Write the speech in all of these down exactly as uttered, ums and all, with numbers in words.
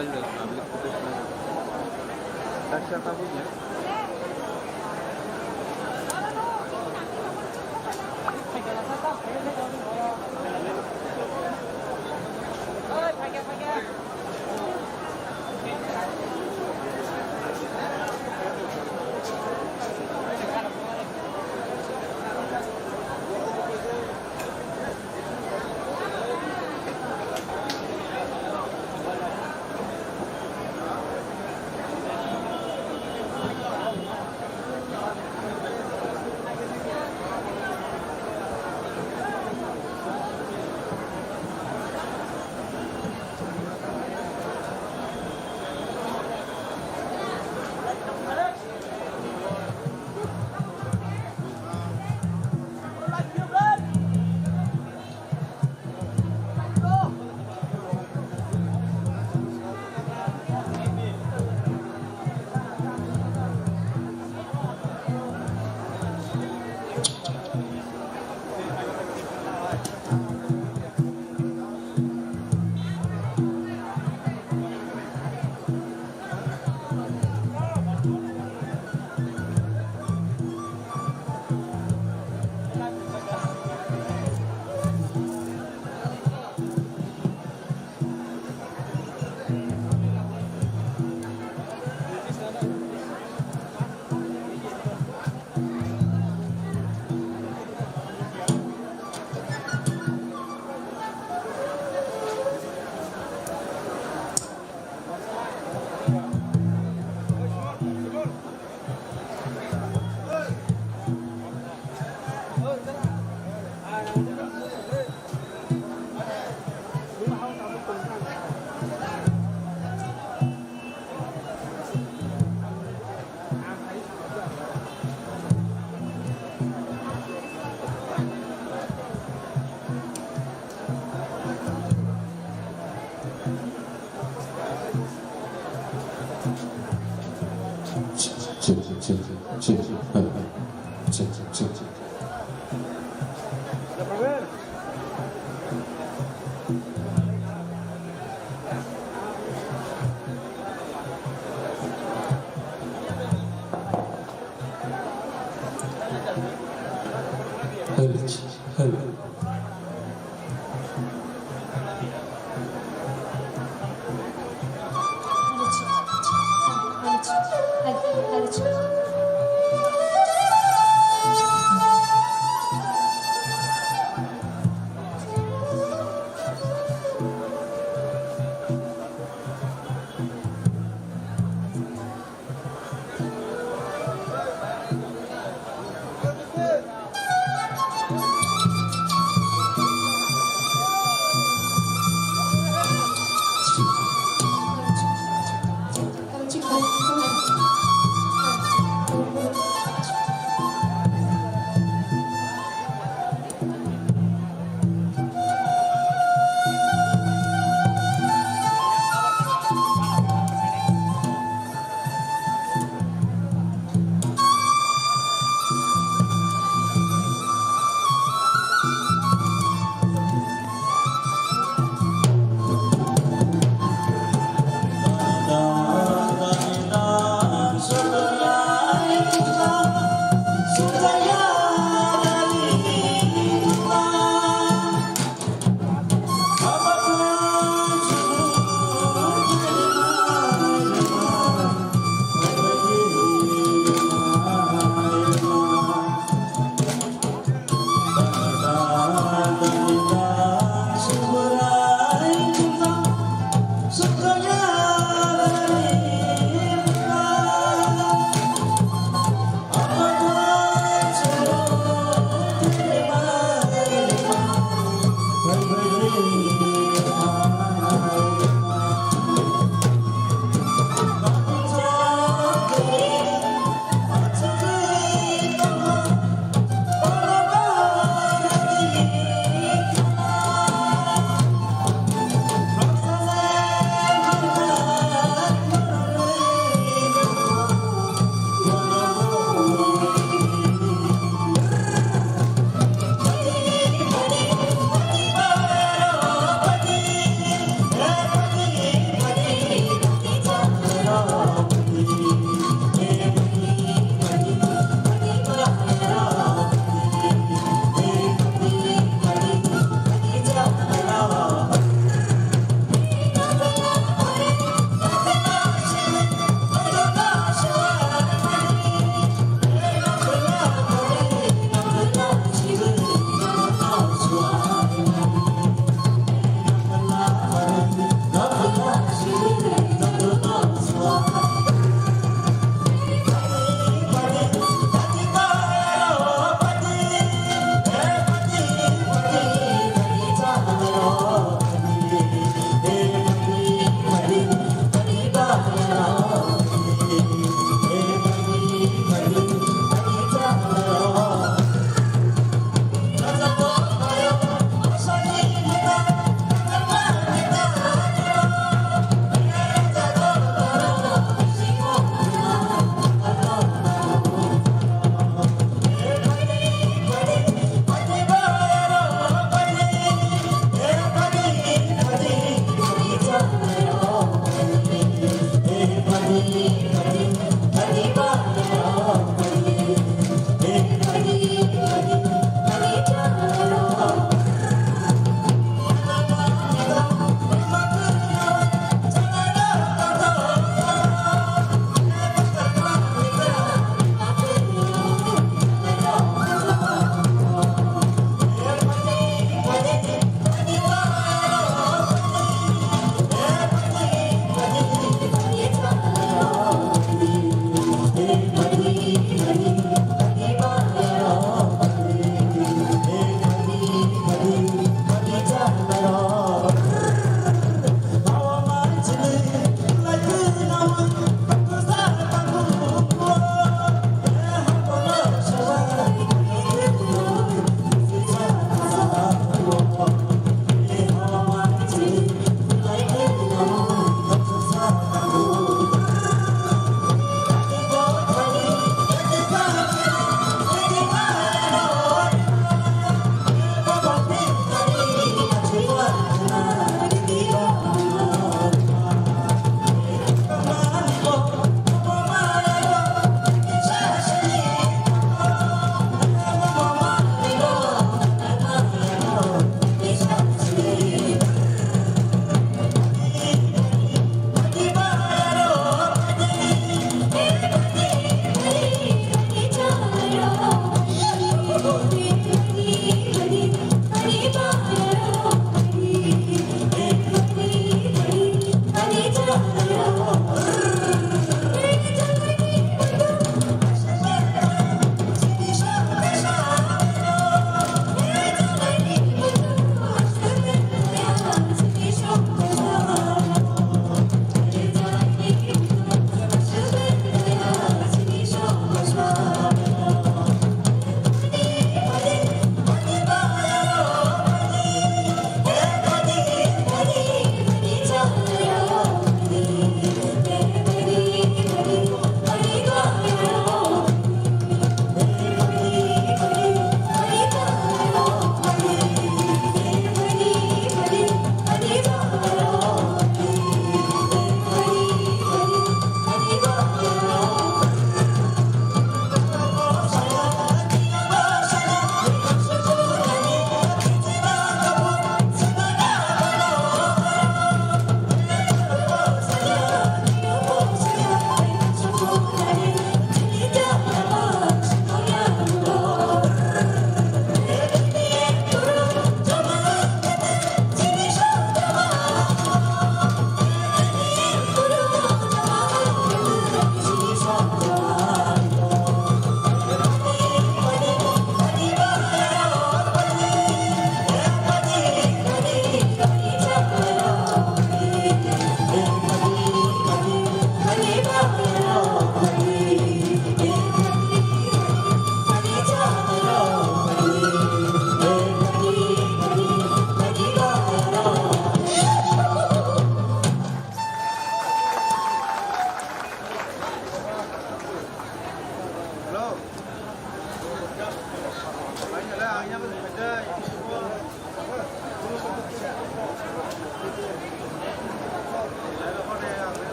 Hello, hello.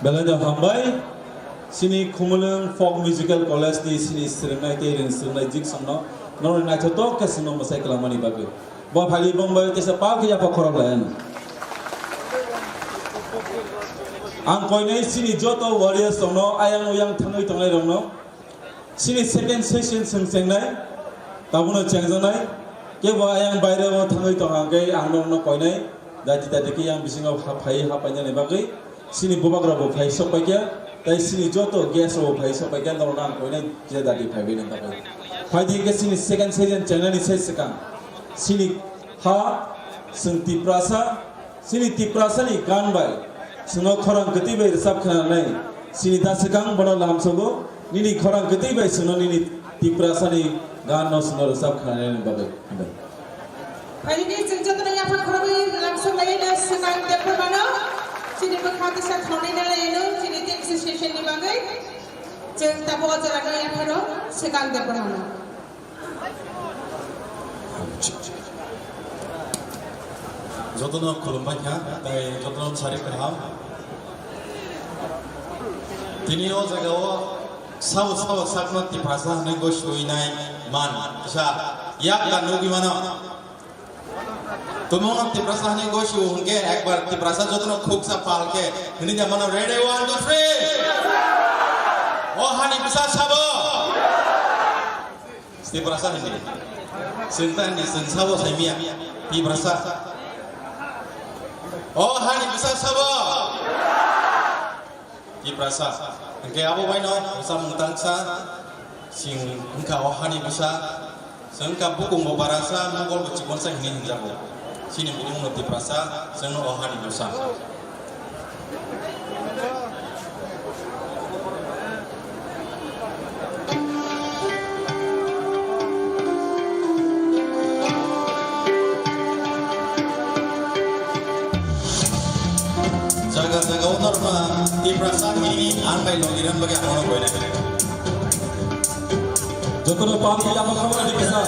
Belai no hambai, chini Khumulwng Folk Musical College ni chini swrwngnai tei rwng swrwngnai jik songno norok naithotok khe chwngno mwsai kwlangmani bagwi. Bo phali bongbai teisa pal khe yapha khorok lai ano. Ang koinai chini joto warriors rokno ayang uyang thangwi tongnai rokno chini second session chwng chengnai, tabukno chengjaknai, kebo ayang baireo thangwi tong hwnkhe ang norokno koinai, dati dati khe yang bisingo ha-, phaiwi hapainani bagwi, chini bubagrokbo phai sokpaikha, tei chini joto guest rokbo phai sokpaikha, norokno ang koinai kisa dati phaiwi nang bagwi. Phaidi khe chini second session chengnani se swkang, chini ha, chwng Tiprasa, chini Tiprasani gan bai chwngno khorang kwtwi bai rwchap khnanai, chini da swkang bono lamsogo, nini khorang kwtwi bai chwngno nini Tiprasani ganno chwngno rwchap khnanani bagwi. Hambai. Phaidi chwng jotono yapha khorokwi lamsok laino swkang depremano, chini bwkha kisa thornwi nalaino, chini tei kisa session ni bagwi chwng tabuk o jorano yapharo swkang depremano. Jotono khulumbai kha, tei jotono sari kaham. Tini o jaga o sao sao sakno Tiprasa hwnwi gosui nai man kisa yak da nugwi mano. Tumung Tiprasa hwnwi gosui hwnkhe ekbar Tiprasa jotono khuksa pal khe hwnwi da mano, ready, one, two, three. O hani bwsa sabo. Tiprasa hindi. Sengta hindi, sengsa bo saimia. Tiprasa. O hani bwsa sabo. Tiprasa. Hingke abo baino bwsa mungtangsa. Sing hingka o hani bwsa. Sengka bukung bo barasa, mongol bo chikonsa hini hinjago. Sini bukung no Tiprasa, sengno o hani bwsa. Jaga jaga o norma Tiprasa hini ang bai logi ran bagi amono koina. Jotono pam khe yapha khamani kisa.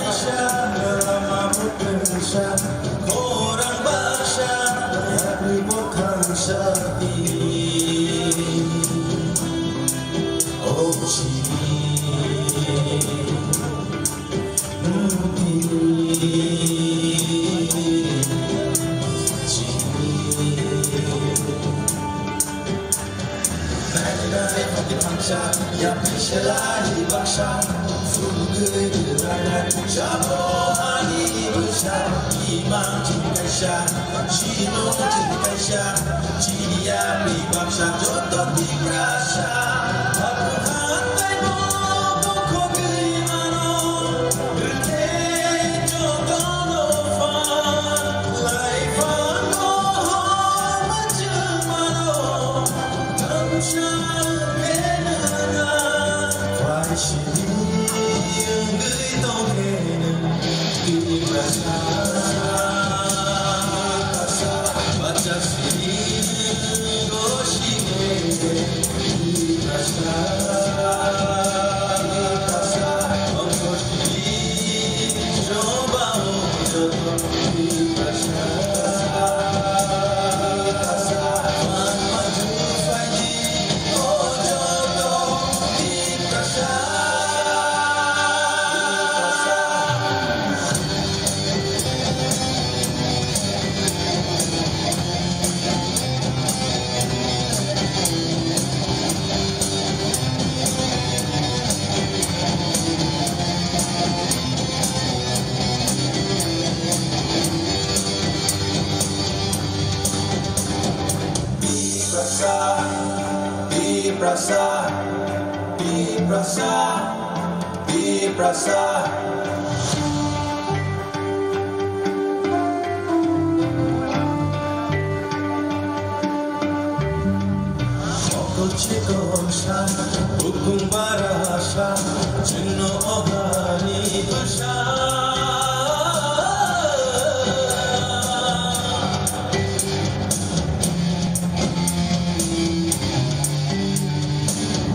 Tiprasa, Tiprasa, Tiprasa, Tiprasa. Mokol chikon sa, bukung bara sa, chwngno o hani bwsa.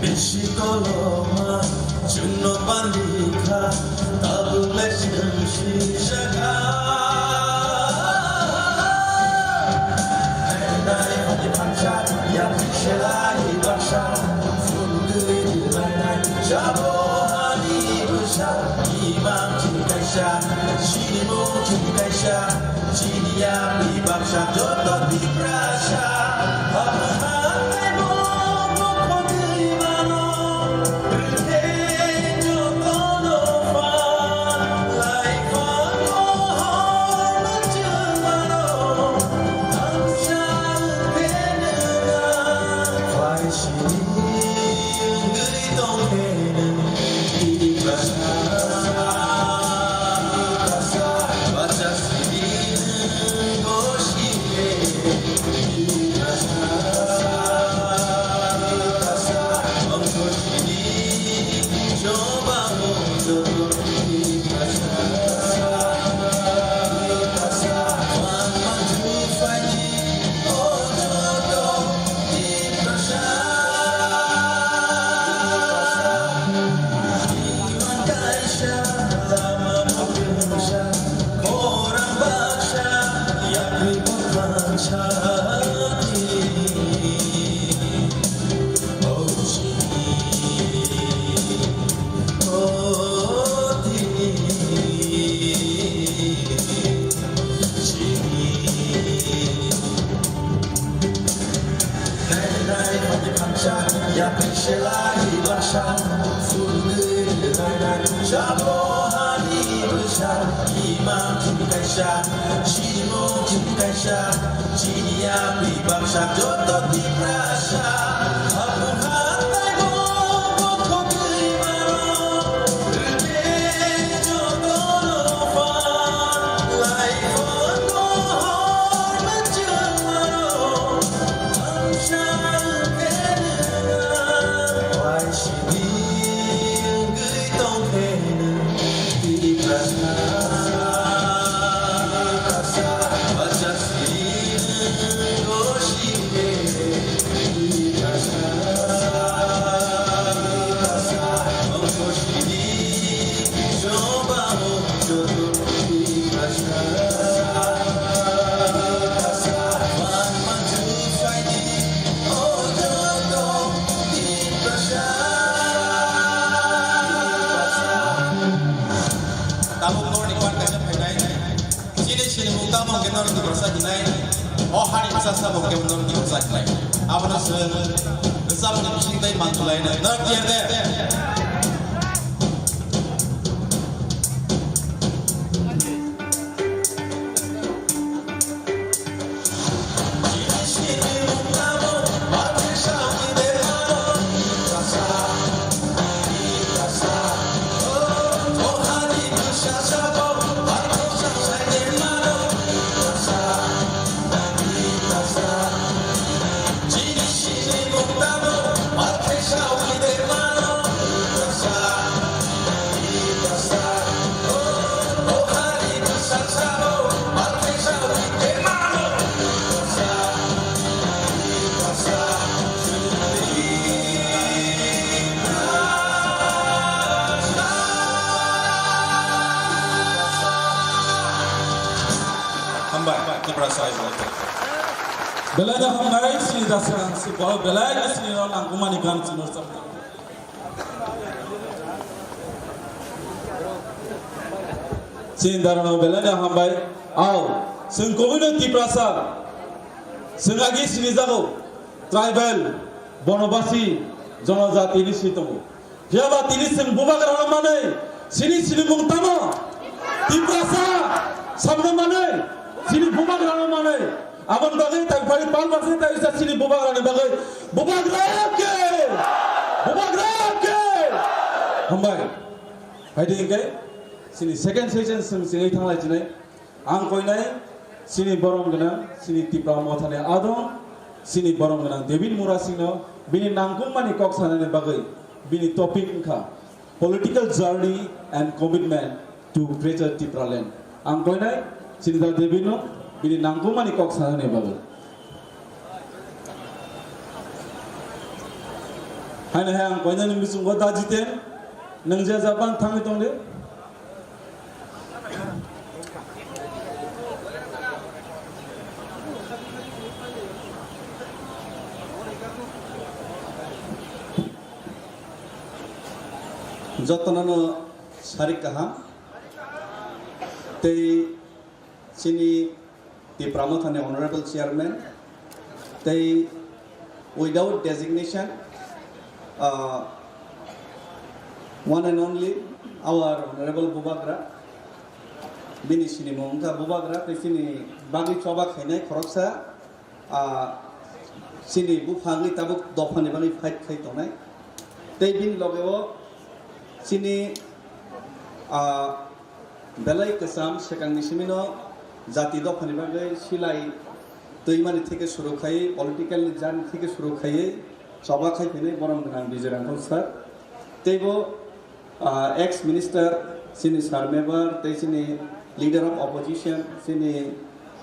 Bisi koloma chwngno bandikha, tabuk le chwng sijaka. Hai dai hadi phansa, ya Tabuk norni pan kaisa phainai. Chini sinimung tamo hwnkhe norok Tiprasa hinai. O hani bwsa sabo hwnkhe norok Tiprasa hinai. Abono se rwchapni bising tei manjulai hinai. Norok tiyar de? Hambai, Tiprasa hai bo. Belai no hambai, sini dasa, si boro belai no sini no nangkukmani gan sini no. Chini darano belai no hambai. Ao, chwng kubui no Tiprasa. Chwng agi sini jago. Tribal, Bonobasi, Jonojati ni si tongo. Phiya ba tini chwng bubagra no manwi, chini sinimung tamo? Tiprasa, samno manwi, chini bubagra no manwi. Aboni bagwi tai phari pal basi tai sa chini bubagra ni bagwi. Bubagra ke! Bubagra ke! Hambai. Hai de hingke, chini second session chwng chini thanglai chinai. Ang koinai, chini borom gwnang, chini Tipra Mothani adong, chini borom gwnang David Murasingno bini nangkukmani kok sanani bagwi bini topic wngkha Political Journey and Commitment to Greater Tipraland. Ang koinai, chini da Davidno bini nangkukmani kok sanani bagwi. Haino hai ang koinani muchungo da Jiten, nwng je Japan thangwi tongdi. Jotono no sarik kaham. Tei chini Tipra Mothani Honorable Chairman, tei without designation, uh, one and only our Honorable Bubagra, bini sinimung wngkha Bubagra, tei chini bagwi choba khainai khoroksa, ah, chini buphangwi tabuk dophani bagwi fight khai tongnai. Tei bini logeo chini, ah, belai kwcham swkangni simino jati dophani bagwi silai twimani theke suru khai, political ni journey theke suru khai choba khai phinai borom gwnang Bijoy Rangkhol sir. Teibo ah, ex minister, chini sir member, tei chini leader of opposition, chini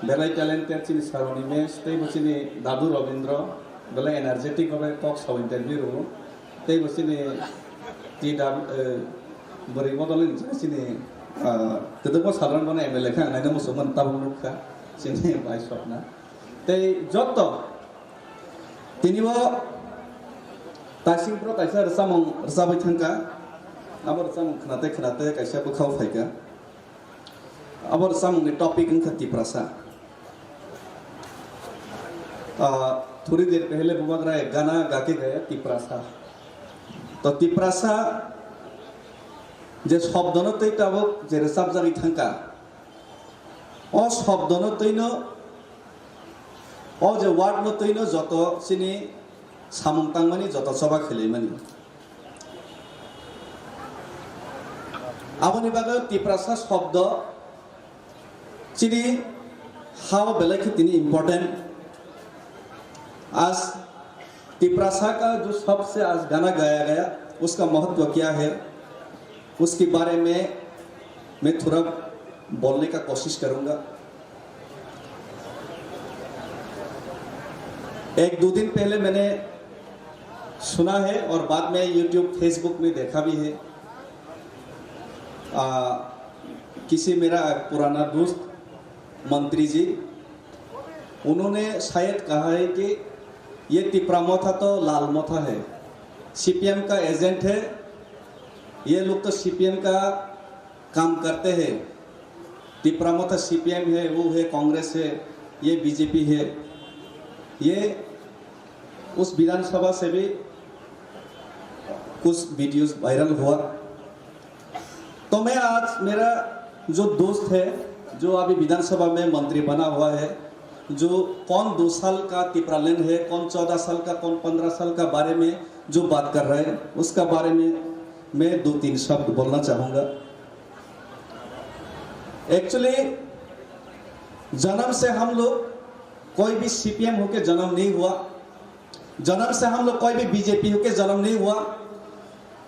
belai talented, chini sir Animesh, teibo chini Dadu Robindra, belai energetic, belai talk show interview rwo, teibo chini T W, eh, bwrwi bodol ni chini, ah, kwdwkma sadharan bono M L A kha, ang naina muchungmani tabuk nukha, chini bai sokna. Tei joto tini bo Taising pro kaisa rwchapmung rwchapwi thangkha. Abo rwchapmung khwnate khwnate kaisa bwkhao phaikha. Abo rwchapmungni topic wngkha Tiprasa. Ah, थोड़ी देर पहले Bubagra ek gana गा के गया Tiprasa. To Tiprasa je shobdono tei tabuk je rwchapjagwi thangkha, o shobdono twino, o je word no twino joto chini samung tangmani, joto choba khwlaimani. Aboni bagwi Tiprasa shobdo chini hao belai khe tini important. आज तिपरासा का जो शब्द से आज गाना गाया गया, उसका महत्व क्या है, उसके बारे में मैं थोड़ा बोलने का कोशिश करूंगा। एक दो दिन पहले मैंने सुना है और बाद में YouTube, Facebook में देखा भी है। आ, किसी मेरा पुराना दोस्त मंत्री जी, उन्होंने शायद कहा है कि ये तिपरा मोथा तो लाल मोथा है, सीपीएम का एजेंट है, ये लोग तो सीपीएम का काम करते हैं। तिपरा मोथा सीपीएम है, वो है, कांग्रेस है, ये बीजेपी है। ये उस विधानसभा से भी कुछ वीडियोज़ वायरल हुआ। तो मैं आज, मेरा जो दोस्त है, जो अभी विधानसभा में मंत्री बना हुआ है, जो कौन दो साल का तिपरालैंड है, कौन चौदह साल का, कौन पन्द्रह साल का बारे में जो बात कर रहा है, उसका बारे में मैं दो तीन शब्द बोलना चाहूँगा। एक्चुअली जन्म से हम लोग कोई भी सीपीएम होके जन्म नहीं हुआ, जन्म से हम लोग कोई भी बीजेपी होके जन्म नहीं हुआ,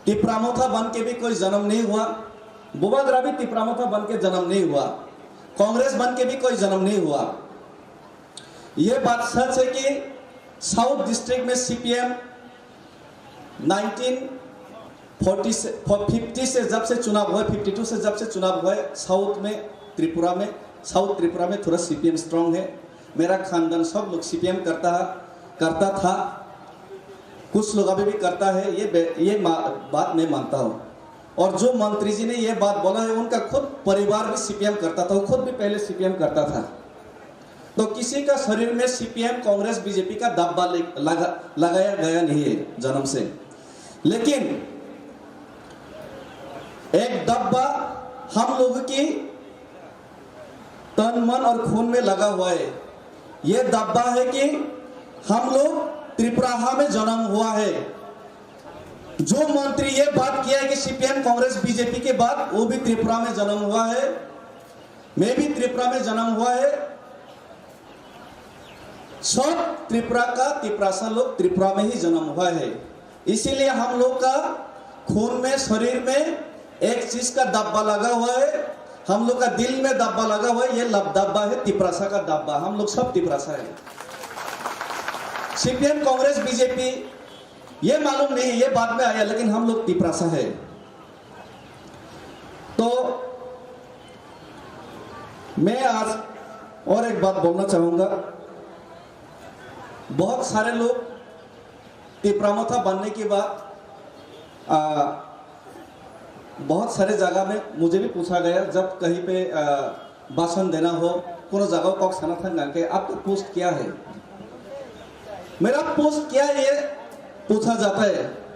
तिपरा मोथा बन के भी कोई जन्म नहीं हुआ, बुबाग्रा भी तिपरा मोथा बन के जन्म नहीं हुआ, कांग्रेस बन के भी कोई जन्म नहीं हुआ। ये बात सच है कि साउथ डिस्ट्रिक्ट में सीपीएम नाइनटीन फोर्टी से, फिफ्टी से जब से चुनाव हुआ, फिफ्टी टू से जब से चुनाव हुआ है, साउथ में, त्रिपुरा में, साउथ त्रिपुरा में थोड़ा सीपीएम स्ट्रांग है। मेरा खानदान सब लोग सीपीएम करता, करता था, कुछ लोग अभी भी करता है, ये बे-, ये मा-, बात मैं मानता हूँ। और जो मंत्री जी ने ये बात बोला है, उनका खुद परिवार भी सीपीएम करता था, वो खुद भी पहले सीपीएम करता था। तो किसी का शरीर में सीपीएम, कांग्रेस, बीजेपी का दब्बा ले-, लगा, लगाया गया नहीं है जन्म से। लेकिन एक दब्बा हम लोग की तन, मन और खून में लगा हुआ है। ये दब्बा है कि हम लोग त्रिपुराहा में जन्म हुआ है। जो मंत्री ये बात किया है कि सीपीएम, कांग्रेस, बीजेपी के बाद, वो भी त्रिपुरा में जन्म हुआ है, मैं भी त्रिपुरा में जन्म हुआ है। सब त्रिपुरा का तिपरासा लोग त्रिपुरा में ही जन्म हुआ है, इसीलिए हम लोग का खून में, शरीर में एक चीज का दब्बा लगा हुआ है, हम लोग का दिल में दब्बा लगा हुआ है। ये लब-, दब्बा है तिपरासा का दब्बा। हम लोग सब तिपरासा है। सीपीएम, कांग्रेस, बीजेपी, ये मालूम नहीं, ये बाद में आया, लेकिन हम लोग तिपरासा है। तो मैं आज और एक बात बोलना चाहूँगा। बहुत सारे लोग तिपरा मोथा बनने के बाद, आ, बहुत सारे जगह में मुझे भी पूछा गया, जब कहीं पे, अ, भाषण देना हो, कोनो जगह कॉक सना था के, "आपका पोस्ट क्या है?" मेरा पोस्ट क्या है, ये पूछा जाता है।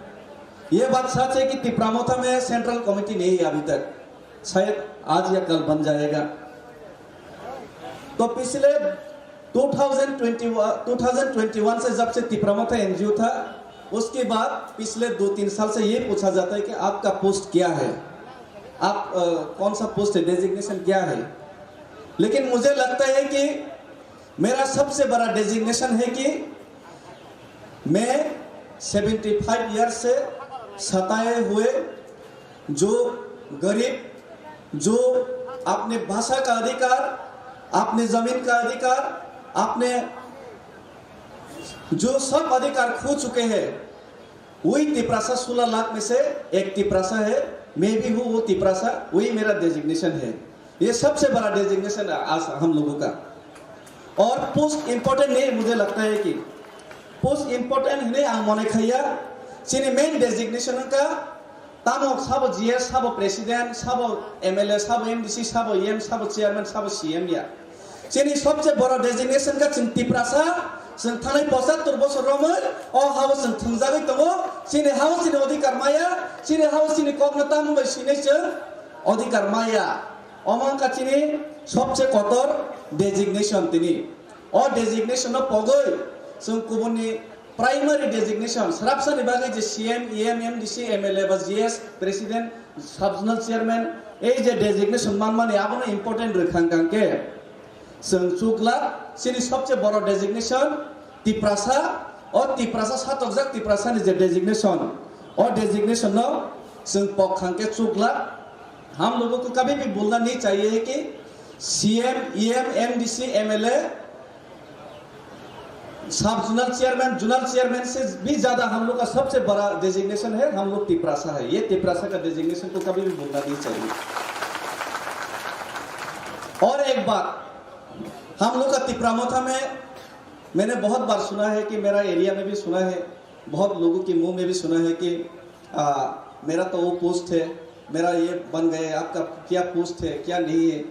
ये बात सच है कि तिपरामोथा में सेंट्रल कमेटी नहीं है अभी तक, शायद आज या कल बन जाएगा। तो पिछले दो हज़ार इक्कीस, दो हज़ार इक्कीस से जब से तिपरामोथा एनजीओ था, उसके बाद पिछले दो तीन साल से ये पूछा जाता है कि आपका पोस्ट क्या है, आप, अ, कौन सा पोस्ट है, डेजिग्नेशन क्या है। लेकिन मुझे लगता है कि मेरा सबसे बड़ा डेजिग्नेशन है कि मैं सेवेंटी फ़ाइव ईयर से सताए हुए जो गरीब, जो अपने भाषा का अधिकार, अपने जमीन का अधिकार, अपने जो सब अधिकार खो चुके हैं, वही तिपरासा सोलह लाख में से एक तिपरासा है। मैं भी हूँ वो तिपरासा, वही मेरा डेजिग्नेशन है। ये सबसे बड़ा डेजिग्नेशन है आज हम लोगों का। और पोस्ट इंपॉर्टेंट नहीं, मुझे लगता है कि पोस्ट इंपॉर्टेंट नहीं, ang mone khaiya chini main designation ka tamo sabo GS, sabo president, sabo MLA, sabo MDC, sabo EM, sabo chairman, sabo CM ya. Chini sobse boro designation ka chwng Tiprasa, chwng thanai pochattor bosor romwi o hao chwng thwngjagwi tongo. Chini hao chini odhikar maya, chini hao chini kokno tamo bai sinai chwng odhikar maya. Omo wngkha chini sobse kotor designation tini. O designation no pogwi chwng kubunni primary designation, srapsani bagwi je CM, EM, MDC, MLA ba GS, president, sub zonal chairman, ei je designation manmani abono important rwkha hwnkha hwnkhe chwng chukla chini sobse boro designation Tiprasa, o Tiprasa satokjak Tiprasani je designation, o designation no chwng pok hwnkhe chukla. हम लोगों को कभी भी भूलना नहीं चाहिए कि CM, EM, MDC, MLA, सब जोनल चेयरमैन, जोनल चेयरमैन से भी ज्यादा हम लोग का सबसे बड़ा डेजिग्नेशन है, हम लोग तिपरासा है। ये तिपरासा का डेजिग्नेशन को कभी भी भूलना नहीं चाहिए। और एक बात, हम लोग का तिपरामोथा में मैंने बहुत बार सुना है कि मेरा एरिया में भी सुना है, बहुत लोगों के मुंह में भी सुना है कि आ, मेरा तो वो पोस्ट है, मेरा ये बन गया है, आपका क्या पोस्ट है, क्या नहीं है,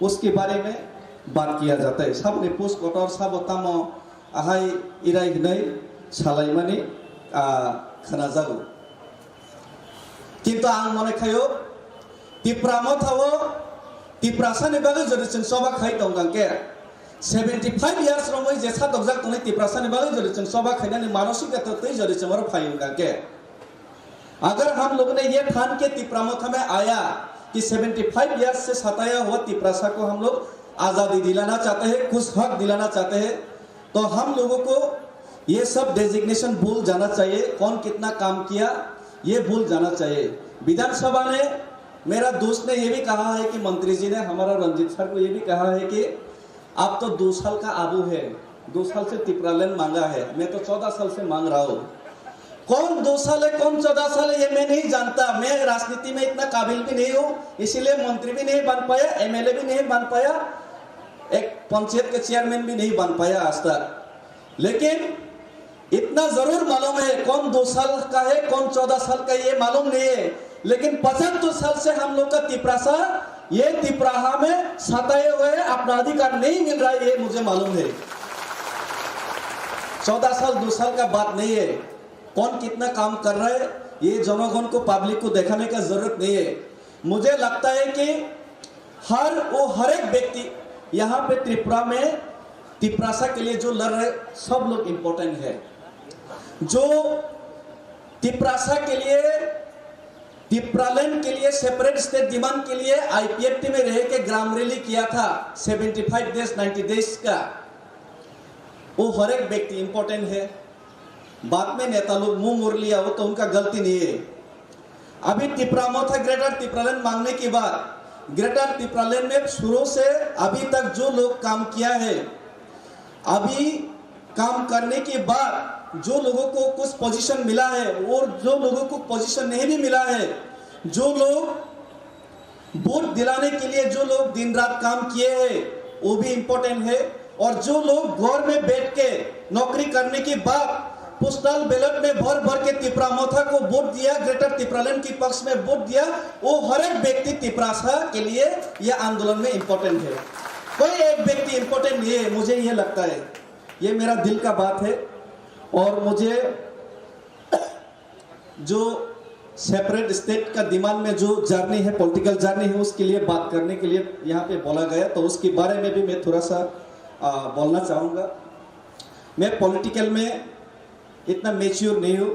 उसके बारे में बात किया जाता है। Saboni post kotor, sabo tamo ahai irai hnai salaimani, a, khwnajago. Kintu ang mone khaio, Tipra Motha o Tiprasani bagwi jodi chwng choba khai tongkha khe, seventy five years romwi je satokjak tongnai Tiprasani bagwi jodi chwng choba khainani manosikta twi jodi chwng oro phai wngkha khe, अगर हम लोगों ने ये ठान के तिपरा मोथा में आया कि सेवेंटी फ़ाइव ईयर्स से सताया हुआ तिपरासा को हम लोग आज़ादी दिलाना चाहते हैं, कुछ हक दिलाना चाहते हैं, तो हम लोगों को ये सब डेजिग्नेशन भूल जाना चाहिए, कौन कितना काम किया, ये भूल जाना चाहिए। विधानसभा ने, मेरा दोस्त ने ये भी कहा है कि मंत्री जी ने, हमारा रंजीत सर को ये भी कहा है कि आप तो दो साल का आबू है, दो साल से तिपरालैंड मांगा है, मैं तो चौदह साल से मांग रहा हूँ। कौन दो साल है, कौन चौदह साल है, ये मैं नहीं जानता। मैं राजनीति में इतना काबिल भी नहीं हूँ, इसीलिए मंत्री भी नहीं बन पाया, एमएलए भी नहीं बन पाया, एक पंचायत के चेयरमैन भी नहीं बन पाया आज तक। लेकिन इतना जरूर मालूम है, कौन दो साल का है, कौन चौदह साल का है, ये मालूम नहीं है। लेकिन पचहत्तर साल से हम लोग का तिपरासा, ये तिपराहा में सताए हुए हैं, अपना अधिकार नहीं मिल रहा है, ये मुझे मालूम है। चौदह साल, दो साल का बात नहीं है। कौन कितना काम कर रहा है, ये जनगण को, पब्लिक को दिखाने का जरूरत नहीं है। मुझे लगता है कि हर, वो हर एक व्यक्ति यहाँ पे त्रिपुरा में तिपरासा के लिए जो लड़ रहे, सब लोग इम्पोर्टेंट है। जो तिपरासा के लिए, तिपरालैंड के लिए, सेपरेट स्टेट डिमांड के लिए आईपीएफटी में रह के ग्राम रैली किया था, seventy five days, ninety days का, वो हर एक व्यक्ति इम्पोर्टेंट है। बाद में नेता लोग मुंह मोड़ लिया, वो तो उनका गलती नहीं है। अभी तिपरा मोथा, ग्रेटर तिपरालैंड मांगने के बाद, ग्रेटर तिपरालैंड में शुरू से अभी तक जो लोग काम किया है, अभी काम करने के बाद जो लोगों को कुछ पोजीशन मिला है और जो लोगों को पोजीशन नहीं भी मिला है, जो लोग वोट दिलाने के लिए जो लोग दिन रात काम किए हैं, वो भी इम्पोर्टेंट है। और जो लोग घर में बैठ के नौकरी करने के बाद पोस्टल बैलेट में भर भर के तिपरा मोथा को वोट दिया, ग्रेटर तिपरालैंड की पक्ष में वोट दिया, वो हर एक व्यक्ति तिपरासा के लिए ये आंदोलन में इम्पोर्टेंट है। कोई एक व्यक्ति इम्पोर्टेंट नहीं है, मुझे ये लगता है। ये मेरा दिल का बात है। और मुझे जो सेपरेट स्टेट का डिमांड में जो जर्नी है, पॉलिटिकल जर्नी है, उसके लिए बात करने के लिए यहाँ पे बोला गया, तो उसके बारे में भी मैं थोड़ा सा आ, बोलना चाहूँगा। मैं पॉलिटिकल में इतना मैच्योर नहीं हूँ,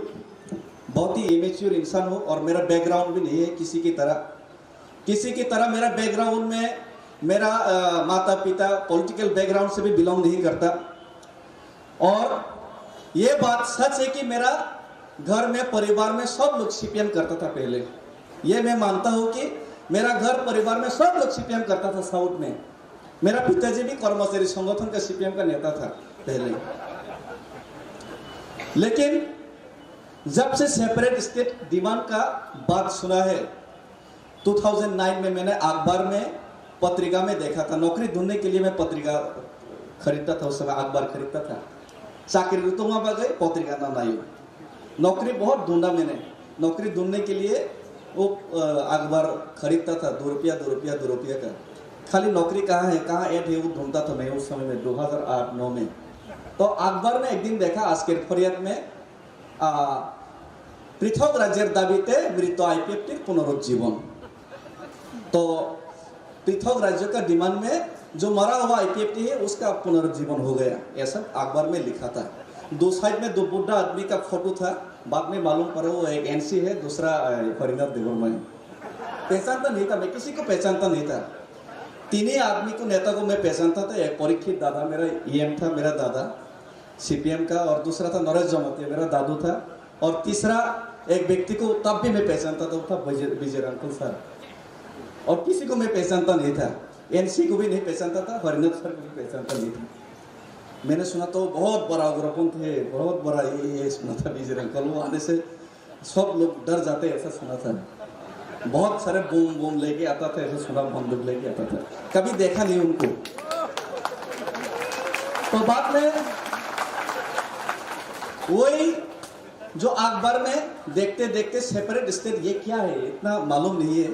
बहुत ही इमेच्योर इंसान हूँ और मेरा बैकग्राउंड भी नहीं है किसी की तरह। किसी की तरह मेरा बैकग्राउंड में मेरा आ, माता पिता पॉलिटिकल बैकग्राउंड से भी बिलोंग नहीं करता। और ये बात सच है कि मेरा घर में, परिवार में सब लोग सीपीएम करता था पहले। ये मैं मानता हूँ कि मेरा घर परिवार में सब लोग सीपीएम करता था साउथ में। मेरा पिताजी भी कर्मचारी संगठन का सीपीएम का नेता था पहले। लेकिन जब से सेपरेट स्टेट डिमांड का बात सुना है, दो हज़ार नौ में मैंने अखबार में, पत्रिका में देखा था, नौकरी ढूंढने के लिए मैं पत्रिका खरीदता था, उस समय अखबार खरीदता था। चाकरी रुतुमा बगे पत्रिका ना नायु। नौकरी बहुत ढूंढा मैंने। नौकरी ढूंढने के लिए वो अ, अखबार खरीदता था, दो रुपया, दो रुपया, दो रुपया का। खाली नौकरी कहाँ है, कहाँ ऐड है, वो ढूंढता था मैं उस समय में, दो हज़ार आठ नौ में। तो अखबार में एक दिन देखा, आज के फरियाद में, आ, পৃথক রাজ্যের দাবিতে মৃত আইপিএফটির পুনরুজ্জীবন। तो पृथक राज्यों का डिमांड में जो मरा हुआ आईपीएफटी है, उसका पुनर्जीवन हो गया, ऐसा अखबार में लिखा था। दो साइड में दो बुढ़ा आदमी का फोटो था। बाद में मालूम पड़ा वो एक एनसी है, दूसरा अ, हरिनाथ देवर्मा है। पहचानता नहीं था, मैं किसी को पहचानता नहीं था। तीन ही आदमी को, नेता को मैं पहचानता था। एक परीक्षित दादा मेरा ईएम था, मेरा दादा सीपीएम का, और दूसरा था नरेश जमातिया, मेरा दादू था, और तीसरा एक व्यक्ति को तब भी मैं पहचानता था, वो था विजय, विजय रामकुल सर। और किसी को मैं पहचानता नहीं था, एनसी को भी नहीं पहचानता था, हरिनाथ सर को भी पहचानता नहीं था। मैंने सुना तो बहुत बड़ा उग्रपंथी है, बहुत बड़ा ये, ये सुना था विजय रामकुल, वो आने से सब लोग डर जाते हैं, ऐसा सुना था। बहुत सारे बम बम लेके आता था, ऐसा सुना, बंदूक लेके आता था। कभी देखा नहीं उनको। तो बाद में वही जो अखबार में देखते देखते सेपरेट स्टेट ये क्या है, इतना मालूम नहीं है।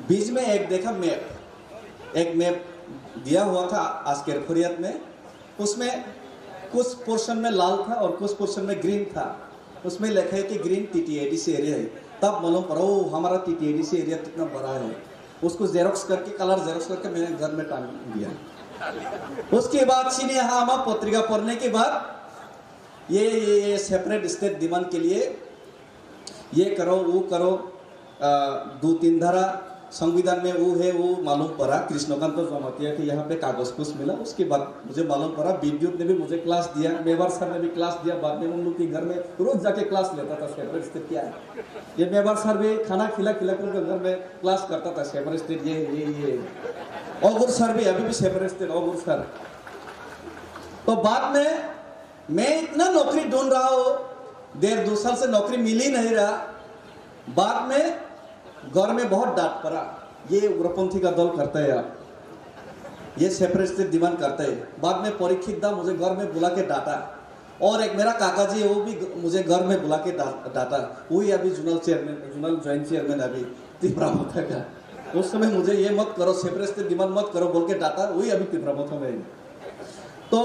बीच में एक देखा मैप, एक मैप दिया हुआ था आज के फरियाद में। उसमें कुछ पोर्शन में लाल था और कुछ पोर्शन में ग्रीन था। उसमें लिखा है कि ग्रीन टीटीएडीसी एरिया है। तब मालूम पड़ा, ओ, हमारा टीटीएडीसी एरिया कितना बड़ा है। उसको जेरोक्स करके, कलर जेरोक्स करके मैंने घर में टांग दिया। उसके बाद सिनेहामा पत्रिका पढ़ने के बाद ये, ये, ये सेपरेट स्टेट डिमांड के लिए ये करो, वो करो, आ, दो तीन धारा संविधान में वो है, वो मालूम पड़ा। कृष्णकांत जमातिया के यहाँ पे कागज कुछ मिला, उसके बाद मुझे मालूम पड़ा। विद्युत ने भी मुझे क्लास दिया, मेवार सर ने भी क्लास दिया। बाद में उन लोग के घर में रोज जाके क्लास लेता था, सेपरेट स्टेट क्या है। ये मेवार सर भी खाना खिला खिला के उनके घर में क्लास करता था, सेपरेट स्टेट ये है, ये, ये है। ओगुर सर भी अभी भी सेपरेट स्टेट, ओगुर सर। तो बाद में मैं इतना नौकरी ढूंढ रहा हूँ, डेढ़ दो साल से नौकरी मिल ही नहीं रहा। बाद में घर में बहुत डांट पड़ा, ये उग्रपंथी का दल करता है आप, ये सेपरेट स्टेट डिमांड करता है। बाद में परीक्षित दा मुझे घर में बुला के डांटा, और एक मेरा काका जी है, वो भी ग-, मुझे घर में बुला के डा-, डांटा। वही अभी zonal chairman, zonal joint chairman अभी तिपरा मोर्चा का। उस समय मुझे ये मत करो, सेपरेट स्टेट डिमांड मत करो बोल के डांटा, वही अभी तिपरा मोर्चा में है। तो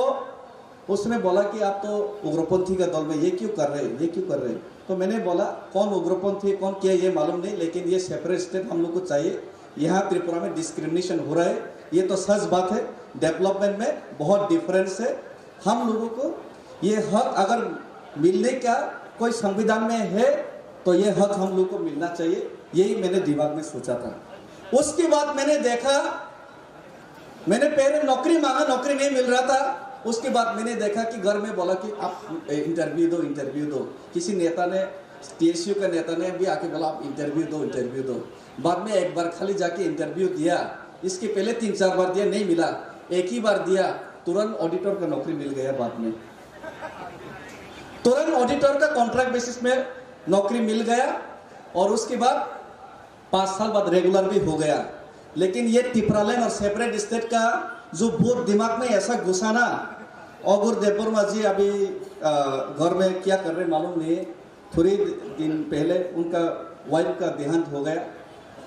उसने बोला कि आप तो उग्रपंथी का दल में, ये क्यों कर रहे हैं, ये क्यों कर रहे हैं? तो मैंने बोला, कौन उग्रपंथी है, कौन क्या है, ये मालूम नहीं, लेकिन ये सेपरेट स्टेट हम लोग को चाहिए। यहाँ त्रिपुरा में डिस्क्रिमिनेशन हो रहा है, ये तो सच बात है। डेवलपमेंट में बहुत डिफरेंस है। हम लोगों को ये हक अगर मिलने का कोई संविधान में है, तो ये हक हम लोग को मिलना चाहिए, यही मैंने दिमाग में सोचा था। उसके बाद मैंने देखा, मैंने पहले नौकरी मांगा, नौकरी नहीं मिल रहा था। उसके बाद मैंने देखा कि घर में बोला कि आप, ए, इंटरव्यू दो, इंटरव्यू दो। किसी नेता ने, टीएसयू का नेता ने भी आके बोला, आप इंटरव्यू दो, इंटरव्यू दो। बाद में एक बार खाली जाके इंटरव्यू दिया, इसके पहले तीन चार बार दिया, नहीं मिला। एक ही बार दिया, तुरंत ऑडिटर का नौकरी मिल गया बाद में। तुरंत ऑडिटर का कॉन्ट्रैक्ट बेसिस में नौकरी मिल गया और उसके बाद पाँच साल बाद रेगुलर भी हो गया। लेकिन ये टिपरालैंड और सेपरेट स्टेट का जो भूत दिमाग में ऐसा घुसा ना, अगुर देववर्मा जी अभी, अ, घर में क्या कर रहे मालूम नहीं। थोड़ी दिन पहले उनका वाइफ का देहांत हो गया।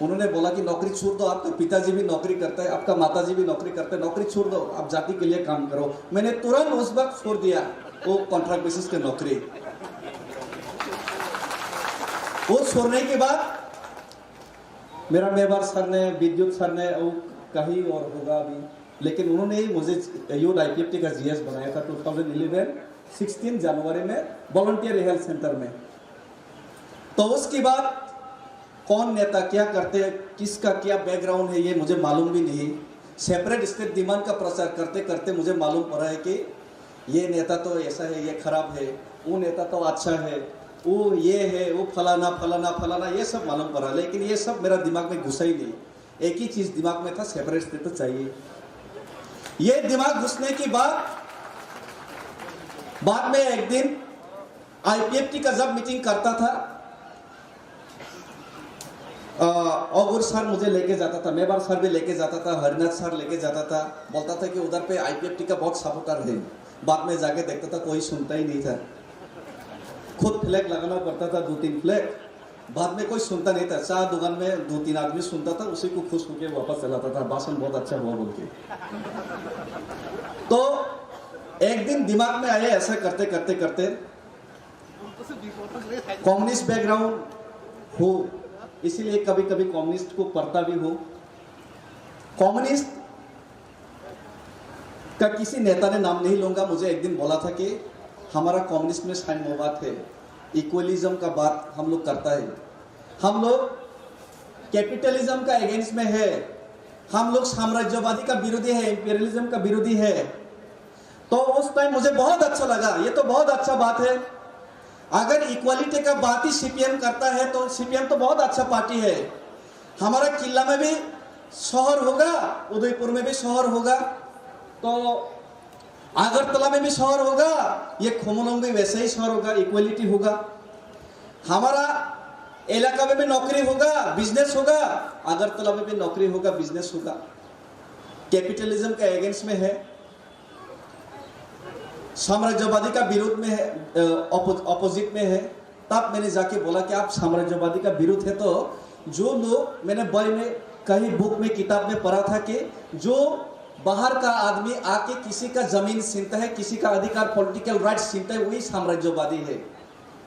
उन्होंने बोला कि नौकरी छोड़ दो, आपका पिताजी भी नौकरी करता है, आपका माताजी भी नौकरी करते हैं, नौकरी छोड़ दो, आप जाति के लिए काम करो। मैंने तुरंत उस वक्त छोड़ दिया वो कॉन्ट्रैक्ट बेसिस की नौकरी। वो छोड़ने के बाद मेरा मेवार सर ने, विद्युत सर ने, वो कहीं और होगा अभी, लेकिन उन्होंने ही मुझे यूथ आईपीएफटी का जीएस बनाया था ट्वेंटी इलेवन सिक्सटीन जनवरी में वॉलंटियर हेल्थ सेंटर में। तो उसके बाद कौन नेता क्या करते, किसका क्या बैकग्राउंड है, ये मुझे मालूम भी नहीं। सेपरेट स्टेट डिमांड का प्रचार करते करते मुझे मालूम पड़ा है कि ये नेता तो ऐसा है, ये खराब है, वो नेता तो अच्छा है, वो ये है, वो फलाना फलाना फलाना, ये सब मालूम पड़ा, लेकिन ये सब मेरा दिमाग में घुसा ही नहीं। एक ही चीज दिमाग में था, सेपरेट स्टेट तो चाहिए। ये दिमाग घुसने के बाद, बाद में एक दिन आईपीएफटी का जब मीटिंग करता था, अ, अगुर सर मुझे लेके जाता था, मेवार सर भी लेके जाता था, हरिनाथ सर लेके जाता था, बोलता था कि उधर पे आईपीएफटी का बहुत सपोर्टर है। बाद में जाके देखता था, कोई सुनता ही नहीं था। खुद फ्लैग लगाना पड़ता था, दो तीन फ्लैग। बाद में कोई सुनता नहीं था। चाय दुकान में दो तीन आदमी सुनता था, उसी को खुश होके वापस चलाता था, भाषण बहुत अच्छा हुआ बोल के। तो एक दिन दिमाग में आया, ऐसा करते करते करते, कम्युनिस्ट बैकग्राउंड हो, इसीलिए कभी कभी कम्युनिस्ट को पढ़ता भी हो। कम्युनिस्ट का किसी नेता ने नाम नहीं लूंगा, मुझे एक दिन बोला था कि हमारा कम्युनिस्ट में साम्यवाद है, इक्वलिज्म का बात हम लोग करता है, हम लोग कैपिटलिज्म का अगेंस्ट में है, हम लोग साम्राज्यवादी का विरोधी है, इंपीरियलिज्म का विरोधी है। तो उस टाइम मुझे बहुत अच्छा लगा, ये तो बहुत अच्छा बात है। अगर इक्वलिटी का बात ही सीपीएम करता है तो सीपीएम तो बहुत अच्छा पार्टी है। हमारा किला में भी शहर होगा, उदयपुर में भी शहर होगा, तो अगरतला में भी शहर होगा, ये खुमोलंग भी वैसे ही शहर होगा, इक्वलिटी होगा। हमारा इलाका में भी नौकरी होगा, बिजनेस होगा, अगरतला में भी नौकरी होगा, बिजनेस होगा। कैपिटलिज्म का अगेंस्ट में है, साम्राज्यवादी का विरोध में है, अपोजिट में है। तब मैंने जाके बोला कि आप साम्राज्यवादी का विरोध है तो जो लोग, मैंने बॉय में कहीं बुक में किताब में पढ़ा था कि जो बाहर का आदमी आके किसी का जमीन छीनता है, किसी का अधिकार पॉलिटिकल राइट्स छीनता है, वही साम्राज्यवादी है।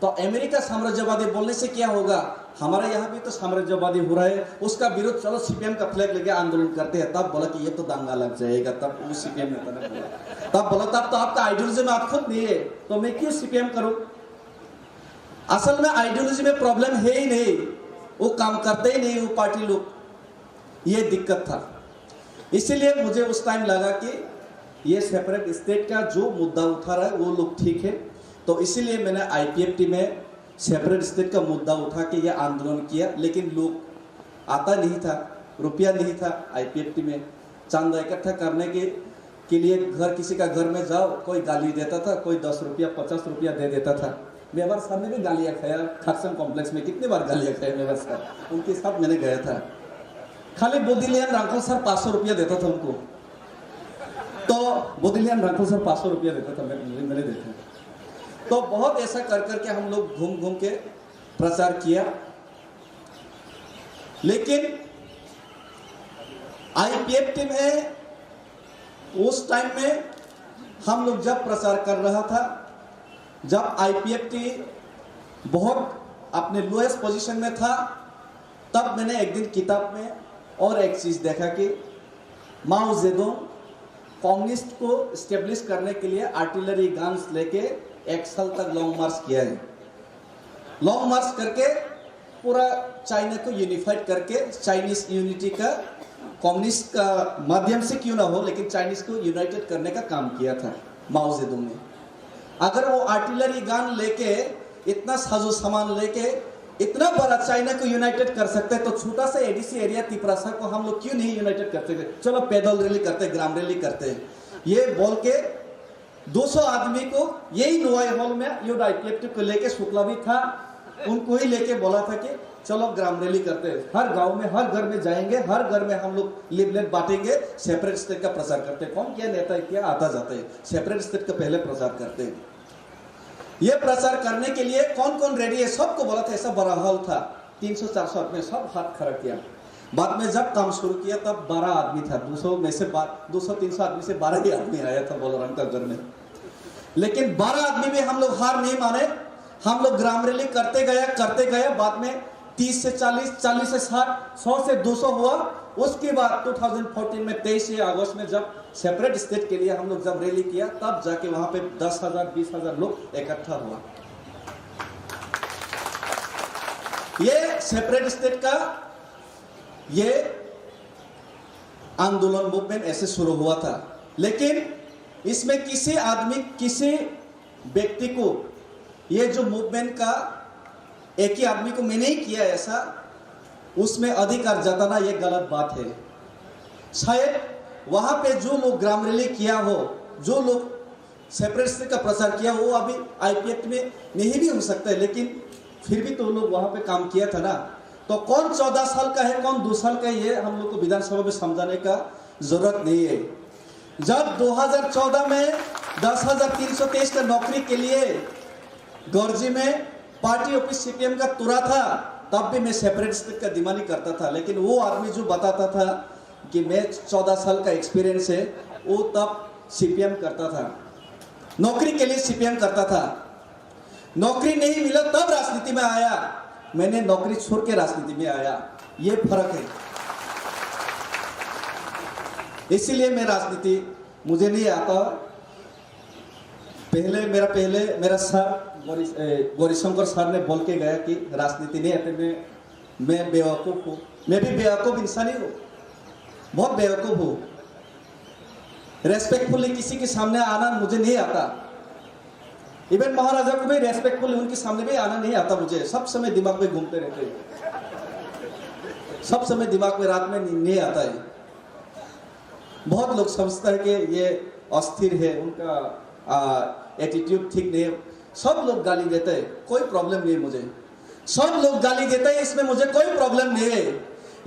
तो अमेरिका साम्राज्यवादी बोलने से क्या होगा, हमारे यहाँ भी तो साम्राज्यवादी हो रहा है, उसका विरोध, चलो सीपीएम का फ्लैग लेके आंदोलन करते हैं। तब बोला कि ये तो दंगा लग जाएगा। तब वो सीपीएम नेता ने बोला, तब बोला तब तो आपका आइडियोलॉजी में आप खुद नहीं है, तो मैं क्यों सीपीएम करूँ? असल में आइडियोलॉजी में प्रॉब्लम है ही नहीं, वो काम करते ही नहीं वो पार्टी लोग, ये दिक्कत था। इसीलिए मुझे उस टाइम लगा कि ये सेपरेट स्टेट का जो मुद्दा उठा रहा है वो लोग ठीक है। तो इसीलिए मैंने आईपीएफटी में सेपरेट स्टेट का मुद्दा उठा के ये आंदोलन किया, लेकिन लोग आता नहीं था, रुपया नहीं था आईपीएफटी में। चंदा इकट्ठा करने के के लिए घर, किसी का घर में जाओ, कोई गाली देता था, कोई दस रुपया, पचास रुपया दे देता था। मेवार साहब ने भी गालियाँ खाया, खारसंग कॉम्प्लेक्स में कितनी बार गालियाँ खाया मेवार साहब, उनके साथ मैंने गया था। खाली बोदिलियन रांखल सर पाँच सौ रुपया देता था उनको। तो बोदिलियन रांखल सर पाँच सौ रुपया देता था, मैं, मैंने देखा। तो बहुत ऐसा कर करके हम लोग घूम घूम के प्रचार किया। लेकिन आईपीएफटी में उस टाइम में हम लोग जब प्रचार कर रहा था, जब आईपीएफटी बहुत अपने लोएस्ट पोजीशन में था, तब मैंने एक दिन किताब में और एक चीज़ देखा कि माओ जेडुंग कम्युनिस्ट को स्टेब्लिश करने के लिए आर्टिलरी गन्स लेके एक साल तक लॉन्ग मार्च किया है। लॉन्ग मार्च करके पूरा चाइना को यूनिफाइड करके, चाइनीज यूनिटी का, कम्युनिस्ट का माध्यम से क्यों ना हो, लेकिन चाइनीज को यूनाइटेड करने का काम किया था माओ जेडुंग ने। अगर वो आर्टिलरी गन लेके, इतना साजो सामान लेके इतना बड़ा चाइना को यूनाइटेड कर सकते हैं, तो छोटा सा एडीसी एरिया तिपरासा को हम लोग क्यों नहीं यूनाइटेड करते थे? चलो पैदल रैली करते, ग्राम रैली करते, ये बोल के दो सौ आदमी को यही नोआई हॉल में यूथ आईपीएफटी को लेके शुक्ला भी था, उनको ही लेके बोला था कि चलो ग्राम रैली करते हैं, हर गांव में, हर घर में जाएंगे, हर घर में हम लोग लिफलेट बांटेंगे, सेपरेट स्टेट का प्रचार करते हैं। कौन क्या नेता है, क्या आता जाता है, सेपरेट स्टेट का पहले प्रचार करते हैं। ये प्रचार करने के लिए कौन कौन रेडी है, सबको बोला था। ऐसा बड़ा हॉल था, तीन सौ चार सौ आदमी, सब हाथ खड़ा किया। बाद में जब काम शुरू किया, तब बारह आदमी था। दो सौ में से बा-, दो सौ तीन सौ आदमी से बारह ही आदमी आया था बलराम का घर में। लेकिन बारह आदमी में हम लोग हार नहीं माने। हम लोग ग्राम रैली करते गए, करते गए, बाद में तीस से चालीस, चालीस से साठ, सौ से दो सौ हुआ। उसके बाद दो हज़ार चौदह में, तेईस अगस्त में, जब सेपरेट स्टेट के लिए हम लोग जब रैली किया, तब जाके वहां पे दस हज़ार, बीस हज़ार लोग इकट्ठा हुआ। ये सेपरेट स्टेट का ये आंदोलन, मूवमेंट ऐसे शुरू हुआ था। लेकिन इसमें किसी आदमी, किसी व्यक्ति को ये जो मूवमेंट का एक ही आदमी को मैंने ही किया ऐसा, उसमें अधिकार जताना ये गलत बात है। शायद वहां पे जो लोग ग्राम रैली किया हो, जो लोग सेपरेट स्टेट का प्रचार किया, वो अभी आईपीएफ में नहीं भी हो सकता है, लेकिन फिर भी तो लोग वहां पे काम किया था ना। तो कौन चौदह साल का है, कौन दो साल का है, ये हम लोग को विधानसभा में समझाने का जरूरत नहीं है। जब दो हज़ार चौदह में दस हज़ार तीन सौ तेईस का नौकरी के लिए गर्जी में पार्टी ऑफिस सीपीएम का तुरा था, तब भी मैं सेपरेट स्टेट का डिमांड ही करता था। लेकिन वो आदमी जो बताता था कि मैं चौदह साल का एक्सपीरियंस है, वो तब सीपीएम करता था, नौकरी के लिए सीपीएम करता था। नौकरी नहीं मिला तब राजनीति में आया, मैंने नौकरी छोड़ के राजनीति में आया, ये फर्क है। इसीलिए मैं राजनीति, मुझे नहीं आता। पहले मेरा, पहले मेरा सर गौरी, ए, गौरीशंकर सर ने बोल के गया कि राजनीति नहीं आते, मैं, मैं बेवकूफ हूँ। मैं भी बेवकूफ इंसान ही हूँ, बहुत बेवकूफ हूँ। रेस्पेक्टफुली किसी के सामने आना मुझे नहीं आता। इवन महाराजा को भी रेस्पेक्टफुली उनके सामने भी आना नहीं आता मुझे, सब समय दिमाग में घूमते रहते हैं, सब समय दिमाग में, रात में नहीं, नहीं आता है। बहुत लोग समझता है कि ये अस्थिर है, उनका एटीट्यूड ठीक नहीं है। सब लोग गाली देते हैं, कोई प्रॉब्लम नहीं है मुझे। सब लोग गाली देते हैं, इसमें मुझे कोई प्रॉब्लम नहीं है।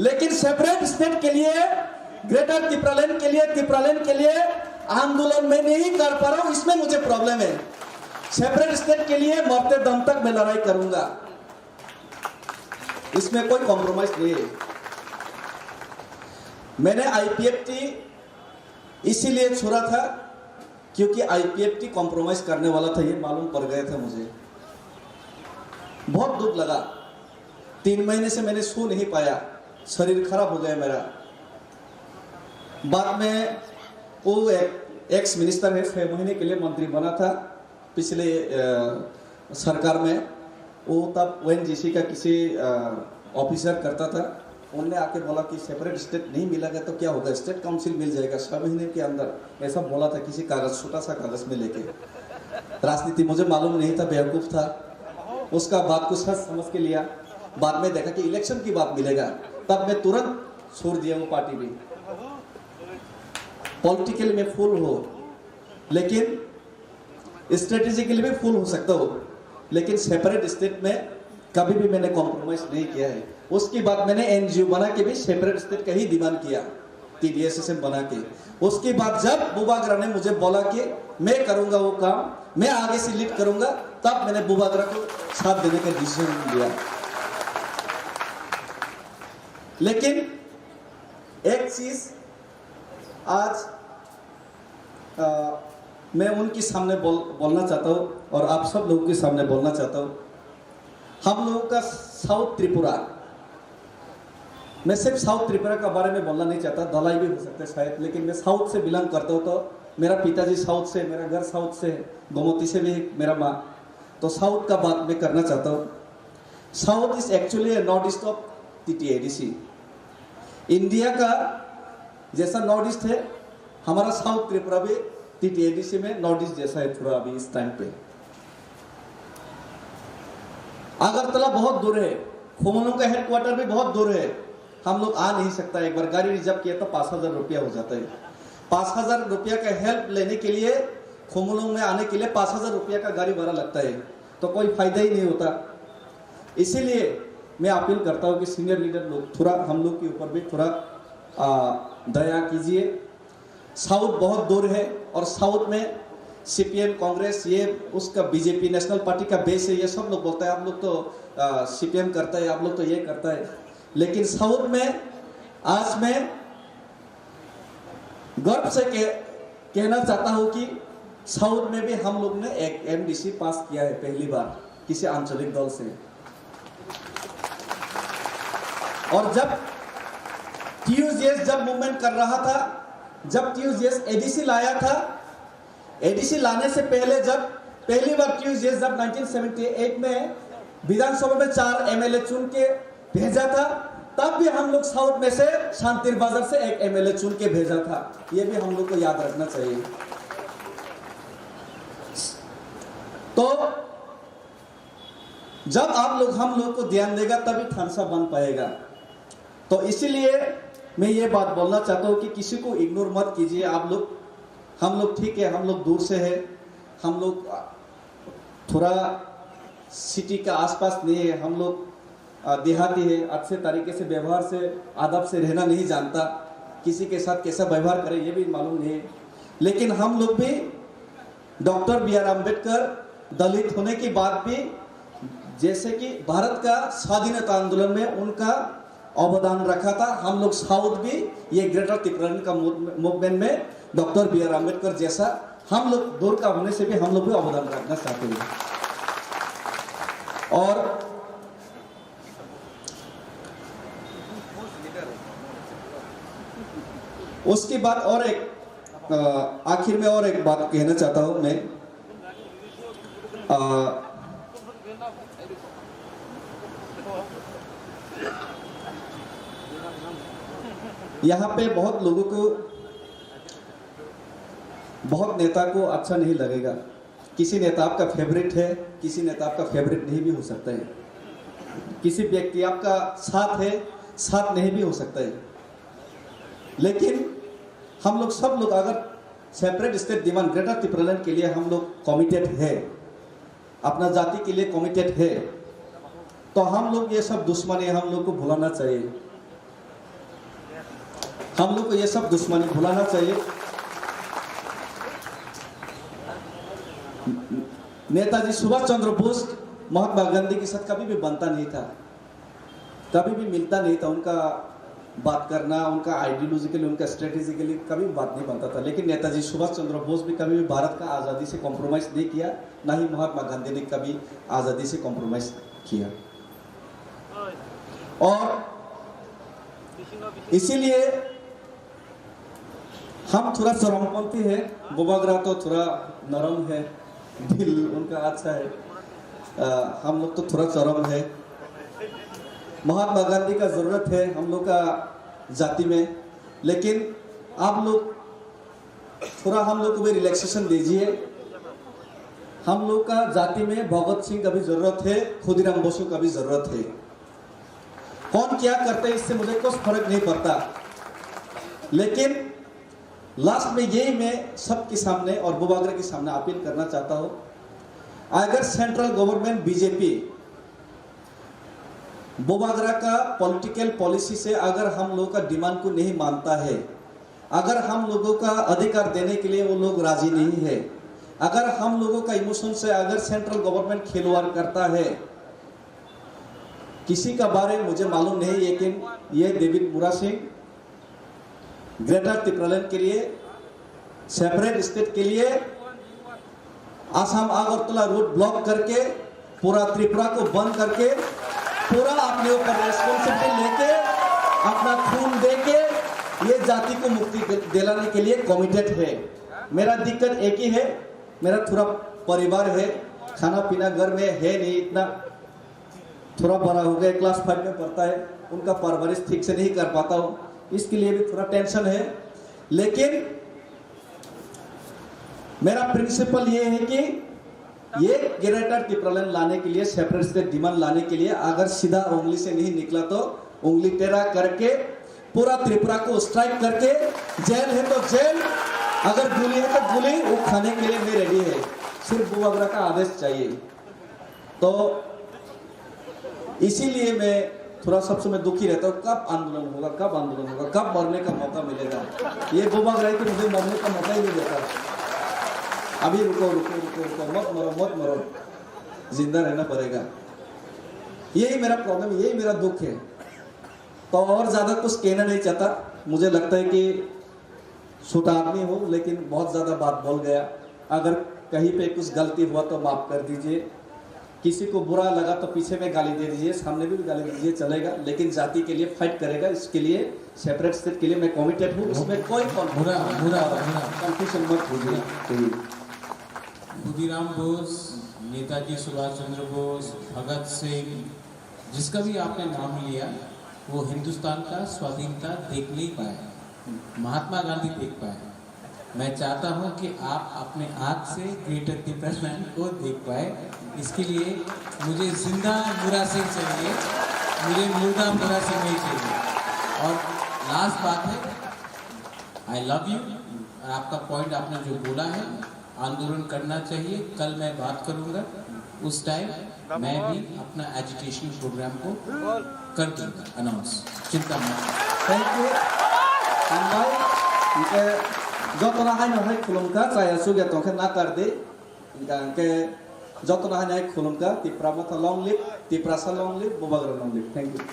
लेकिन सेपरेट स्टेट के लिए, ग्रेटर तिप्रालैंड के लिए, तिप्रालैंड के लिए आंदोलन मैं नहीं कर पा रहा हूं, इसमें मुझे प्रॉब्लम है। सेपरेट स्टेट के लिए मरते दम तक मैं लड़ाई करूंगा, इसमें कोई कॉम्प्रोमाइज नहीं है। मैंने आईपीएफटी इसीलिए छोड़ा था क्योंकि आईपीएफटी कॉम्प्रोमाइज करने वाला था, ये मालूम पड़ गया था मुझे। बहुत दुख लगा, तीन महीने से मैंने सो नहीं पाया, शरीर खराब हो गया मेरा। बाद में वो एक एक्स मिनिस्टर है, छह महीने के लिए मंत्री बना था पिछले अ, सरकार में। वो तब ओएनजीसी का किसी ऑफिसर करता था, उनने आके बोला कि सेपरेट स्टेट नहीं मिलेगा तो क्या होगा, स्टेट काउंसिल मिल जाएगा छह महीने के अंदर, ऐसा बोला था किसी कागज, छोटा सा कागज में लेके। राजनीति मुझे मालूम नहीं था, बेवकूफ था। उसका बात को सच समझ के लिया। बाद में देखा कि इलेक्शन के बाद मिलेगा, तब मैं तुरंत छोड़ दिया वो पार्टी भी। पॉलिटिकल में फूल हो, लेकिन स्ट्रेटेजिकली भी फूल हो सकता हो, लेकिन सेपरेट स्टेट में कभी भी मैंने कॉम्प्रोमाइज नहीं किया है। उसके बाद मैंने एनजीओ बना के भी सेपरेट स्टेट का ही डिमांड किया, टीडीएसएसएम बना के। उसके बाद जब बुबागरा ने मुझे बोला कि मैं करूंगा वो काम, मैं आगे से लीड करूंगा, तब मैंने बुबागरा को साथ देने का डिसीजन लिया। लेकिन एक चीज आज अ, मैं उनके सामने बोल, बोलना चाहता हूँ और आप सब लोगों के सामने बोलना चाहता हूँ। हम लोगों का साउथ त्रिपुरा, मैं सिर्फ साउथ त्रिपुरा का बारे में बोलना नहीं चाहता, धलाई भी हो सकता है शायद, लेकिन मैं साउथ से बिलोंग करता हूँ, तो मेरा पिताजी साउथ से, मेरा घर साउथ से है, गोमती से भी है मेरा माँ, तो साउथ का बात मैं करना चाहता हूँ। South is actually north east of TTADC. India का जैसा नॉर्थ ईस्ट है, हमारा साउथ त्रिपुरा भी टीटीएडीसी में नॉर्थ ईस्ट जैसा है थोड़ा अभी इस टाइम पे। अगरतला बहुत दूर है, खुमलुंग का हेडक्वार्टर भी बहुत दूर है, हम लोग आ नहीं सकता। एक बार गाड़ी रिजर्व किया तो पाँच हज़ार रुपया हो जाता है। पाँच हज़ार रुपया का हेल्प लेने के लिए, खुमलुंग में आने के लिए पाँच हज़ार रुपया का गाड़ी भाड़ा लगता है, तो कोई फायदा ही नहीं होता। इसीलिए मैं अपील करता हूँ कि सीनियर लीडर लोग थोड़ा हम लोग के ऊपर भी थोड़ा आ, दया कीजिए। साउथ बहुत दूर है और साउथ में सीपीएम, कांग्रेस, ये उसका बीजेपी, नेशनल पार्टी का बेस है। ये सब लोग बोलता है, आप लोग तो सीपीएम करता है, आप लोग तो ये करता है। लेकिन साउथ में आज मैं गर्व से कह, कहना चाहता हूँ कि साउथ में भी हम लोग ने एक एमडीसी पास किया है पहली बार किसी आंचलिक दल से। और जब टीयूजेएस जब मूवमेंट कर रहा था, जब टीयूजेएस एडीसी लाया था, एडीसी लाने से पहले जब पहली बार टीयूजेएस जब नाइनटीन सेवेंटी एट में विधानसभा में चार एमएलए चुन के भेजा था, तब भी हम लोग साउथ में से शांतिर बाजार से एक एमएलए चुन के भेजा था। ये भी हम लोग को याद रखना चाहिए। तो जब आप लोग हम लोग को ध्यान देगा, तभी थानसा बन पाएगा। तो इसीलिए मैं ये बात बोलना चाहता हूँ कि किसी को इग्नोर मत कीजिए आप लोग। हम लोग ठीक है, हम लोग दूर से है, हम लोग थोड़ा सिटी का आसपास नहीं है, हम लोग देहाती है, अच्छे तरीके से व्यवहार से, अदब से रहना नहीं जानता। किसी के साथ कैसा व्यवहार करें, ये भी मालूम नहीं है। लेकिन हम लोग भी डॉक्टर बी आर अम्बेडकर दलित होने के बाद भी, जैसे कि भारत का स्वाधीनता आंदोलन में उनका अवदान रखा था, हम लोग साउथ भी ये ग्रेटर तिप्रालैंड का मूवमेंट में डॉक्टर बी आर अम्बेडकर जैसा हम लोग दूर का होने से भी हम लोग भी अवदान रखना चाहते हैं। और उसके बाद और एक, अ, आखिर में और एक बात कहना चाहता हूँ मैं। अ, यहाँ पे बहुत लोगों को, बहुत नेता को अच्छा नहीं लगेगा। किसी नेता आपका फेवरेट है, किसी नेता आपका फेवरेट नहीं भी हो सकता है। किसी व्यक्ति आपका साथ है, साथ नहीं भी हो सकता है। लेकिन हम लोग सब लोग अगर सेपरेट स्टेट डिमांड, ग्रेटर तिप्रालैंड के लिए हम लोग कमिटेड है, अपना जाति के लिए कमिटेड है, तो हम लोग ये सब दुश्मनी हम लोग को भुलाना चाहिए। हम लोग को ये सब दुश्मनी भुलाना चाहिए। नेताजी सुभाष चंद्र बोस महात्मा गांधी के साथ कभी भी बनता नहीं था, कभी भी मिलता नहीं था। उनका बात करना, उनका आइडियोलॉजिकली, उनका स्ट्रेटेजिकली कभी बात नहीं बनता था। लेकिन नेताजी सुभाष चंद्र बोस भी कभी भी भारत का आज़ादी से कॉम्प्रोमाइज नहीं किया, ना ही महात्मा गांधी ने कभी आज़ादी से कॉम्प्रोमाइज किया। और इसीलिए हम थोड़ा चरमपंथी है, बुबाग्रा तो थोड़ा नरम है, दिल उनका अच्छा है। अ, हम लोग तो थोड़ा चरम है। महात्मा गांधी का जरूरत है हम लोग का जाति में, लेकिन आप लोग थोड़ा हम लोग को भी रिलैक्सेशन दीजिए। हम लोग का जाति में भगत सिंह का भी जरूरत है, खुदीराम बोसो का भी जरूरत है। कौन क्या करता है, इससे मुझे कुछ फर्क नहीं पड़ता। लेकिन लास्ट में यही मैं सबके सामने और बुबाग्रा के सामने अपील करना चाहता हूँ, अगर सेंट्रल गवर्नमेंट बीजेपी बुबाग्रा का पॉलिटिकल पॉलिसी से अगर हम लोगों का डिमांड को नहीं मानता है, अगर हम लोगों का अधिकार देने के लिए वो लोग राजी नहीं है, अगर हम लोगों का इमोशन से अगर सेंट्रल गवर्नमेंट खिलवाड़ करता है, किसी का बारे मुझे मालूम नहीं, लेकिन ये डेविड मुरा सिंह ग्रेटर तिप्रालैंड के लिए, सेपरेट स्टेट के लिए आसाम अगरतला रोड ब्लॉक करके पूरा त्रिपुरा को बंद करके पूरा अपने ऊपर रेस्पॉन्सिबिलिटी लेके अपना खून दे के ये जाति को मुक्ति दि-, दिलाने के लिए कमिटेड है। मेरा दिक्कत एक ही है, मेरा थोड़ा परिवार है, खाना पीना घर में है नहीं इतना, थोड़ा बड़ा हो गया, क्लास फ़ाइव में पढ़ता है, उनका परवरिश ठीक से नहीं कर पाता हूँ, इसके लिए भी थोड़ा टेंशन है। लेकिन मेरा प्रिंसिपल ये है कि ये ग्रेटर तिप्रालैंड लाने के लिए, सेपरेट स्टेट डिमांड लाने के लिए अगर सीधा उंगली से नहीं निकला तो उंगली टेढ़ा करके पूरा त्रिपुरा को स्ट्राइक करके जेल है तो जेल, अगर गोली है तो गोली, वो खाने के लिए मैं रेडी है। सिर्फ बुबाग्रा का आदेश चाहिए। तो इसीलिए मैं थोड़ा सब समय दुखी रहता हूँ, कब आंदोलन होगा, कब आंदोलन होगा, कब मरने का मौका मिलेगा। ये बुबागरा ही तो मुझे मरने का मौका ही नहीं देता। अभी रुको, रुको, रुको, रुको, मत मरो, मत मरो, जिंदा रहना पड़ेगा। यही मेरा प्रॉब्लम, यही मेरा दुख है। तो और ज्यादा कुछ कहना नहीं चाहता। मुझे लगता है कि छोटा आदमी हूँ, लेकिन बहुत ज्यादा बात बोल गया। अगर कहीं पे कुछ गलती हुआ तो माफ कर दीजिए। किसी को बुरा लगा तो पीछे में गाली दे दीजिए, सामने भी गाली दीजिए, चलेगा, लेकिन जाति के लिए फाइट करेगा। इसके लिए, सेपरेट स्टेट के लिए मैं कमिटेड हूँ, उसमें कोई कॉन्फ्लिक्ट, मुरा, मुरा, मुरा। कन्फ्यूजन मत कीजिए। ক্ষুদিরাম বোস, নেতাজি সুভাষ চন্দ্র বোস, ভগৎ সিং, जिसका भी आपने नाम लिया, वो हिंदुस्तान का स्वाधीनता देख नहीं पाए, महात्मा गांधी देख पाए। मैं चाहता हूं कि आप अपने आंख से ग्रेटर तिब्बतलैंड को देख पाए। इसके लिए मुझे जिंदा मुरा सिंह चाहिए, मुझे मुर्दा मुरा सिंह नहीं चाहिए। और लास्ट बात है, आई लव यू। और आपका पॉइंट आपने जो बोला है, आंदोलन करना चाहिए। कल मैं बात करूंगा, उस टाइम मैं भी अपना एजुकेशन प्रोग्राम को कर दूंगा अनाउंस। चिंता मत। Thank you. Hambai. Hingke jotono haino hai khulumkha, chaya chugya tongkhe nakar di. Hingka hingke jotono haino hai khulumkha, Tipra Motha long live, Tiprasa long live, Bubagra long live. Thank you.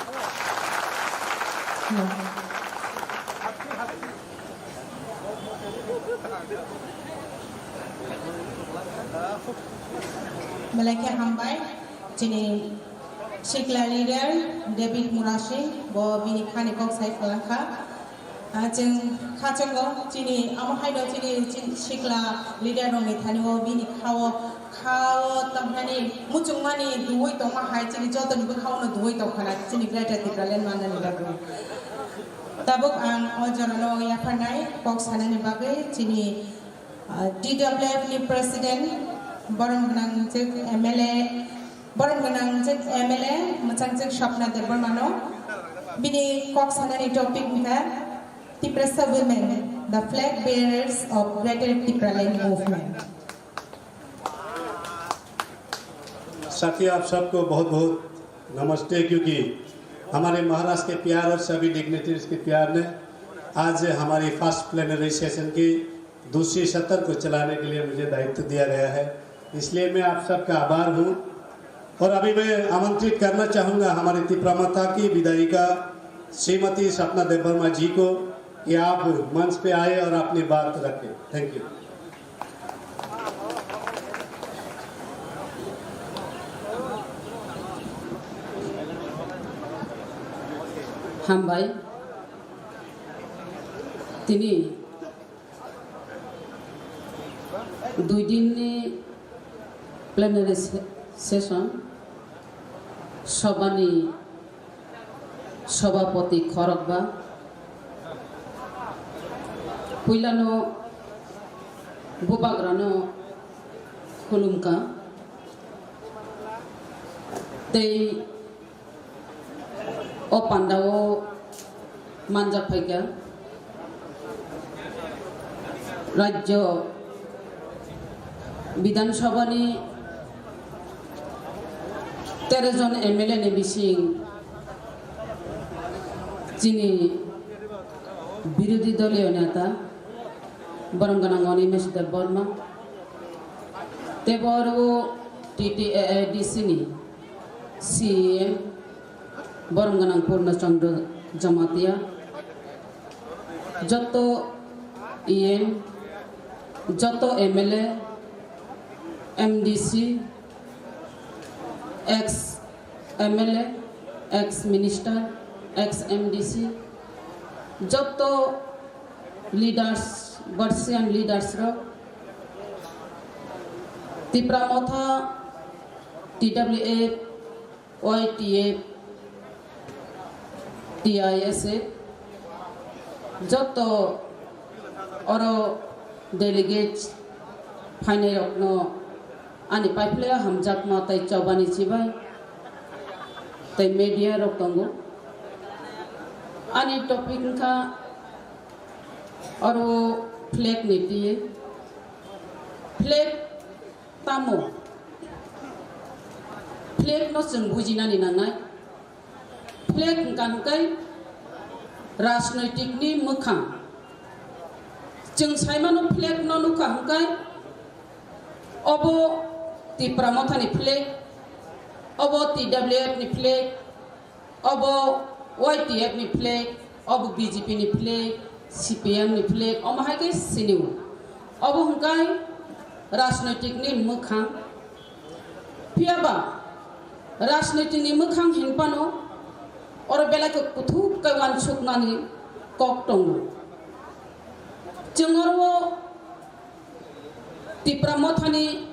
Belai khe hambai, chini sikla leader David Murasing, bo bini khani kok sai phalangkha. Ah, chwng khachango, chini amo haino chini, chini sikla leader rokni thani o bini khao, khao tongmani, muchungmani duwi tongma hai chini jotoni bwkhao no duwi tongkhana chini Greater Tipraland mannani bagwi. Tabuk ang o jorano yapharnai kok sanani bagwi chini, ah, T W F ni President, borom gwnang je M L A, borom gwnang je M L A, mwchang je Swapna Debbarma no. Bini kok sanani topic wngkha Tiprasa Women, the flag bearers of Greater Tipraland Movement. साथियों, आप सबको बहुत बहुत नमस्ते, क्योंकि हमारे महाराष्ट्र के प्यार और सभी डिग्निटरीज के प्यार ने आज हमारी फर्स्ट प्लेनरी सेशन की दूसरी सत्र को चलाने के लिए मुझे दायित्व दिया गया है, इसलिए मैं आप सबका आभार हूँ। और अभी मैं आमंत्रित करना चाहूँगा हमारी तिप्रा माता की विधायिका श्रीमती सपना देबबर्मा जी को कि आप मंच पे आए और अपनी बात रखें। Thank you. Hambai. Tini dui din ni plenary se-, session, sobha ni sobhapoti khorokba, puilano bubagrano khulumkha, tei o pandao manjak phaikha Rajyo Bidhan Sabha ni tero jon M L A ni bising chini birodhi doliyo neta borom gwnang Animesh Debbarma, tei bo aro T T A A D C ni C E M borom gwnang Purna Chandra Jamatia, joto E M, joto M L A, M D C, ex M L A, ex minister, ex M D C, joto leaders, Bauchian leaders rok, Tipra Motha, T W F, Y T F, T I S F, joto oro delegates phainai rokno ani paiphlaiya hamjakma tei chobani chibai tei media rok tongo. Ani topic wngkha oro flag ni twi. Flag tamo? Flag no chwng bujinani nangnai. Flag hwnkha hwnkhe rajnoitikni mwkhang. Chwng saimano flag no nukha hwnkhe obo Tipra Mothani flag, obo T W F ni flag, obo Y T F ni flag, obo B J P ni flag, C P M ni flag, omo hai khe sini o. Obo hwnkhe rajnoitikni mwkhang. Phiyaba rajnoitikni mwkhang hinphano oro belai khe kuthuk khe uansuknani kok tongo. Chwng oro Tipra Mothani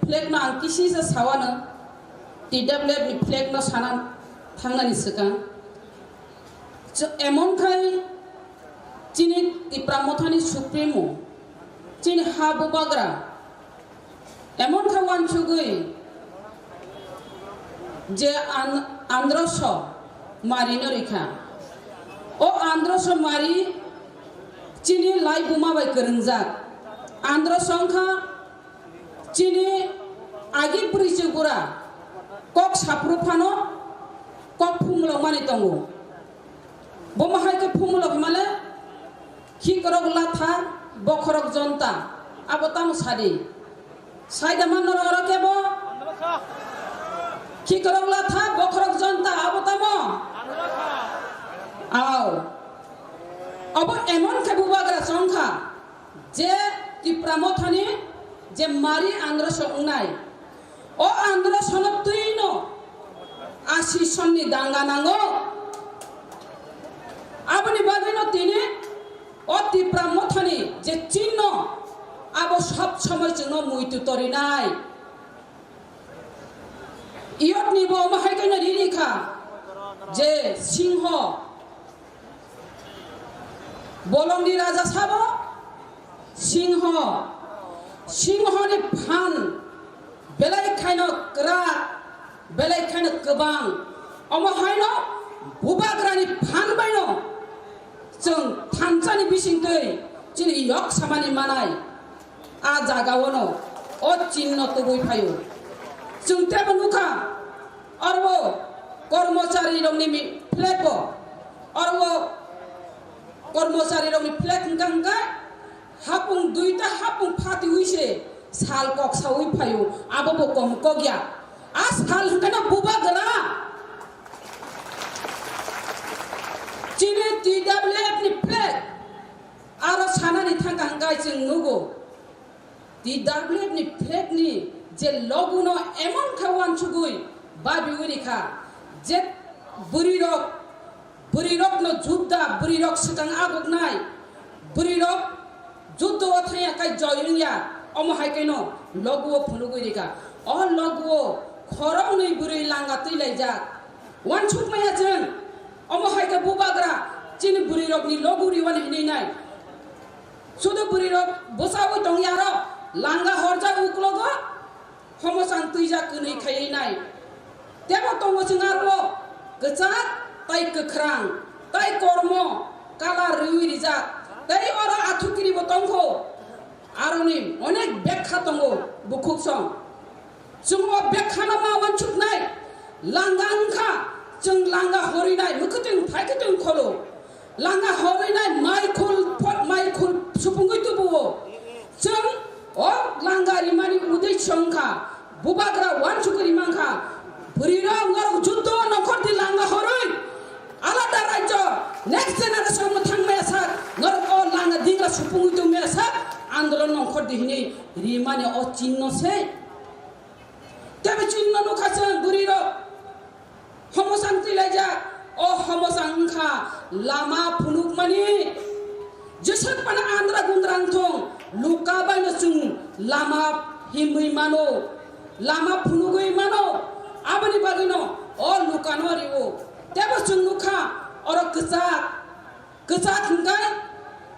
flag no ang kisisa sawano, T W F ni flag no sana thangnani swkang. Ch-, emon khai chini Tipra Mothani Supremo, chini ha bubagra, emon khe uansugwi je an-, androso mari no rikha. O androso mari chini lai buma bai kwrwngjak. Androso wngkha chini agi bwrwi chwk bura kok saphuru phano kok phumulok mani tongo. Bomo hai khe phumulok himale, khikrok latha, bokhorok jonta, abo tamo sadi. Saida man norok oro kebo? Khikrok latha, bokhorok jonta, abo tamo? Aw. Abo emon khe bubagra chongkha, je Tipra Mothani je mari androso wngnai, o androsono twino asi sonni danga nango. Aboni bagwino tini o Tipra Mothani je chinno, abo sob somoi chwngno muitu torinai. Iyotni bo omo hai kheno rini kha je singho, bolongni raja sabo singho, singhoni phan belai khaino kwrak, belai khaino kwbang. Omo haino bubagrani phan baino chwng thansani bisingtwi chini yok samani manai. A jagao no o chinno tubui phaio. Chwng tebo nukha, oro kormochari rokni mi-, flag bo, oro kormochari rokni flag hwnkha hwnkha hapung duita hapung phatiwi se sal kok sawi phaio, abo bo kom kok ya. A sal hwnkha no bubagra. Chini T W F ni flag aro sanani thangkha hwnkha chwng nugo. T W F ni flag ni je logo no emon khe uansugwi babiwi rikha, je bwrwi rok, bwrwi rok no judda, bwrwi rok swkang aguknai, bwrwi rok judda o thangya khai joy wngya, omo hai khe no logo o phunugwi rikha. O logo o khoroknwi bwrwi langa twi laijak, uansukmaya chwng, omo hai khe bubagra chini bwrwi rok ni logo riwani hinwi nai. Sudu bwrwi rok bwsawi tongya aro langa horjak uklogo homosang twijak kwnwi khaiwi nai. Tebo tongo chwng aro kwchak tai kwkhrang tai kormo kalar riwi rijak. Tei oro athukiri bo tongkho. Aroni onek bekha tongo bukhuk song. Chwng o bekhano ma uansuknai, langa wngkha, chwng langa horinai, mwkhwtwng phaikhe tong kholo. Langa horinai, mai khul, phot mai khul, supungwi tubuo. Chwng o langa rimani udei chwngkha, bubagra uansukwi rimankha, bwrwirok norok juddo nongkhor di langa horwi. Alada rajyo, next generation mwthang maya sak, norok o langa dingra supungwi tong maya sak, andolon nongkhor di hinwi rimani o chinno se. Tebe chinno nukha chwng bwrwi rok. Homosang twilaijak, o homosang wngkha lama phunukmani. Jeswk phano andra gundra wngthong, luka baino chwng lama himwi mano, lama phunugwi mano. Aboni bagwino o lukano rio. Tebo chwng nukha oro kwchak. Kwchak hwnkhe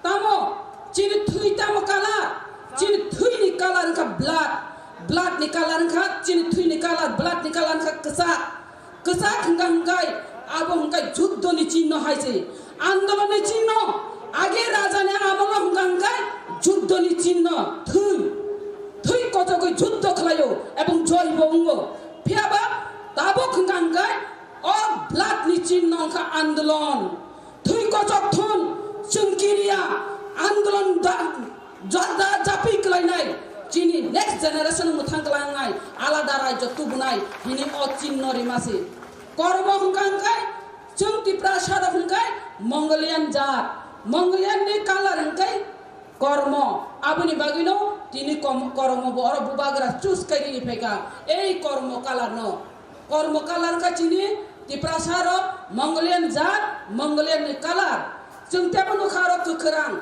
tamo? Chini thwi tamo color? Chini thwini color wngkha blood. Blood ni color wngkha chini thwini color, blood ni color wngkha kwchak. Kwchak hwnkha hwnkhe abo hwnkhe juddoni chinno hai se. Andolonni chinno age rajani amolo hwnkha hwnkhe juddoni chinno thwi. Thwi kochogwi juddo khlaio ebong joy bo wngo. Phiyaba tabuk hwnkha hwnkhe O blood ni chinno wngkha andolon. Thwi kochok thun, chwng kiriya, andolon da, ja, da, japwi kwlainai. Chini next generation mwthang kwlangnai, alada raijyo tubunai, hini o chinno rima se. Kormo hwnkha hwnkhe, chwng Tiprasa rok hwnkhe Mongolian jat. Mongolian ni colour hwnkhe kormo. Aboni bagwino tini kom-, kormo bo oro bubagra choose khairwi phaikha. Ei kormo colour no. Kormo colour kha chini Tiprasa rok Mongolian jat, Mongolian ni colour. Chwng tebo nukha oro kwkhwrang.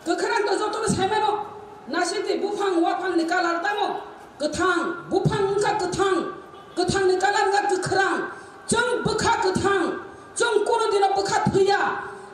Kwkhwrang to jotono saimano. Nasiti buphang waphang ni colour tamo? Kwthang. Buphang wngkha kwthang. Kwthang ni colour wngkha kwkhwrang. Chwng bwkha kwthang. Chwng kunu dino bwkha thwiya.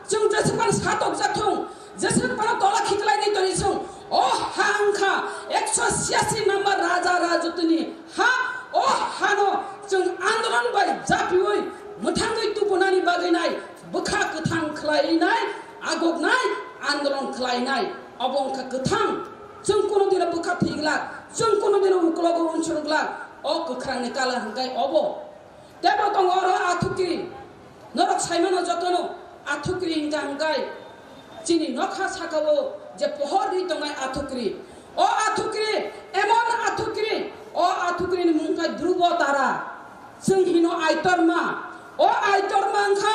Chwng jeswkmani satok jathung. Jeswk phano tola khiklai ni toni chwng. O ha wngkha ekso siyasi number raja rajotini ha. O hano chwng andolon bai japiui mwthangwi tubunani bagwi nai bwkha kwthang khlai nai, agok nai, andolon khlai nai. Obo wngkha kwthang. Chwng kunu dino bwkha thwi glak, chwng kunu dino uklogo unsur glak. O kwkhrangni colour hwnkhe obo. Tebo tongo oro athukiri. Norok saimano jotono athukiri hwnkha hwnkhe chini nokha sakao je pohor ri tongnai athukiri. O athukiri, emon athukiri, o athukirini mung khe Dhrubo Tara. Chwng hino Aitorma. O Aitorma wngkha,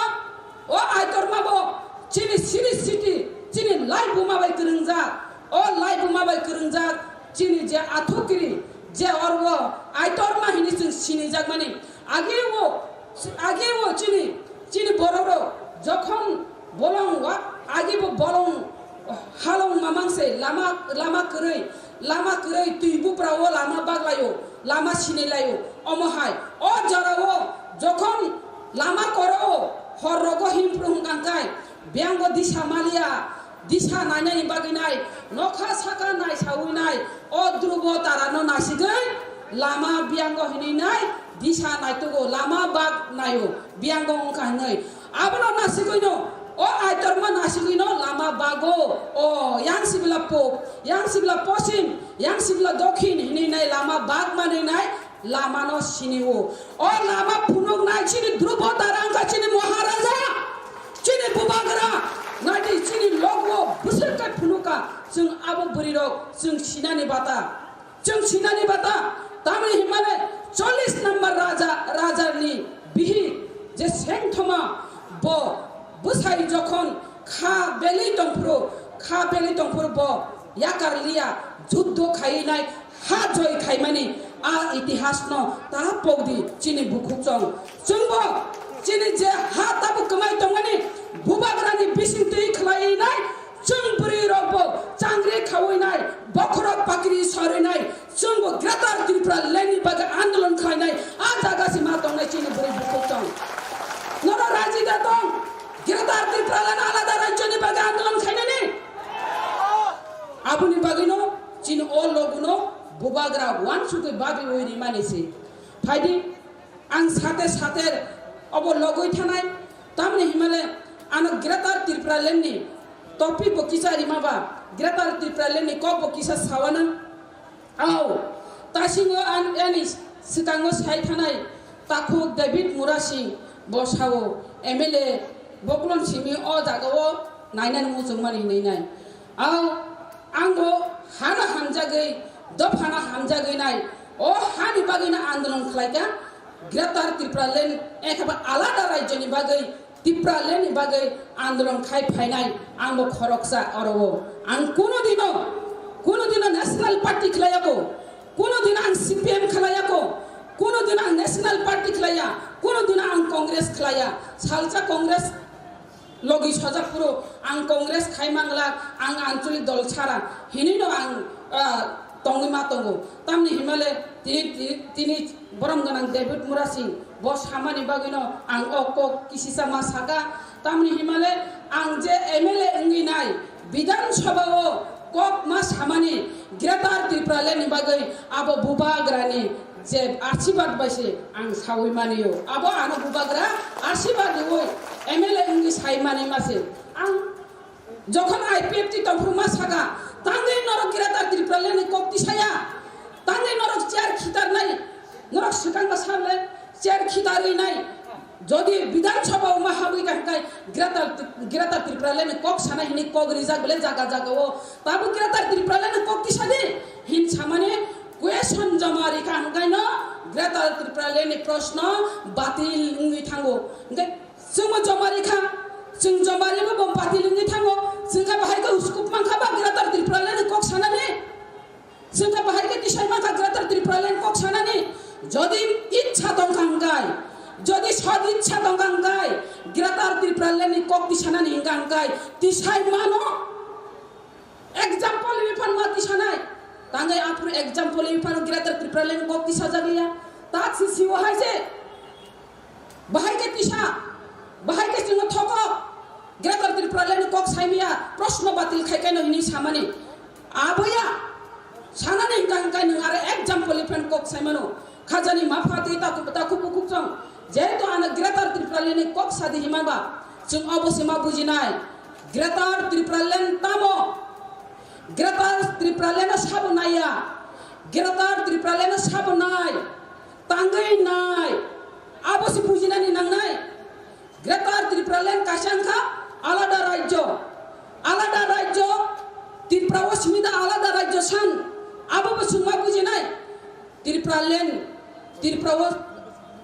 o Aitorma bo chini siri siti, chini laibuma bai kwrwngjak. O laibuma bai kwrwngjak chini je athukiri, je oro Aitorma hini chwng sinijakmani. Age o, age o chini, chini borok rok jokhon bolong wa, age bo bolong halong mamang se lama, lama kwrwi, lama kwrwi twi bupra o lama baglaio, lama sinilaio. Omo hai, o jora o jokhon lama koro o hor rogo himpru hwnkha hwnkhe, Biyango disa maliya, disa nainani bagwi nai, nokha saka nai saui nai, o Dhrubo Tarano nasigwi lama biyango hinwi nai, disa naitugo, lama bak naio, biyango wngkha hinwi. Abono nasigwino, o Aitorma nasigwino lama bago, o yang sibla pop, yang sibla posim, yang sibla dokhin hinwi nai lama bak manwi nai, lamano sini o. O lama phunuknai chini Dhrubo Tara wngkha chini Maharaja, chini Bubagra, nadi chini logo bwswk khe phunuka, chwng abo bwrwirok chwng sinani bata. Chwng sinani bata, tamni himale chollish number raja, rajani bihik je Sengthoma bo bwsai jokhon kha belwi tongphuru, kha belwi tongphuru bo yakar liya, juddo khaiwi nai, ha joi khaimani a itihasno ta pokdi chini bukhuk chong. Chwngbo chini je ha tabuk kwmai tongmani bubagrani bising twi khlaiwi nai, chwng bwrwi rokbo changri khawi nai, bokhorok pakri sarwi nai, chwngbo Greater Tripura Land ni bagwi andolon khlainai, a jaga se ma tongnai chini bwrwi bukhuk chong. Noro raji da tong? Greater Tripura Land alada rajyoni bagwi andolon khainani? Aboni bagwino chini o loguno bubagra wansugwi babi ui rimani se. Phaidi, ang sate sate obo logwi thanai, tamni himale ano Greater Tripura Land ni topic bo kisa rima ba, Greater Tripura Land ni kok bo kisa sawana. Au, tasingo an, ani swkango sai thanai takhuk David Murasing bo sao, M L A boklon simi o jagao nainani muchungmani hinwi nai. Au, ang bo hano hamjagwi, dophano hamjagwi nai, o hani bagwino andolon khlaikha, Greater Tripura Land, ekhaba alada rajyoni bagwi Tripura Land ni bagwi andolon khai phainai ang bo khoroksa oro o. Ang kuno dino, kuno dino National Party khlaiya ko, kuno dino ang C P M khlaiya ko, kuno dino ang National Party khlaiya, kuno dino ang Congress khlaiya. Salsa Congress logi sojak phuru ang Congress khai manglak, ang anchalik dol sara hinwi no ang, ah, tongwi ma tongo. Tamni himale tini, tini, tini borom gwnang David Murasing bo samani bagwino ang o kok kisisa ma saka. Tamni himale ang je M L A wngwi nai Bidhan Sabha o kok ma samani Greater Tripura Land ni bagwi abo bubagrani je asibad bai se ang sawi manio. Abo ano bubagra asibad riwi M L A wngwi sai mani ma se. Ang Jokhon I P F T tongphuru ma saka, tangwi norok Greater Tripura Land ni kok tisaya, tangwi norok chair khitarnai, norok swkang ma sable chair khitarwi nai, Jodi Bidhan Sabha o ma habwi ka hwnkhe Greater, Greater Tipraland ni kok sana hini kok rijak bele jaga jaga o. Tabuk Greater Tipraland ni kok tisa di hin samani question joma rikha hwnkhe no Greater Tipraland ni proshno batil wngwi thango. Hwnkhe chwngbo joma rikha, chwng joma ribo bo batil wngwi thango. Chwngkha bahai khe uskup mankha ba Greater Tipraland ni kok sanani. Chwngkha bahai khe tisai mankha Greater Tipraland kok sanani. Jodi ichha tongkha hwnkhe, jodi sod ichha tongkha hwnkhe, Greater Tipraland ni kok tisanani hwnkha hwnkhe tisai mano. Example ni phan ma tisanai. Tangwi aphuru example ni phan Greater Tipraland ni kok tisajagya. Tak si siwa hai se. Bahai khe tisa, bahai khe chwngno thokok, Greater Tipraland ni kok saimaya, proshno batil khai kaino hini samani. Aboya, sanani hwnkha hwnkhe nwng aro example ni phan kok saimano. Khajani mapha tei takhuk, takhuk bukhuk chong. Jehetu ano Greater Tipraland ni kok sadi himaba, chwng obo se ma bujinai. Greater Tipraland tamo? Greater Tipraland no sabo naiya. Greater Tipraland no sabo nai. Tangwi nai. Abo se bujinani nangnai. Greater Tipraland kaisa wngkha alada rajyo. Alada rajyo, Tripura o simi da alada rajyo san. Abo bo chwng ma bujinai. Tipraland, Tripura o,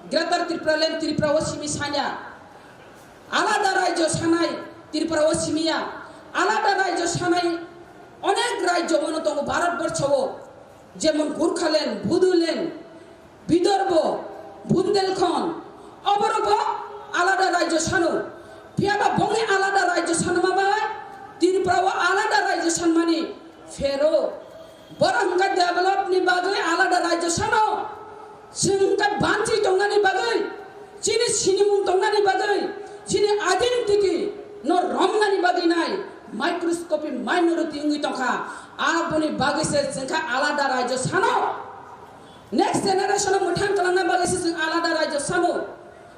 Greater Tipraland Tripura o simi sanya. Alada rajyo sanai Tripura o simiya. Alada rajyo sanai onek rajyo mano tongo Bharat borsho o. Jemon Gurkhaland, Bodoland, Bidorbo, Bundelkhand, oborokbo alada rajyo sano. Phiyaba bongni alada rajyo sanma bai Tripura o alada rajyo sanmani phero. Borok hwnkhe develop ni bagwi alada rajyo sano. Chwng hwnkhe banchi tongnani bagwi, chini sinimung tongnani bagwi, chini identity no romnani bagwi nai microscopic minority wngwi tongkha. Aboni bagwi se chwngkha alada rajyo sano. Next generation no mwthang kwlangna bagwi se chwng alada rajyo sano.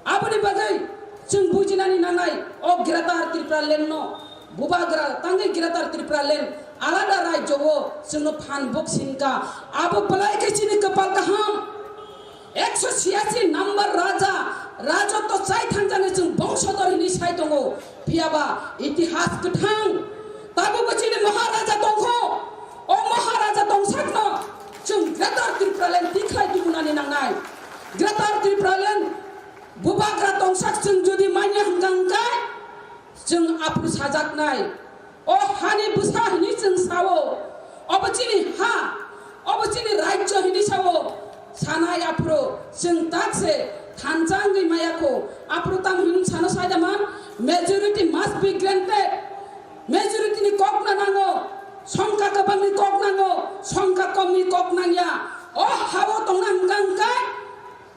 Aboni bagwi chwng bujinani nangnai, o Greater Tipraland no bubagra tangwi Greater Tipraland alada rajyo o chwngno phan bok singkha. Abo belai khe chini kwpal kaham. Ekso siyasi number raja, rajotto chai thangjani chwng bongsodor hinwi sai tongo. Phiyaba itihas kwthang. Tabukbo chini Maharaja tongkho. O Maharaja tongsakno chwng Greater Tipraland tikhlai tubunani nangnai. Greater Tipraland bubagra tongsak chwng jodi manya hwnkha hwnkhe, chwng aphuru sajaknai, o hani bwsa hwnwi chwng sao, obo chini ha, obo chini rajyo hwnwi sao, sanai aphuru chwng tak se thansa wngwi maya kho, aphuru tamo hwnwi sano saida man, majority must be granted, majority ni kok na nango, songkha kwbangni kok nango, songkha komni kok nangya, o hao tongna hwnkha hwnkhe,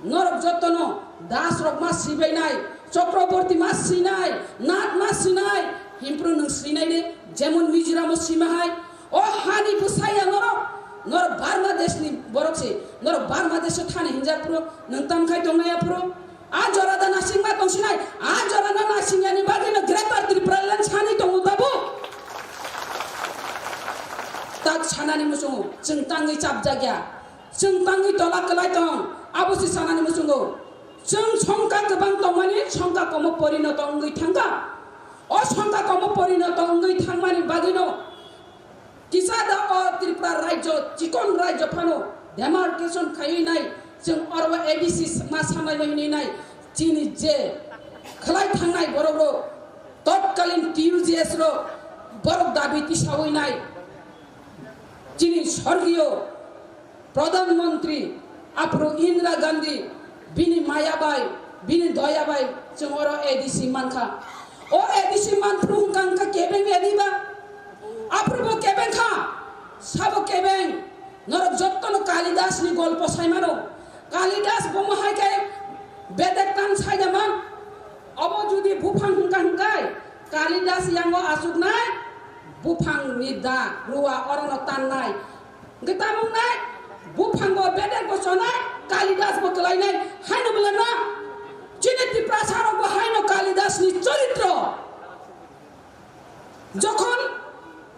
Norok jotono das rok ma sibainai, Chakraborty ma sinai, Nath ma sinai, himpru nwng sinai de, jemon Mizoram o sima hai. O hani bwsaya norok, norok Bangladesh ni borok se, norok Bangladesh o thani hinjak phuru, nwng tam khai tongnai aphuru. A jora da nasing ma tongsinai, a jora no nasing yani bagwi no Greater Tipraland sani tongo tabuk. Tak sanani muchungo, chwng tangwi chapjak ya. Chwng tangwi tola kwlai tong, abo se sanani muchungo. Chwng songkha kwbang tongmani songkha komo porinoto wngwi thangkha. O songkha komo porinoto wngwi thangmani bagwino kisa da o Tripura rajyo, chikon rajyo phano demarcation khaiwi nai, chwng oro A D C ma sanai hinwi nai, chini je khwlai thangnai borok rok, totkalin T U G S rok, borok dabi tisawi nai. Chini sorgiyo Pradhan Mantri aphuru Indira Gandhi bini maya bai, bini doya bai chwng oro A D C mankha. O A D C manphuru hwnkha hwnkha kebeng A D ba? Aphuru bo kebeng kha, sabo kebeng. Norok jottono Kalidas ni golpo saimano. Kalidas bo mohai khe bedek tan saidaman. Obo judi buphang hwnkha hwnkhe Kalidas yango achuknai, buphangni da, rua orono tannai. Hwnkhe tamo wngnai? Buphango bedekbo chonai, Kalidasbo kwlainai, haino bwlano chini Tiprasarokbo haino Kalidasni choritro. Jokhon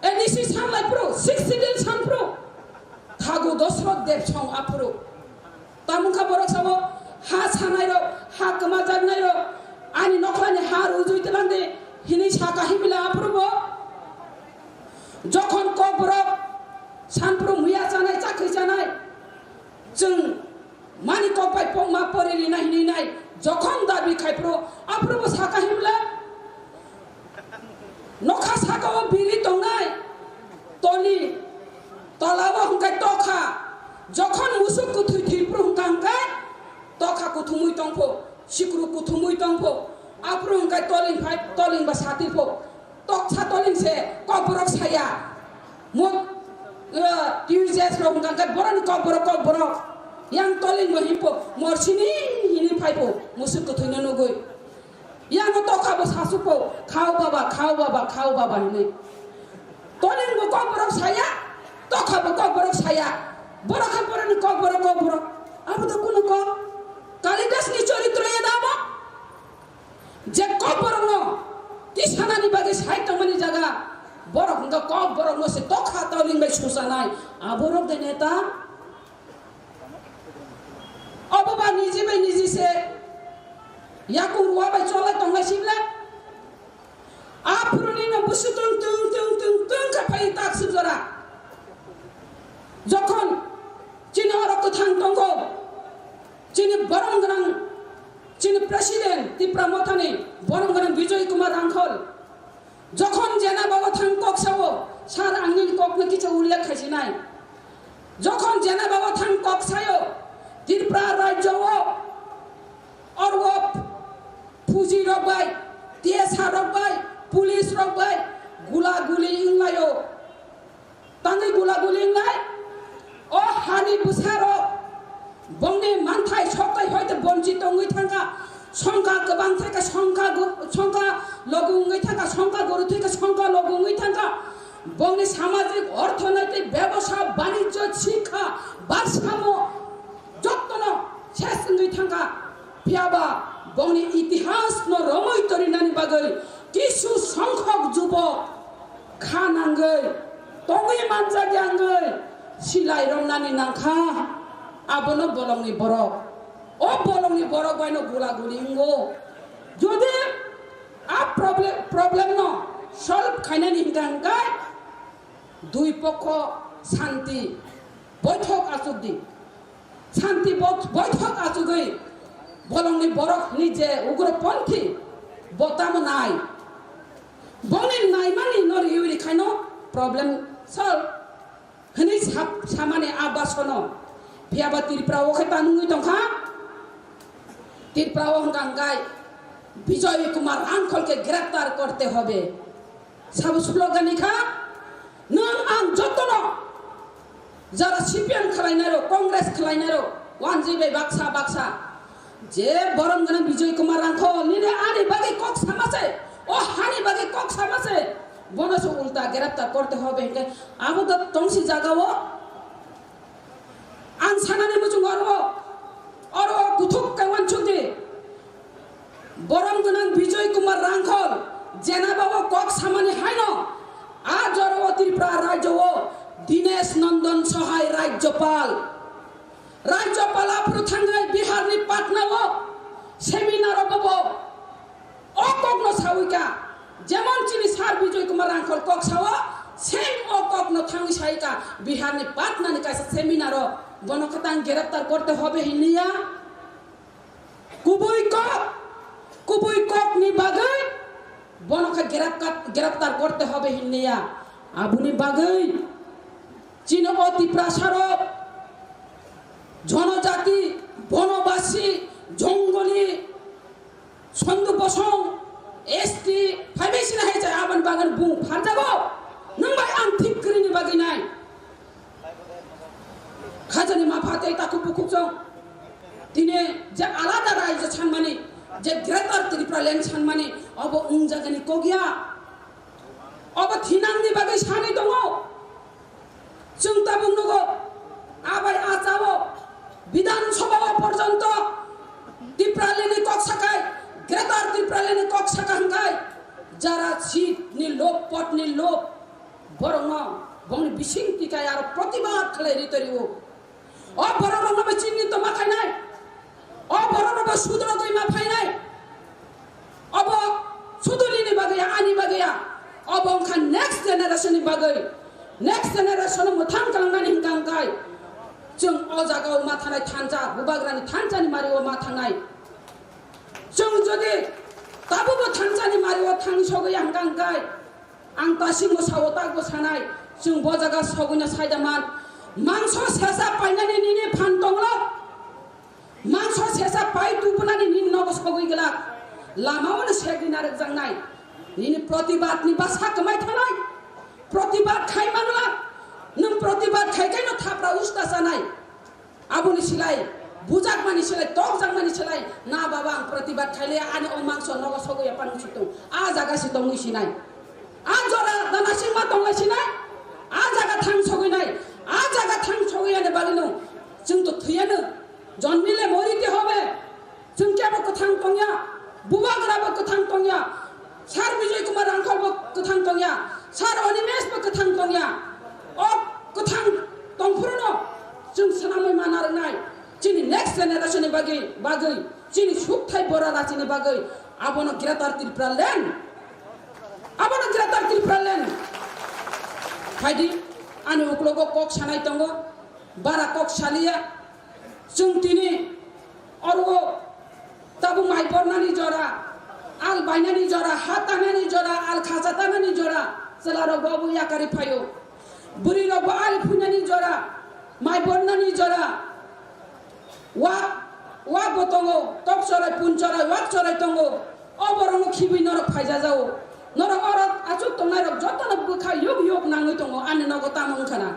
A D C sanlai phuru, Sixth Schedule san phuru, thagu Dosroth Debsong aphuru. Tamo wngkha borok sabo ha sanairok, ha kwmajaknairok, Ani nokhlani ha rujui twlangdi hinwi saka himila aphuru bo. Jokhon kokborok sanphuru muya chanai, chakri chanai, chwng mani kok bai pokma pori rina hinwi nai, jokhon dabi khai phuru aphuru bo saka himla. Nokha saka o biri tongnai, toli, tola o hwnkhe tokha, jokhon musuk kwthwi thwi phuru hwnkha hwnkhe tokha kuthumwi tongpho, sikru kuthumwi tongpho, aphuru hwnkhe toling phai, toling ba sati pho. Toksa toling se kokborok saya. Mo, eh, T U J S rok hwnkha khe boroni kokborok, kokborok. Yang toling bo himpo, morsini hini phaipo, musuk kwthwino nugui. Yang tokha bo sasupo, "Khao baba, khao baba, khao baba," hinwi. Toling bo kokborok saya, tokha bo kokborok saya. Borok khe boroni kokborok, kokborok. Abo to kuno kok. Kalidas ni choritro ya dabo. Je kokborokno tisanani bagwi sai tongmani jaga, borok hwnkha kokborokno se tokha toling bai susanai, aborok de neta. Obo ba niji bai niji se yakung rua bai cholai tongnai sibla. Aphuruni no busu tung tung tung tung tung kha phai tak sujora. Jokhon chini oro kwthang tongo, chini borom gwnang, chini president Tipra Mothani borom gwnang Bijoy Kumar Rangkhol. Jokhon jena bago thang kok sao, sar ang nini kokno kicha ullekh khaisinai. Jokhon jena bago thang kok sayo, Tripura rajyo o orwo phuji rok bai, T S R rok bai, police rok bai gula guli wnglaio. Tangwi gula guli wngnai, o hani bwsarok bongni manthai soktai hoite bonchi tongwi thangkha, songkha kwbang thai kha, songkha gu-, songkha logu wngwi thangkha, songkha guru thai kha, songkha logu wngwi thangkha. Bongni samajik, orthonoitik, bebosa, banijyo, sikha, barsamo, jottono ses wngwi thangkha. Phiyaba bongni itihasno romwi torinani bagwi kisu songkhok jubok kha nangwi tongwi manjakya wngwi silai romnani nangkha. Abono bolongni borok, o bolongni borok baino gula guli wngo. Jodi a problem, problemno solve khainani hwnkha hwnkhe dui pokho santi boithok achukdi. Santi bo-, boithok achugwi bolongni borokni je ugroponthi bo tamo nai. Bongni naimani no riwi rikhaino problem solve hwnwi sap-, samani a basono. Phiyaba Tripura o khe ta nungwi tongkha. Tripura o hwnkha hwnkhe Bijoy Kumar Rangkhol ke graftar korte hobe. Sabo slogan ni kha, nwng ang jotono jara C P M khwlainai rok, Congress khwlainai rok, wanjwi bai baksa baksa. Je borom gwnang Bijoy Kumar Rangkhol, nini ani bagwi kok sama se, o hani bagwi kok sama se, bono se ulta graftar korte hobe hingke abo to tongsi jaga o. Ang sanani muchung oro, oro kuthuk kaiwan chukdi. Borom gwnang Bijoy Kumar Rangkhol, jenaba o kok samani haino, a jora o Tripura rajyo o Dinesh Nandan Sahai rajyopal. Rajyopal aphuru thangwi Bihar ni Patna o seminar o bobo o kokno sawi ka, jemon chini sir Bijoy Kumar Rangkhol kok sao, same o kokno thangwi sai ka Bihar ni Patna ni kaisa seminar o, bono khe tang graftar korte hobe hinliya. Kubui kok, kubui kok ni bagwi bono khe graftar, graftar korte hobe hinliya. Aboni bagwi chini o Tiprasa rok jonojati, bonobasi, jongoli, Sondu Bosong, S T, phaibai sina hai chai aban bagan bung pharjago. Nwng bai ang thik kwrwini bagwi nai. Khajani mapha tei takhuk bukhuk chong. Tini je alada rajyo sanmani, je Greater Tripura Land sanmani, obo wngjagani kokya. Obo thinangni bagwi sanwi tongo. Chwng tabuk nugo, abai a chao Bidhan Sabha o porjonto Tipralandni kok sakai, Greater Tipralandni kok saka hwnkhe jara seat ni lob, pot ni lob, borokno bongni bising tikai aro protibad khlai ri tariwo. O borok rokno bo chini tongma khainai. O borok rok bo sudro twi ma phainai. Next generation no mwthang kalangnani hwnkha hwnkhe chwng o jaga o ma thanai thansa, Bubagrani thansa ni mari o ma thangnai. Chwng jodi tabukbo thansa ni mari o thang sogwi hwnkha hwnkhe ang tasingbo sao takbo sanai, chwng bo jaga sogwino saida man. Mangso sesa painani nini phan tonglo. Mangso sesa pai tubunani nini nogo sogwi glak. Lama ono segwi narwkjaknai. Nini protibad ni bwsa kwmai thanai. Protibad khai mangla. Nwng protibad khai khe no thapra usta sanai. Aboni silai, bujakmani silai, tokjakmani silai, na baba ang protibad khai le ani o mangso nogo sogwi ya panu situng. A jaga si tongwi sinai. A jora dana singma tonglai sinai. A jaga thang sogwi nai. A jaga thang sogwi ani bagwi no. Chwng to thuyano. Jonmile morite hobe. Chwng kebo kwthang tongya, Bubagra bo kwthang tongya, Sir Bijoy Kumar Rangkhol bo kwthang tongya, Sir Animesh bo kwthang tongya. O kwthang tongphruno chwng swnamwi mana rwnai. Chini next generation ni bagwi, bagwi, chini sukthai bora rachini bagwi abono Greater Tripura Land, abono Greater Tripura Land. Phaidi, ani uklogo kok sanai tongo, bara kok saliya. Chwng tini oro tabuk mai bornani jora, al bainani jora, ha tanani jora, al khacha tanani jora, chwlarok bo obo yakarwi phaio. Bwrwirok bo al phuinani jora, mai bornani jora, wak, wak bo tongo, tok chorai, pun chorai, wak chorai tongo. O borokno khibwi norok phaijajao. Norok oro achuk tongnairok jotono bwkha yuk yuk nangwi tongo, ani nogo tamo wngkha na.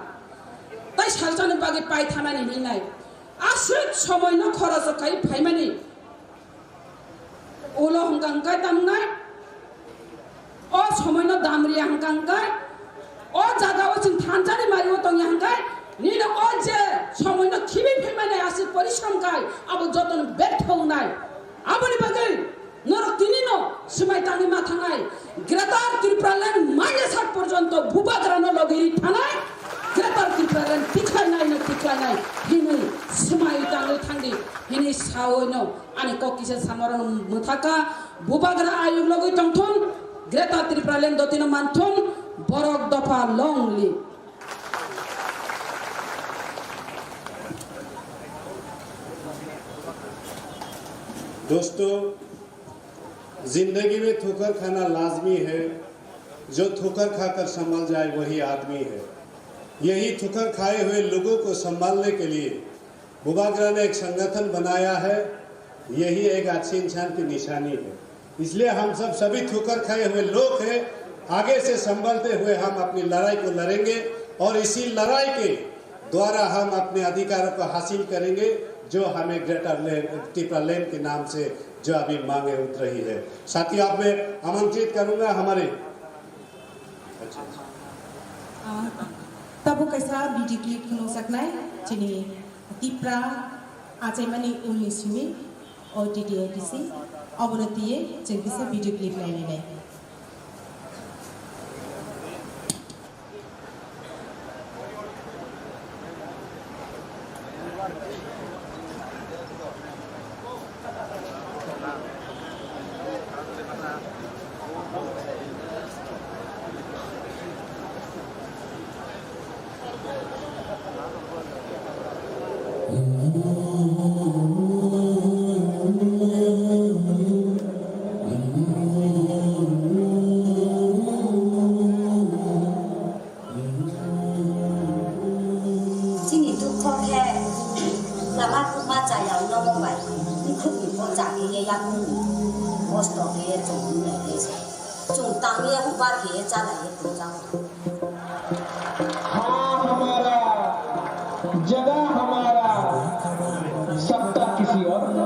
Tai salsani bagwi pai thanani hinwi nai. Aswk somoino khorok khai phaimani ulo hwnkha hwnkhe tamnai. O somoino damriya hwnkha hwnkhe, o jagao chwng thansa ni mari o tongya hwnkhe, nini o je somoino khibi phaimani aswk porishrom khai abo jotono betha wngnai. Aboni bagwi norok tinino swmai tangwi ma thangnai, Greater Tripura Land manya sak porjonto Bubagrano logi ri thanai, Greater Tripura Land tikhlainai no tikhlainai hinwi swmai tangwi thangdi hinwi sawi no ani kok kisa samorano mwthaka, Bubagra ayuk logwi tongthun, Greater Tripura Land dotino manthun, borok dopha long live. दोस्तों, जिंदगी में ठोकर खाना लाजमी है। जो ठोकर खाकर संभल जाए, वही आदमी है। यही ठोकर खाए हुए लोगों को संभालने के लिए बुबागरा ने एक संगठन बनाया है। यही एक अच्छे इंसान की निशानी है। इसलिए हम सब सभी ठोकर खाए हुए लोग हैं। आगे से संभलते हुए हम अपनी लड़ाई को लड़ेंगे और इसी लड़ाई के द्वारा हम अपने अधिकारों को हासिल करेंगे, जो हमें ग्रेटर लैंड, टिपरा लैंड के नाम से जो अभी मांगे उठ रही है। साथियों, अब मैं आमंत्रित करूंगा हमारे, अच्छा, अच्छा। Ah, tabuk kaisa video clip phunukjaknai chini Tipra achaimani ulni simi O T T A D C, obono twiwi chwng kisa video clip nailainai. Chini dukho khe lama khukma chaya nogo bai, bukhukni bo chakhe yakungni kosto khe chwng wngya khe se. Chwng tangwi yakung bar khe chalaiwi tongjago. हाँ हमारा, जगह हमारा, सत्ता किसी और का।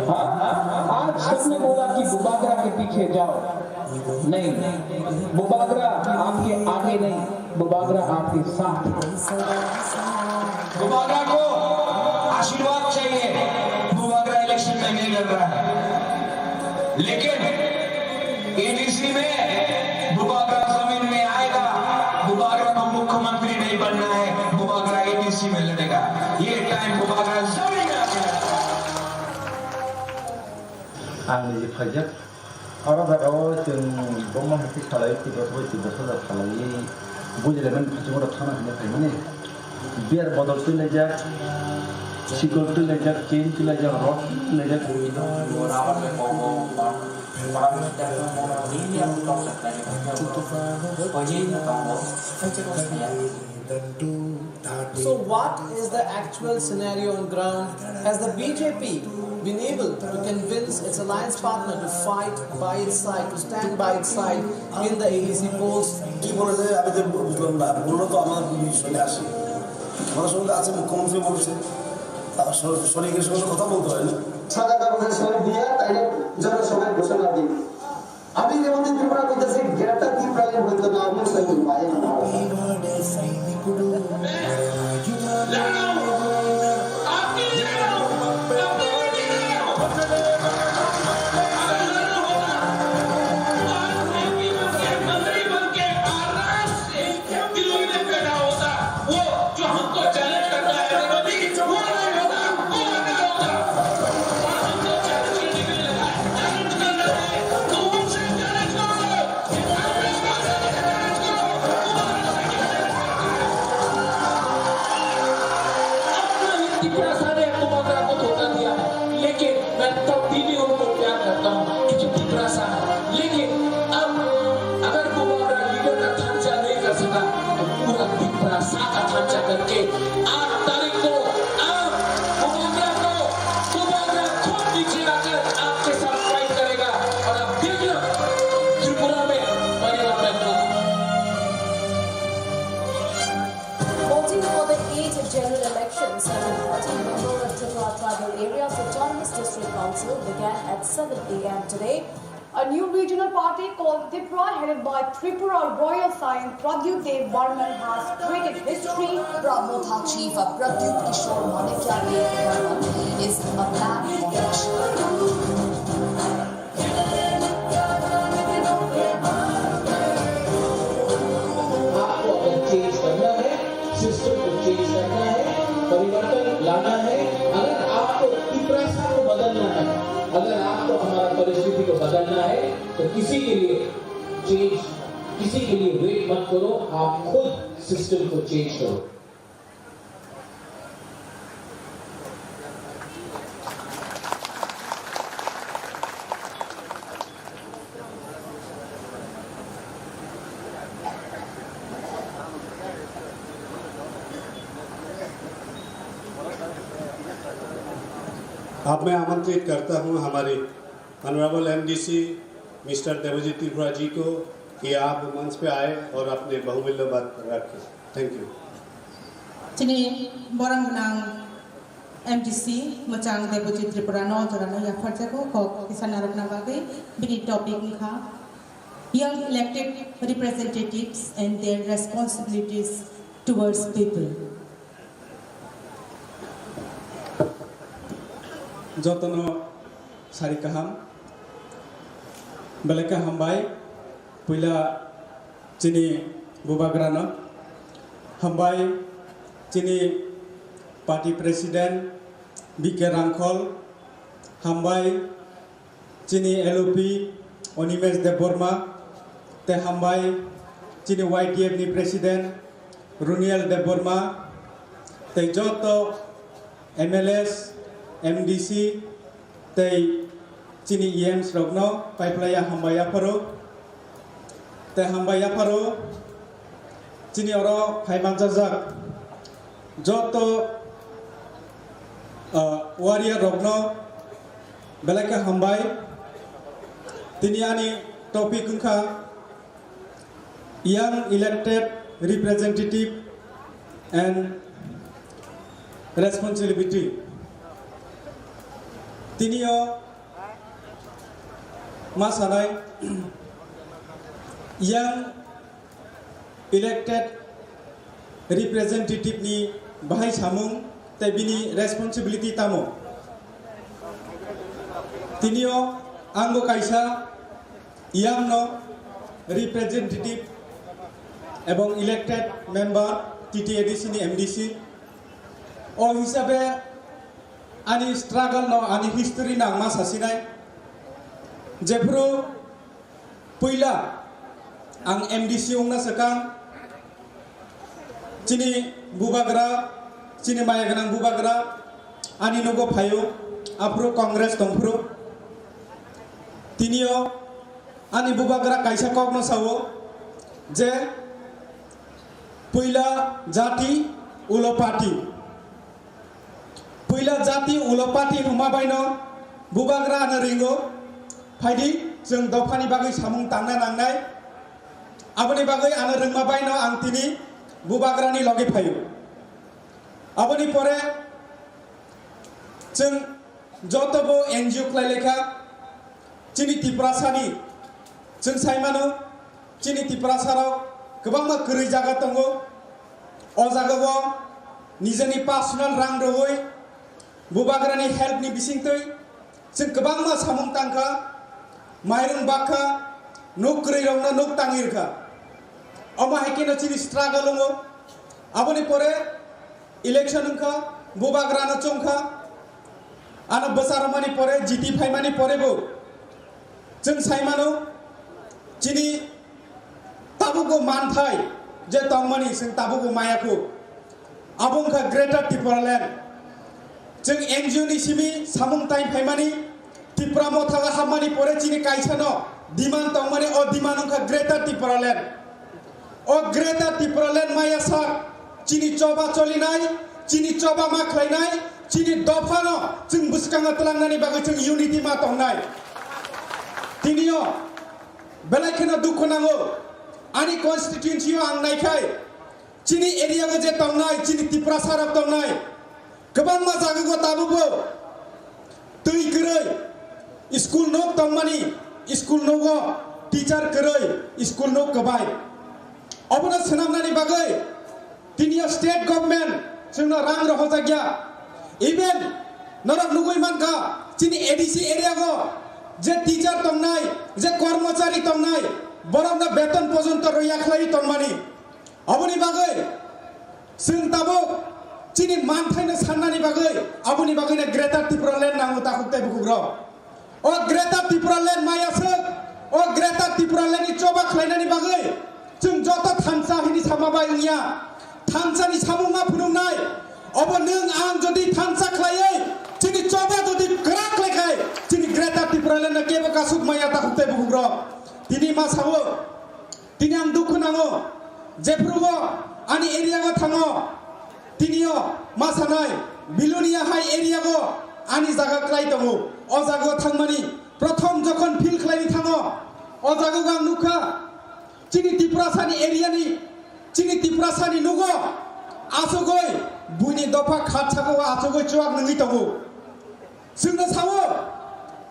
हाँ? आज सबने बोला कि बुबागरा के पीछे जाओ। नहीं, बुबागरा आपके आगे नहीं, बुबागरा आपके साथ है। बुबागरा को आशीर्वाद चाहिए, बुबागरा इलेक्शन में नहीं लड़ रहा है, लेकिन एडीसी में बुबागरा जमीन में आएगा। बुबागरा को मुख्यमंत्री नहीं बनना है, बुबागरा एडीसी में लड़ेगा। ये टाइम बुबागरा जमीन में आके लड़ेगा। Ang ni phaijak Aro jagao chwng bongma hai khe salai, Tiprasa bai Tiprasa salai, bujilaimani bisingo rok thana hwnwi phaimani. Beer bodol twi laijak, sikol twi laijak, chain twi laijak, rod twi laijak. So what is the actual scenario on ground? Has the B J P been able to convince its alliance partner to fight by its side, to stand by its side in the A D C polls? কি বলেছে আমি তো বুঝলাম না, বললো তো আমাদের পুলিশ সঙ্গে আসে, আমাদের সঙ্গে আছে, মুখ্যমন্ত্রী বলছে, তার সর-, সৈনিকের সঙ্গে কথা বলতে হয় না। সাদা কাগজে সই দিয়ে তাইলে জনসভায় ঘোষণা দিন। আমি যেমন ত্রিপুরা করতেছি, গ্রেটার ত্রিপুরা হয়তো না হলে সই পায় না। अपना ही तिपरासा ने बुबाग्रा को धोखा दिया, लेकिन मैं तब भी नहीं उनको प्यार करता हूँ, क्योंकि तिपरासा है। लेकिन अब अगर बुबाग्रा लीडर का थांचा नहीं कर सका, तो पूरा तिपरासा का थांचा करके आठ तारीख को आप बुबाग्रा को, बुबाग्रा खुद नीचे आकर आपके साथ फाइट करेगा और आप देखना, त्रिपुरा में परिवर्तन होगा। Voting for the eighth general elections and the fourteen member of Tripura Tribal Areas Autonomous District Council began at seven A M today. A new regional party called Tipra, headed by Tripura Royal Scion Pradyut Dev Barman, has created history. Pramotha chief of Pradyut Kishore Manikya Dev Barman is a black politician. आपको अगर चेंज करना है, सिस्टम को चेंज करना है, परिवर्तन लाना है, अगर आपको तिपरासा को बदलना है, अगर आपको हमारा परिस्थिति को बदलना है, तो किसी के लिए चेंज, किसी के लिए वेट मत करो, आप खुद सिस्टम को चेंज करो। अब मैं आमंत्रित करता हूं हमारे ऑनरेबल एमडीसी मिस्टर देवजीत त्रिपुरा जी को कि आप मंच पे आए और अपने बहुमूल्य बात रखें। Thank you. Chini borang gnang M D C mwchang Debojit Tripura no jora no yapharjago kok kisa narwkna bagwi bini topic wngkha Young Elected Representatives and Their Responsibilities Towards People. Jotono sari kaham, belai khe hambai. Puila chini bubagrano hambai, chini party president B K Rangkhol, hambai chini L O P Animesh Debbarma, tei hambai chini Y T F ni president Runiel Debbarma, tei joto M L As, M D C, tei chini E Ms rokno paiplaiya hambai yapharo. Tei hambai yapharo chini oro phai manjajak joto, ah, warrior rokno belai khe hambai. Tini ani topic wngkha Young Elected Representative and Responsibility. Tini o ma sanai, Young Elected Representative ni bahai samung tei bini responsibility tamo. Tini o ang bo kaisa Young no representative ebong elected member T T A D C ni M D C. O hisabe ani struggle no, ani history no ang ma sasinai. Jephuru Puila ang M D C wngna swkang, chini bubagra, chini maya gwnang bubagra ani nogo phaio, aphuru Congress tongphuru. Tinio ani bubagra kaisa kokno sao je puila jati ulo party. Puila jati ulo party hwnma baino bubagra ano ringo, phaidi chwng dophani bagwi samung tangna nangnai. Aboni bagwi ano rwngma baino ang tini bubagrani logi phaio. Aboni pore chwng joto bo N G O khlai lekha, chini Tiprasani chwng sai mano, chini Tiprasarok kwbangma kwrwi jaga tongo. O jagao nijeni personal rang rwui bubagrani help ni bisingtwi chwng kwbangma samung tangkha, mairung bakha, nuk kwrwi rokno nuk tangi rwkha. Omo hai kheno chini struggle wngo. Aboni pore election wngkha, bubagrano chongkha, ano bwcharwmani pore, jiti phaimani pore bo chwng sai mano, chini tabugo manthai je tongmani chwng tabugo mayakho, abo wngkha Greater Tipraland. Chwng N G O ni simi samung tai phaimani, Tipra Motha o hapmani pore chini kaisano demand tongmani, o demand wngkha Greater Tipraland. O Greater Tipraland maya sak chini choba cholinai, chini choba ma khlainai, chini dophano chwng bwskango twlangnani bagwi chwng unity ma tongnai. Tinio belai kheno dukhu nango, ani constituency o ang naikhai, chini area o je tongnai, chini Tiprasa rok tongnai, kwbangma jaga o tabukbo twi kwrwi, school nok tongmani, school nogo teacher kwrwi, school nok kwbai. Obono swnamnani bagwi tiniyo state government chwngno rang rohorjakya. Even norok nugwi mankha, chini A D C area o je teacher tongnai, je kormochari tongnai, borokno beton pojonto rwya khlaiwi tongmani. Aboni bagwi chwng tabuk chini manthaino sannani bagwi, aboni bagwino Greater Tipraland nango, takhuk tei bukhukrok. O Greater Tipraland maya swk, o Greater Tipraland ni choba khlainani bagwi chwng joto thansa hini sama bai wngya. Thansani samung ma phunuknai. Obo nwng ang jodi thansa khlaiwi chini choba jodi kwrak khlaikhai, chini Greater Tipraland no kebo kasuk maya, takhuk tei bukhukrok. Tini ma sao, tini ang dukhu nango, jephuru o ani area o thango, tini o ma sanai, Bilonia hai area o ani jaga klai tongo. O jaga o thangmani prothom jokhon field khlaini thango, o jaga o ang nukha, chini Tiprasani area ni, chini Tiprasani nugo asugoi buini dopha khat saka o asugoi chuak nungwi tongo. Chwngno sao,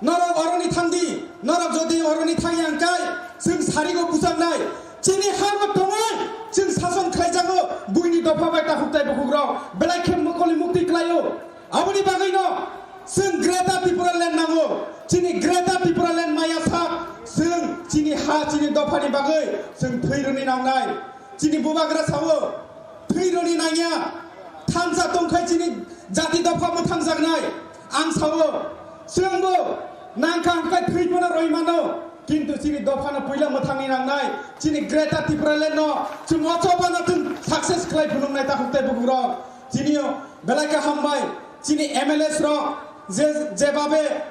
norok oroni thangdi, norok jodi oroni thangya hwnkhe, chwng sarigo bujaknai, chini hano tongwi chwng sason khlaijago, buini dopha bai takhuk tei bukhukrok belai khe mokoli mukti khlaio. Aboni bagwino chwng Greater Tipraland nango, chini Greater Tipraland maya sak, chwng chini ha, chini dophani bagwi chwng thwi rwni nangnai. Chini bubagra sao, thwi rwni nangya, thansa tongkhai chini jati dopha mwthangjaknai. Ang sao, chwngbo nangkha hwnkhe thwi phano rwi mano, kintu chini dophano puila mwthangni nangnai, chini Greater Tipraland no chwng o chobano chwng success khlai phunuknai, takhuk tei bukhukrok. Chini belai khe hambai, chini M L As rok je, jebabe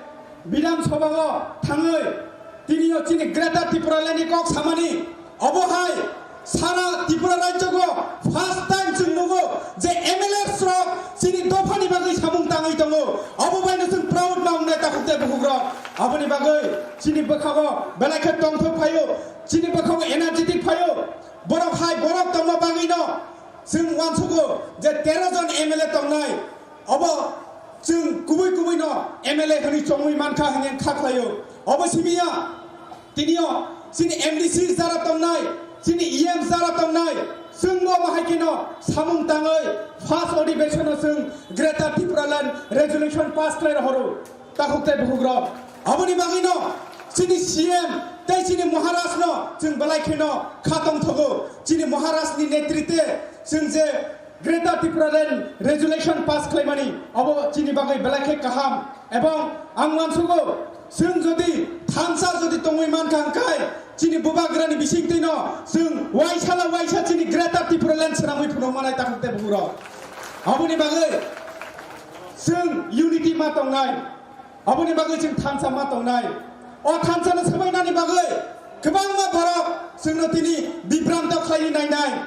Bidhan Sabha o thangwi tini o chini Greater Tipraland ni kok samani, obo hai sara Tripura rajyo o first time chwng nugo je M L As rok chini dophani bagwi samung tangwi tongo, obo bai no chwng proud ma wngnai, takhuk tei bukhukrok. Aboni bagwi chini bwkhago belai khe tongthok phaio, chini bwkhago energetic phaio, borok hai borok tongma bagwi no chwng uansugo je tero jon M L A tongnai. Obo chwng kubui kubui no M L A hwnwi chongwi mankha hwnwi ang kha khlaio. Obo simi ya, tini o chini M D C jara tongnai, chini E M jara tongnai, chwngbo omo hai kheno samung tangwi first adhibeshon o chwng Greater Tipraland resolution pass khlai rohoro, takhuk tei bukhukrok. Aboni bagwi no chini C M tei chini Maharaj no chwng belai kheno kha tongthogo. Chini Maharaj ni netrite chwng je Greater Tipraland resolution pass khlaimani, abo chini bagwi belai khe kaham. Ebong ang uansugo, chwng jodi thansa jodi tongwi mankha hwnkhe, Chini bubagrani bisingtwino chwng waisala waisa chini Greater Tipraland swnamwi phunuk manai takhuk tei bukhuk rok. Aboni bagwi chwng unity ma tongnai. Aboni bagwi chwng thansa ma tongnai. O thansano swbainani bagwi kwbangma borok chwngno tini bibranto khlaini nainai.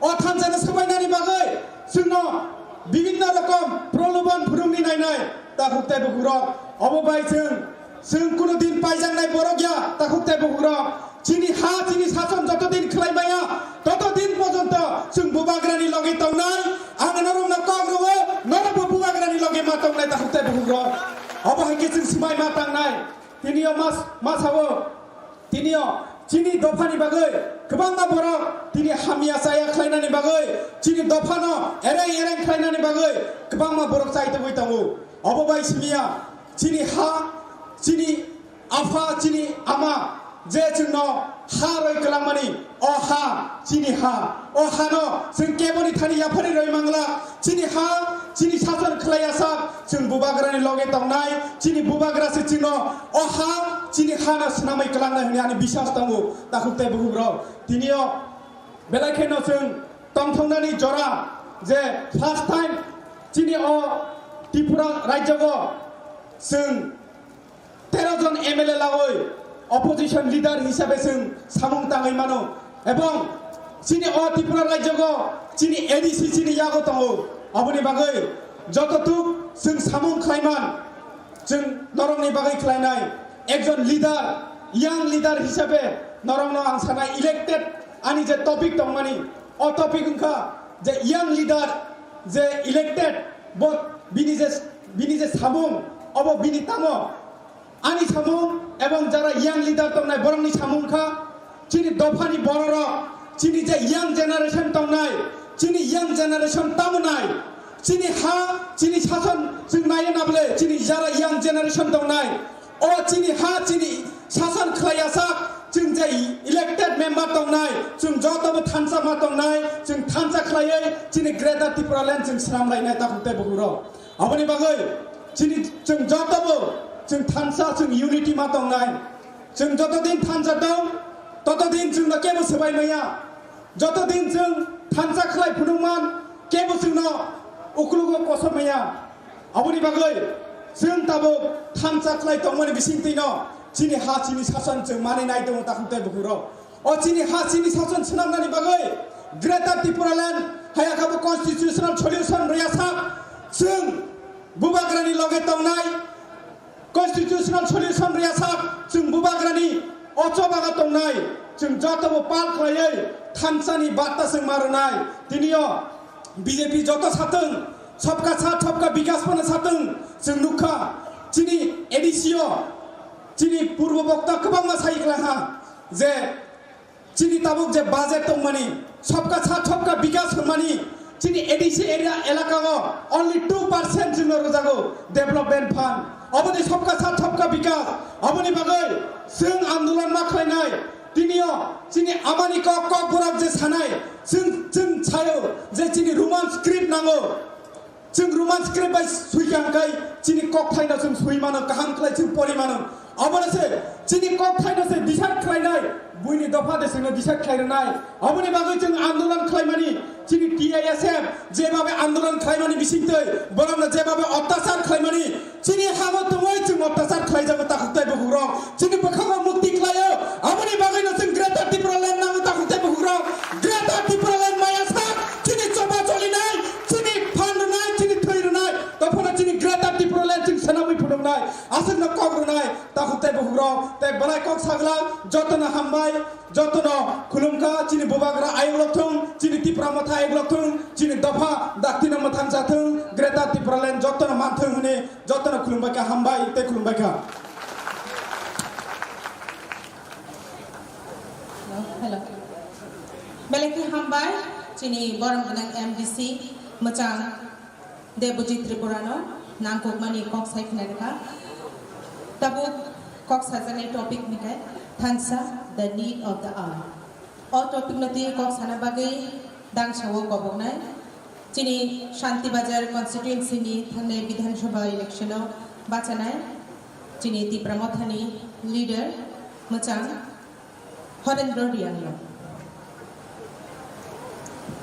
O thansano swbainani bagwi chwngno bibinno rokom proloban phwrwngni nainai takhuk tei bukhuk rok. Obo bai chwng, chwng kuno din paijaknai borok ya takhuk tei bukhuk rok. Chini ha, chini sason joto din khlai maya, toto din porjonto chwng bubagrani loge tongnai. Ang norokno kok rwo, norokbo bubagrani loge ma tongnai takhuk tei bukhuk rok. Obo hai khe chwng swmai ma tangnai. Tini o mas-, ma sao, tini o chini dophani bagwi kwbangma borok tini hamya chaya khlainani bagwi, chini dophano ereng ereng khlainani bagwi kwbangma borok chai tongwi tongo. Obo bai simiya chini ha, chini apha, chini ama je chwngno ha roi kwlangmani, o ha chini ha, o hano chwng keboni thani yaphari roi mangla. Chini ha, chini sason khlai asak, chwng bubagrani loge tongnai, chini bubagra se chwngno o ha, chini hano swnamwi kwlangnai hwnwi ani biswas tongo, takhuk tei bukhuk rok. Tini o belai kheno chwng tongthoknani jora je first time chini o Tripura rajyogo chwng tero jon M L A lagoi opposition leader hisabe chwng samung tangwi mano, ebong chini o Tripura rajyogo chini A D C chini yago tongo. Aboni bagwi joto tuk chwng samung khlaiman, chwng norokni bagwi khlainai ekjon leader, young leader hisabe norokno ang sanai elected ani je topic tongmani, o topic wngkha je young leader je elected, bo bini je, bini je samung, obo bini tamo. Ani samung ebong jara young leader tongnai borokni samung kha chini dophani bororok, chini je young generation tongnai, chini young generation tamunai, chini ha, chini sason chwng naiya nable, chini jara young generation tongnai, o chini ha, chini sason khlai asak, chwng je elected member tongnai, chwng jotobo thansa ma tongnai, chwng thansa khlaiwi chini Greater Tipraland chwng swnam lainai takhuk tei bukhuk rok. Aboni bagwi chini chwng jotobo chwng thansa, chwng unity ma tongnai. Chwng joto din thansa tong, toto din chwngno kebo swbai maya. Joto din chwng thansa khlai phunukman kebo chwngno uklugo kosom maya. Aboni bagwi chwng tabuk thansa khlai tongmani bisingtwino chini ha chini sason chwng manwi nai tongo takhuk tei bukhuk rok. O chini ha chini sason swnamnani bagwi Greater Tipraland hayakabo constitutional solution rwya sak chwng bubagrani loge tongnai, constitutional solution rwya sak chwng bubagrani o chobago tongnai, chwng jotobo pal khlaiwi thansani barta chwng ma rwnai. Tini o B J P joto satwng, sabka saath sabka bikas phano satwng chwng nukha. Chini A D C o chini purbo bokta kwbangma sai khlai ha je chini tabuk je budget tongmani, sabka saath sabka bikas hwnmani, chini A D C area elaka o only two percent chwngno rwjago development fund. Oboni sabka saath sabka bikas, oboni bagwi chwng andolon ma khlainai. Tini o chini amani kok, kokborok je sanai, chwng, chwng sayo je chini Roman script nango. Chwng Roman script bai swi kha hwnkhe chini kokthaino chwng swi mano, kaham khlai chwng pori mano. Obono se chini kokthaino se decide khlainai, buini dopha de chwngno decide khlai rwnai. Oboni bagwi chwng andolon khlaimani, chini T I S F jebabe andolon khlaimani bisingtwi, borokno jebabe ottachar khlaimani, chini hamo tongwi chwng ottachar khlaijago takhuk tei bukhukrok. Chini bwkhango mukti khlaio, aboni bagwino chwng Greater Tipraland nango takhuk tei bukhukrok. Greater Tipraland maya sak, chini choba cholinai, chini phan rwnai, chini thwi rwnai, tophano chini Greater Tipraland chwng swnamwi phunuknai, aswkno kok rwnai, takhuk tei bukhukrok, tei belai kok sagla, jotono hambai, jotono khulumkha, chini bubagra ayuklok thung, chini Tipra Motha ayuklok thung, chini dopha daktino mwthang jathung, Greater Tipraland jotono manthung hwnwi jotono khulumbai kha, hambai tei khulumbai kha. Hello. Belai khe hambai, chini borom gwnang M D C mwchang Debojit Tripurano nangkukmani kok sai khna rwkha. Tabuk kok sajaknai topic hwnkhe thansa, the need of the hour. O topic no twi kok sana bagwi dangsa o koboknai. Chini Shanti Bazar constituency ni thangnai Bidhan Sabha election o bachanai chini Tipra Mothani leader mwchang Harendra रियांगया।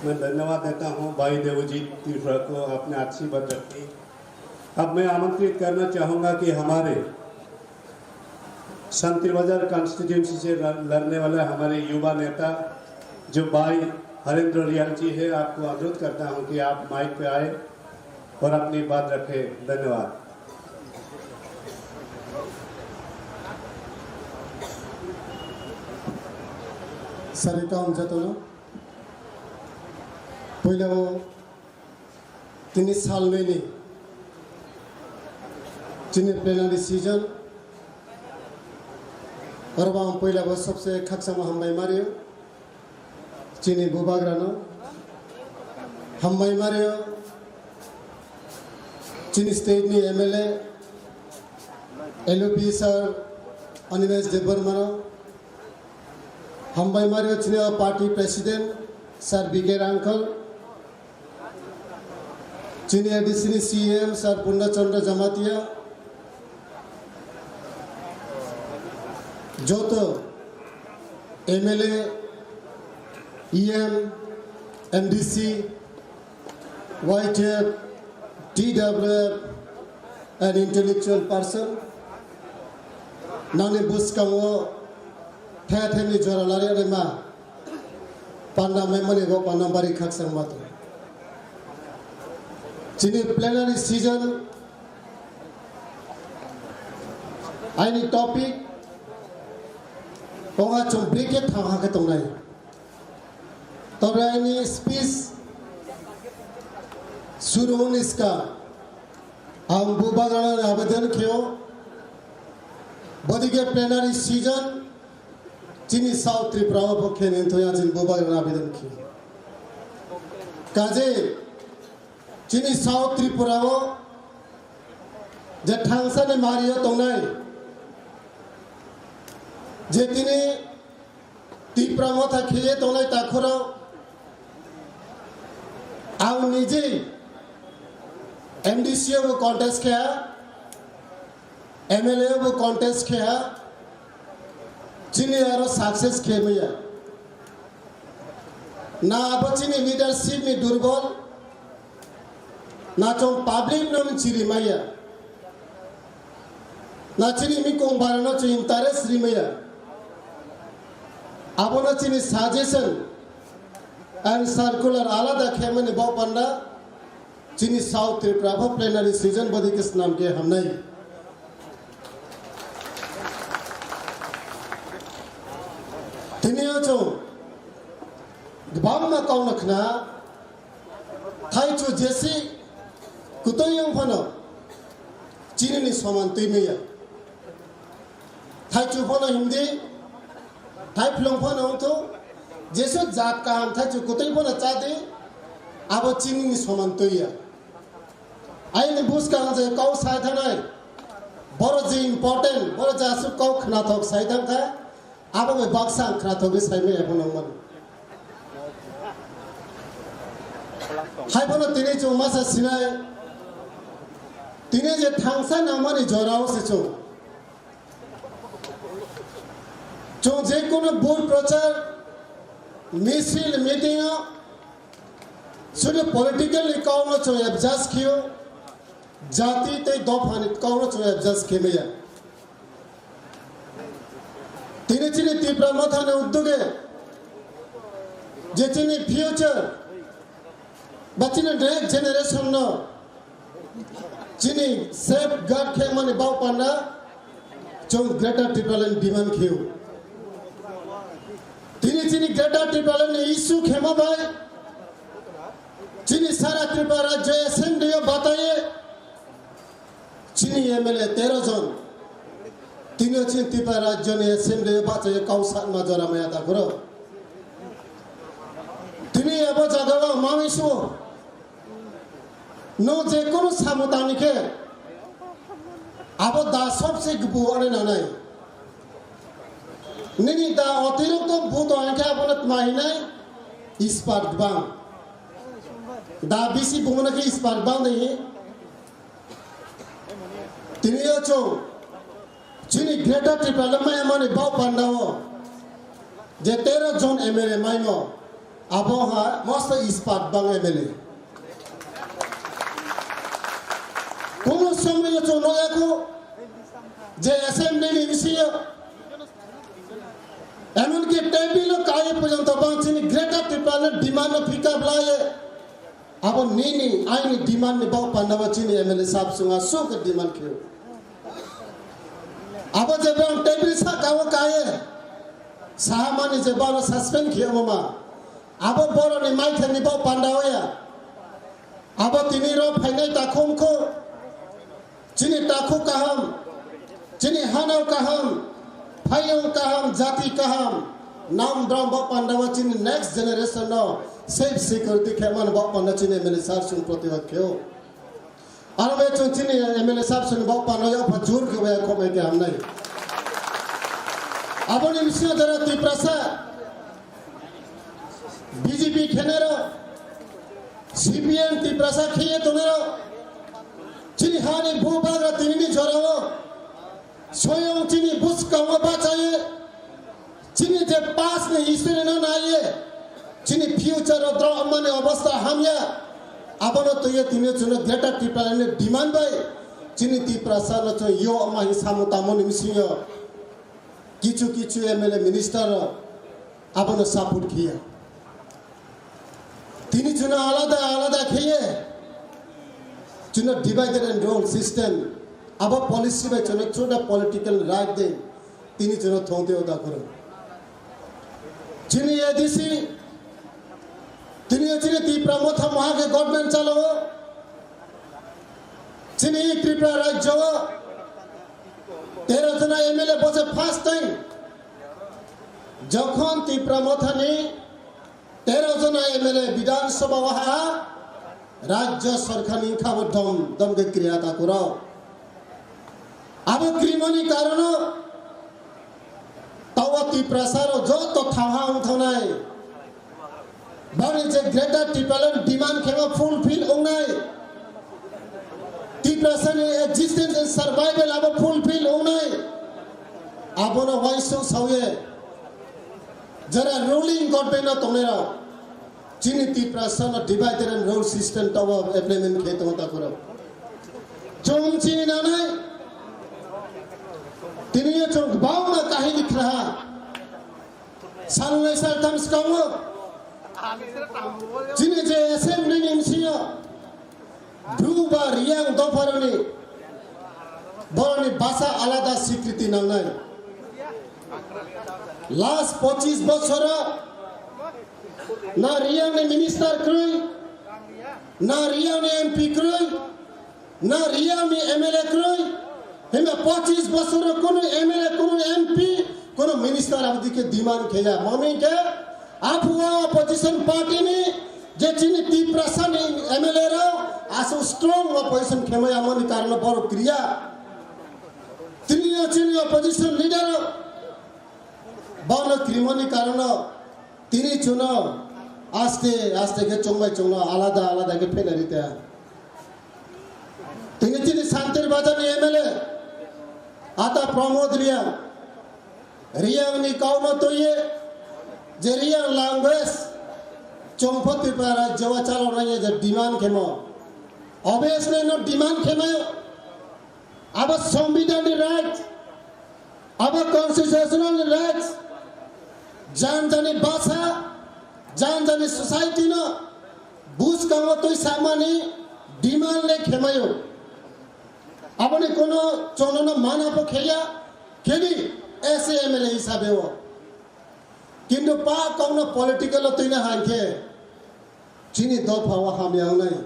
मैं धन्यवाद देता हूं भाई देवजीत त्रिपुरा को, आपने अच्छी बात रखी। अब मैं आमंत्रित करना चाहूंगा कि हमारे संतरी बाजार कॉन्स्टिट्यूएंसी से लड़-, लड़ने वाला हमारे युवा नेता जो भाई हरेंद्र रियांग जी है, आपको अनुरोध करता हूं कि आप माइक पे आए और अपनी बात रखें। धन्यवाद। Sari kaham jatono. Puila o tini sal nini chini plenary session. Oro ang puila o sabse khakchangma hambai mario. Chini bubagrano hambai mario, chini state ni M L A, L O P sir Animesh Debbarmano hambai mario, chini party president sir B K Rangkal, chini A D C ni C M sir Purna Chandra Jamatia, joto M L A, E M, M D C, Y T F, T W F, and intellectual person, nangni bwskango the the ni jora lari ma panda memani bo panda bari khakchang ma tongo. Chini plenary session aini topic tonga chwng brekhe thang hakhe tongnai. Tobe aini speech suru wngni swkang ang bubagrano abedan kheo, bodike plenary session chini South Tripura o bo khe nini thoi ang chini bubagrano abedan kheo. Kaje chini South Tripura o je thangsani mario tongnai, je tini Tipra Motha khiye tongnai takhoro ang niji M D C o bo contest khe ha, M L A o bo contest khe ha, chini aro success khe maya. Na abo chini leadership ni durbol, na chwng public no chiri maya, na chini mikong bara no chwng interest ri maya. Abono chini suggestion and circular alada khe mani bok panda. Chini South Tripura pho plenary session bodi khe swnam khe hamnai. Tini o chwng kwbangma kok no khna, thaichu jesi kwtwi wng phano chini ni soman twi maya. Thaichu phano himdi, thaiphlung phano wngthu, jesu jat kaham thaichu kwtwi phano chadi, abo chini ni soman twiya. Aini bwskang je kok sai thanai, boro je important, boro je aswk kok khnathok sai thangkha, abo bai baksa ang khnathogwi saimaya phano wngmano. Hai phano tini chwng masa sinai, tini je thangsa nangmani jorao se chwng. Chwng je kono bhut prochar, misil, meeting o sudu political ni kok no chwng adjust khiyo, jati tei dopha ni kok no chwng adjust khemaya. Tini chini Tipra Motha ni uddog e je chini future ba chini next generation no chini safeguard khe mani bau panda chwng Greater Tipraland demand kheu. Tini chini Greater Tipraland ni issue khema bai chini sara Tripura Rajya Assembly o bataye chini M L A tero jon. Tini chini Tripura Rajya ni Assembly o bachaye kau satma jora maya ta guro. Tini abo jaga o mami suo. No je kono samung tangni khe abo da sobse gbu ane nanai. Nini da otirokto bu to angkhe abono tma hinai ispat gbang. Da bisi bumuna khe ispat gbang dei. Tini yo chwng chini Greater Tipraland maya mani bau panda o Je tero jon M L A maimo, abo ha mosto ispat bang M L A. Kuno somoi o chwng nukya kho je assembly ni bisingo, emonki table o kaiye porjonto bang chini Greater Tipraland demand no pick up laiye. Abo nini aini demand ni bok panda bo chini M L A sab chwng aswk khe demand khe. Abo je bang table saka o kaiye saha mani je bang suspend khe omo ma. Abo boroni maithai ni bok panda o ya. Abo tini ro phainai takhum kho. Chini takhuk kaham, chini hanao kaham, phaiyung kaham, jati kaham, nam bram bok panda o chini next generation no safe security khe man bok panda chini M L A sir chwng protibad khe o. Aro be chwng chini M L A sir chwng bok panda o yapha jur khe o ya khobai khe hamnai. Aboni bisingo jara Tiprasa B J P khenero, C P M Tiprasa kheye tongero, chini hani bubagra tinini jorao, soyong chini bwskango bachaye, chini je past ni history no naiye, chini future o drop mani obostha hamya, abono twiye tini chwngno Greater Tipraland ni demand bai, chini Tiprasa no chwng yo ma hi samu tamo ni bisingo, kichu kichu M L A minister rok, abono support khiya. Tini chwngno alada alada khiye, chwngno divided and rule system, abo policy bai chwngno chwngno political right de, tini chwngno thongte o dakhoro. Chini A D C, tini chini Tipra Motha Maha khe government chalo, chini Tripura rajyo o tero jona M L A bose first time, jokhon Tipra Mothani tero jona M L A Bidhan Sabha o ha, rajyo sorkar ni khabo dom dom khe kriya takhoro. Abo krimoni karono tawa Tiprasa ro joto thaha wng thangnai. Bani je Greater Tipraland demand khema fulfill wngnai. Tiprasani existence and survival abo fulfill wngnai. Abono waisung sawi jara ruling government no tongnai rok chini Tiprasa no divided and rule system tawa implement khe tongo takhoro. Chwng chini nanai tini chwng bangma kahini khraha. Salnai saltham swkango chini je assembly ni bisingo Bru ba Riyang dopharoni boroni basa alada sikriti nangnai. Last pochis bochoro na Riyang ni minister kwrwi, na Riyang ni M P kwrwi, na Riyang ni M L A kwrwi, hima pochis bochoro kunu M L A, kunu M P, kunu minister abdi khe demand kheya. Mami khe Aphua opposition party ni je chini Tiprasa ni M L A rok aswk strong opposition khemai amoni karon borok kriya. Tini o chini opposition leader rok bono krimoni karon tini chuno aste aste khe chongbai chongno alada alada khe phenari ta. Tini chini Santir Bazar ni M L A ata Pramod Riyang. Riyang ni kau no twiye je Riyang language chongpho Tripura rajyo o chalo nai je demand khemo. Obviously no demand khemayo. Abo Sambidan ni right, abo constitutional ni right, jan jani basa, jan jani society no bwskango twi samani demand le khemayo. Aboni kono chwngno mana pho kheya, khedi S A M L A hisabe o. Kintu pa kokno political o twina hankhe chini dopha o hamya wngnai.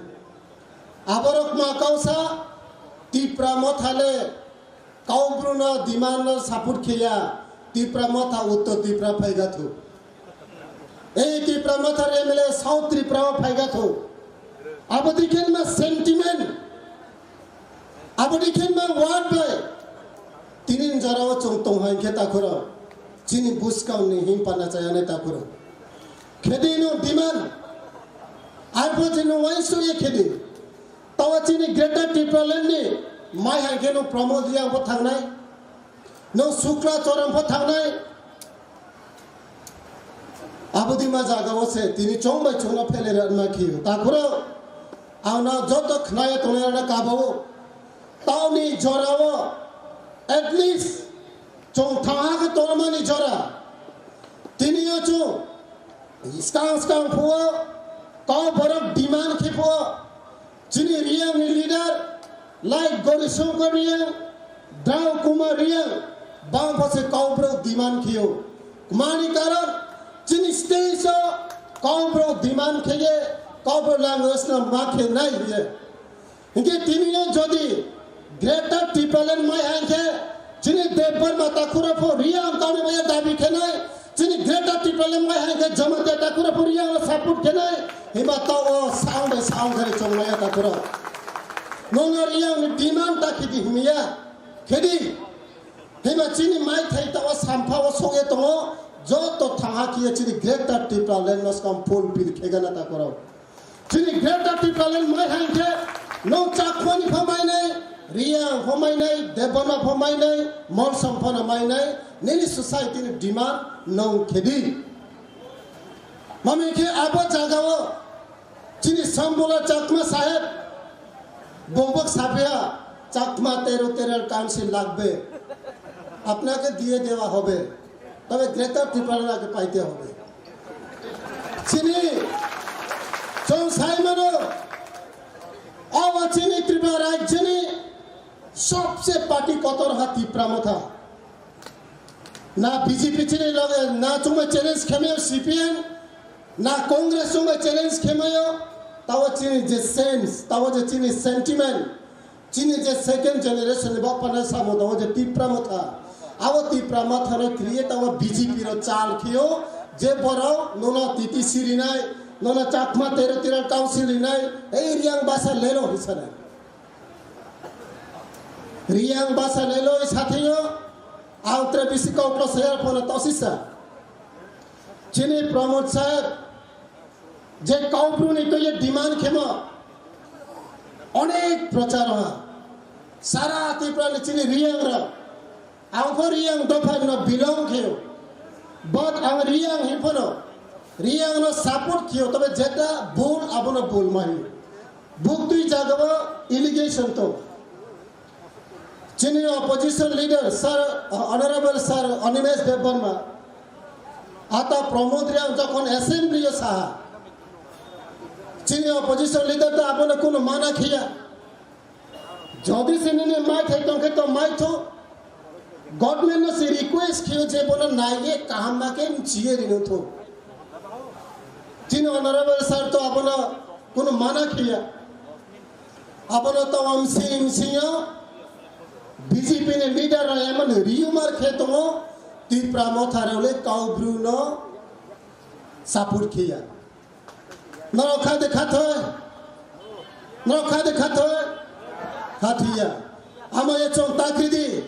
Aborok ma kausa Tipra Motha le Kaubru no demand no support kheya, Tipra Motha Uttor Tipra phaiga thu. Ei Tipra Motha M L A South Tripura o phaiga thu. Abo dikhen ma sentiment. Abo dikhen ma word bai. Tini jora o chwng tong hai khe takhuro. Chini buskang ni him pana chaya nai takhuro. Khedi no demand. Arpho chini wainsu ye khedi. Tawa chini Greater Tipraland ni mai hai khe no Pramod Riyang pho thangnai. No Sukla Choram pho thangnai. Abodima jagao se tini chong bai chongno phelerma khiyo. Takhurok, ang no joto khnaya tongnai rokno kabao. Taoni jorao, at least, chong thangha khe tongmani jora. Tini yo chong, skang skang phuo, kau borok demand khe phuo. Chini Reang ni leader, like Gori Shankar Reang, Dao Kumar Reang, bang pha se kau borok demand khiyo. Mani karon, chini stage o kau borok demand kheye, kau borok language no ma khe nai hiye. Hinkhe tini yo jodi Greater Tipraland mai hai khe, chini Debbarma takhura pho Reang kauni bai dabi khenai, chini Greater Tipraland mai hai khe Jamatia takhura pho Reang no support khenai, himba to o sound by sound khe chongnai takhura. Nono Reang ni demand ta khidi himiya, khedi. Himba chini mai thai ta o sampha o sokye tongo, joto thangha khiye chini Greater Tipraland no skam fulfill khegana takhura. Chini Greater Tipraland mai hai khe, nong Chakmani pho mainai, Reang pho mainai, Debbarma pho mainai, Molsom pho no mainai, nini society ni demand nong khedi. Mami khe abo jagao chini Sambula Chakma saheb, bobok sapia, Chakma tero tero council lagbe, apnake diye dewa hobe, tobe Greater Tipraland ake paite hobe. Chini, chong sai mano, abo chini Tripura rajyoni sobse party kotor ha Tipra Motha. Na B J P chini loge, na chungma challenge khemayo C P M, na Congress chungma challenge khemayo, tawo chini je sense, tawo je chini sentiment, chini je second generation ni bapana samo tongo je Tipra Motha. Abo Tipra Motha no kriye tawo B J P ro chal khiyo je borok nono T T C rinai, nono Chakma tero tero council rinai, ei Reang basa lelo hisanai. Reang basa lelo hisathio, ang tre bisi kok lo sayar phono tosisa. Chini Pramod saheb, je Kaubru ni to ye demand khema, onek prochar ha. Sara Tripura ni chini Reang ra. Ang pho Reang dopha no belong kheo. But ang Reang hi phono, Reang no support kheo, tobe jeta bul abono bul mahi. Buktui jagao allegation to. Chini opposition leader sir, Honorable Sir Animesh Debbarma, ata Pramod Reang jokhon assembly o saha, chini opposition leader ta abono kuno mana khiya. Jodi se nini mai thai tongkhe to mai tho. Government no se request khiyo je bono naiye kaham ma khe mchiye rino tho. Chini Honorable Sir to abono kuno mana khiya. Abono to amsi msiyo B J P ni leader rok emon rumor khe tongo, Tipra Motha rok le Kaubru no support khiya. Norok kha de kha thoi. Norok kha de kha thoi. Kha thiya. Amo ye chong ta kri di.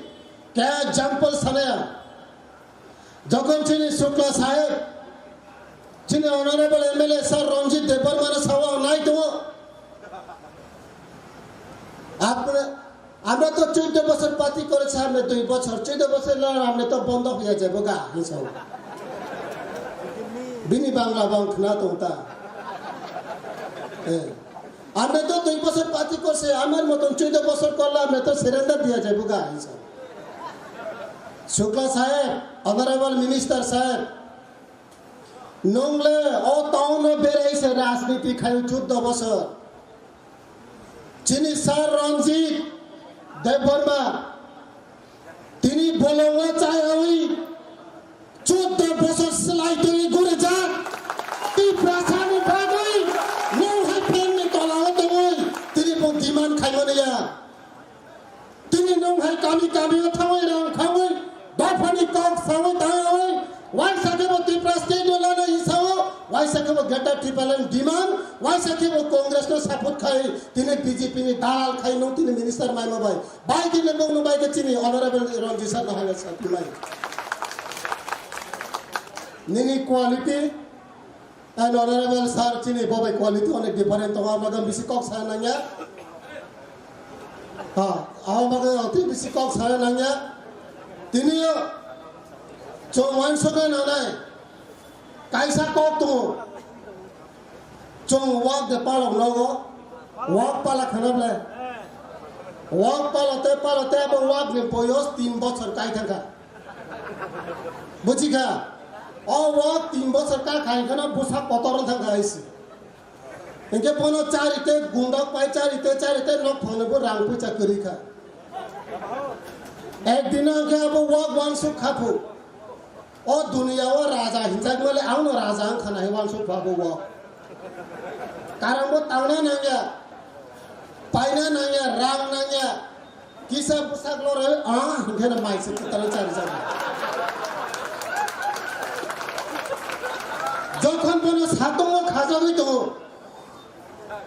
Kya example sanaya. Jokhon chini Shukla saheb, chini Honorable M L A Sir Ranjit Debbarma no sawa nai tongo. Apne আমরা তো চৌদ্দ বছর পার্টি করেছি, সামনে দুই বছর, চৌদ্দ বছর লড়াই আমরা তো বন্ধ হয়ে যাবো গা, হিংসা। বিনি বাংলা বাং খুনা তো তা। হ্যাঁ। আমরা তো দুই বছর পার্টি করছে, আমার মতন চৌদ্দ বছর করলে আমরা তো সারেন্ডার দিয়ে যাবো গা, হিংসা। শুক্লা সাহেব, অনারেবল মিনিস্টার সাহেব, nongle o town o berai se rajniti khayo chuddo bosor. Chini sir Ranjit Debbarma, tini bolongo chayawi chuddo bosor slai twi gure jak. Tiprasani bagwi nong hai phenni tolao tongwi tini bo demand khaimani ya. Tini nong hai kami kami o thangwi rang khangwi dophani kok sawi tangwi waisa khe bo Tripura state no lana hisao, waisa khe bo Greater Tipraland demand, waisa khe bo Congress no support khai, tini B J P ni dalal khai nong tini minister maima bai. Bai khe le nong no bai khe chini Honorable Ranjit sir no hai sakhi mai. Nini quality and honorable sir chini bobai quality onek different tongo, ang bagwi bisi kok sa nangya. Ha, ang bagwi ang tei bisi kok sa nangya. Tini yo chwng uansukna nanai. Kaisa kok tongo. Chwng wak de palok nogo. Wak pala khana ble. Wak palote palote abo wak ni boyos tin bochor kai thangkha. Buchikha? O wak tin bochor kai khai khana bwsa kotor thangkha haisi. Hinkhe bono charite gundok pai charite charite nok phangnobo rang puisa kwrwi kha. Ek dino hinkhe abo wak wansuk kha phu. O duniya o raja hinjak male, ano raja wngkha nai wansuk pha bo o. Karang bo tangna nangya, paina nangya, rang nangya, kisa bwsak loroi, ah, hinkhe no mai se kwtal chari chari. Jokhon bono satung o khajagwi tongo,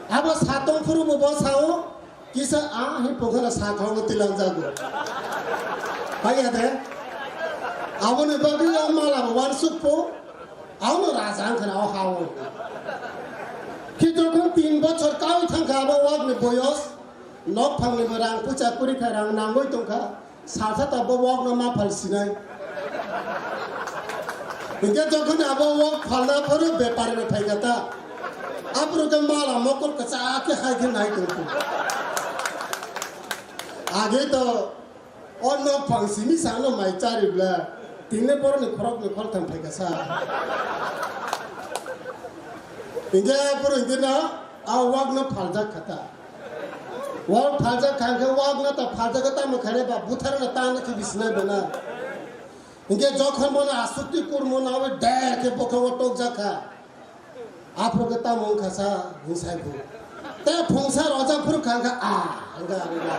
abo satung phuru bo bwsao kisa a hi pokhara sakhao twilang jago. Haiya de? Aboni bagwi o mala bo wansuk po, abono raja wngkha na o hao. Khe jokhon tin bochor kawi thangkha abo wak ni boyos, nok phang ni bo rang puisa kwrwi kha, rang nangwi tongkha. Salsa ta bo wokno ma phal sinai. Hinkhe jokhon abo wok phalna phoro bepari no phaikha ta. Aphuru khe mala mokol kwchak khe hai khe nai tong kho. Age to o nok phang simi sano mai chari bla. Tinne borok ni khorok ni khortham phaikha sa. Hinkhe aphuru hinkhe no a wokno phaljak kha ta. Wal phaljak kha khe wak no ta phaljak khe tamo khaire ba buthar no ta no khe bisinai bana. Hinkhe jokhon bono asukti kurmo nawi der khe bokhe o tokjak kha. Aphuru khe tamo wngkha sa hinsai bu. Te phungsa roja phuru kha khe a hwnkha hwnkha.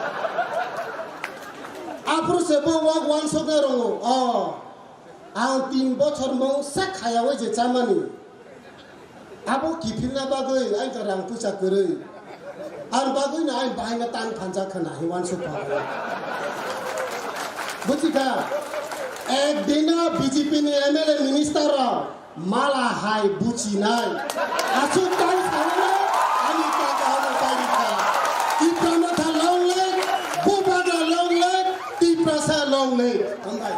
Aphuru se bo wak wansok na rongo. O ang tin bochor mung sak khaya oi je chamani. Abo kiphilna bagwi aini rang puisa kwrwi. Ang bagwino aini bahaino tan phanjak khna hinwi wansuk pha. Buchikha? Ek dino B J P ni M L A minister rok mala hai buchinai. Aswk tai sanai ani kaka hwnwi bairikha. Tipra Motha long live, Bubagra long live, Tiprasa long live. Hambai.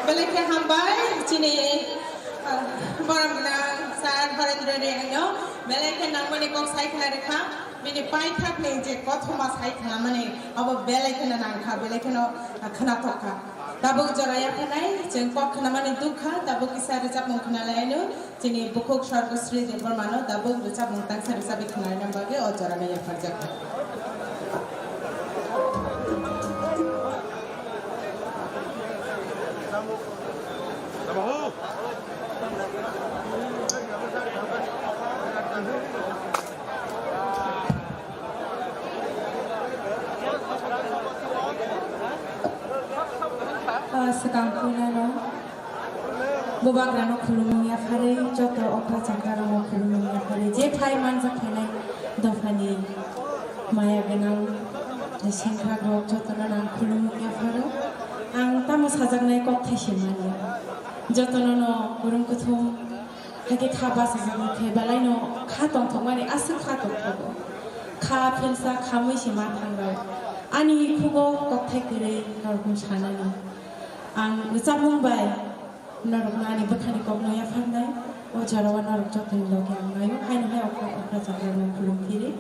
Belai khe hambai, chini, ah, borok gwnang sir Harendra Rengno belai khe nangmani kok sai khna rwkha. Bini paithak ni je kothoma sai khna mani abo belai kheno nangkha, belai kheno, ah, khna thok kha. Tabuk jora yaphanai, chwng kok khna mani dukha, tabuk kisa rwchapmung khna lai anw. Chini bukhuk Sorgosri Debbarmano tabuk rwchapmung tangsa rwchapwi khwnaina bagwi o jorano yapharjak. Ah, swkang puilano. Bubagrano khulumung yapharwi, joto okra chakrarokno khulumung yapharwi, je phai manjak phainai dophani maya gwnang sengkrakrok jotono ang khulumung yapharo. Ang tamo sajaknai kok thaise manya. Jotono no kwrwng kwthwng, hakhe kha bachajak khe belaino kha tongthokmani aswk kha tongthogo. Kha phelsa kha mui se ma thangrok. Ani khugo kokthai kwrwi norokno sanani. Ang rwchapmung bai norokno ani bwkhani kokno yapharnai, o jorao norok jotoni logi ang naio, haino hai okra okra chakrarokno khulum phiri.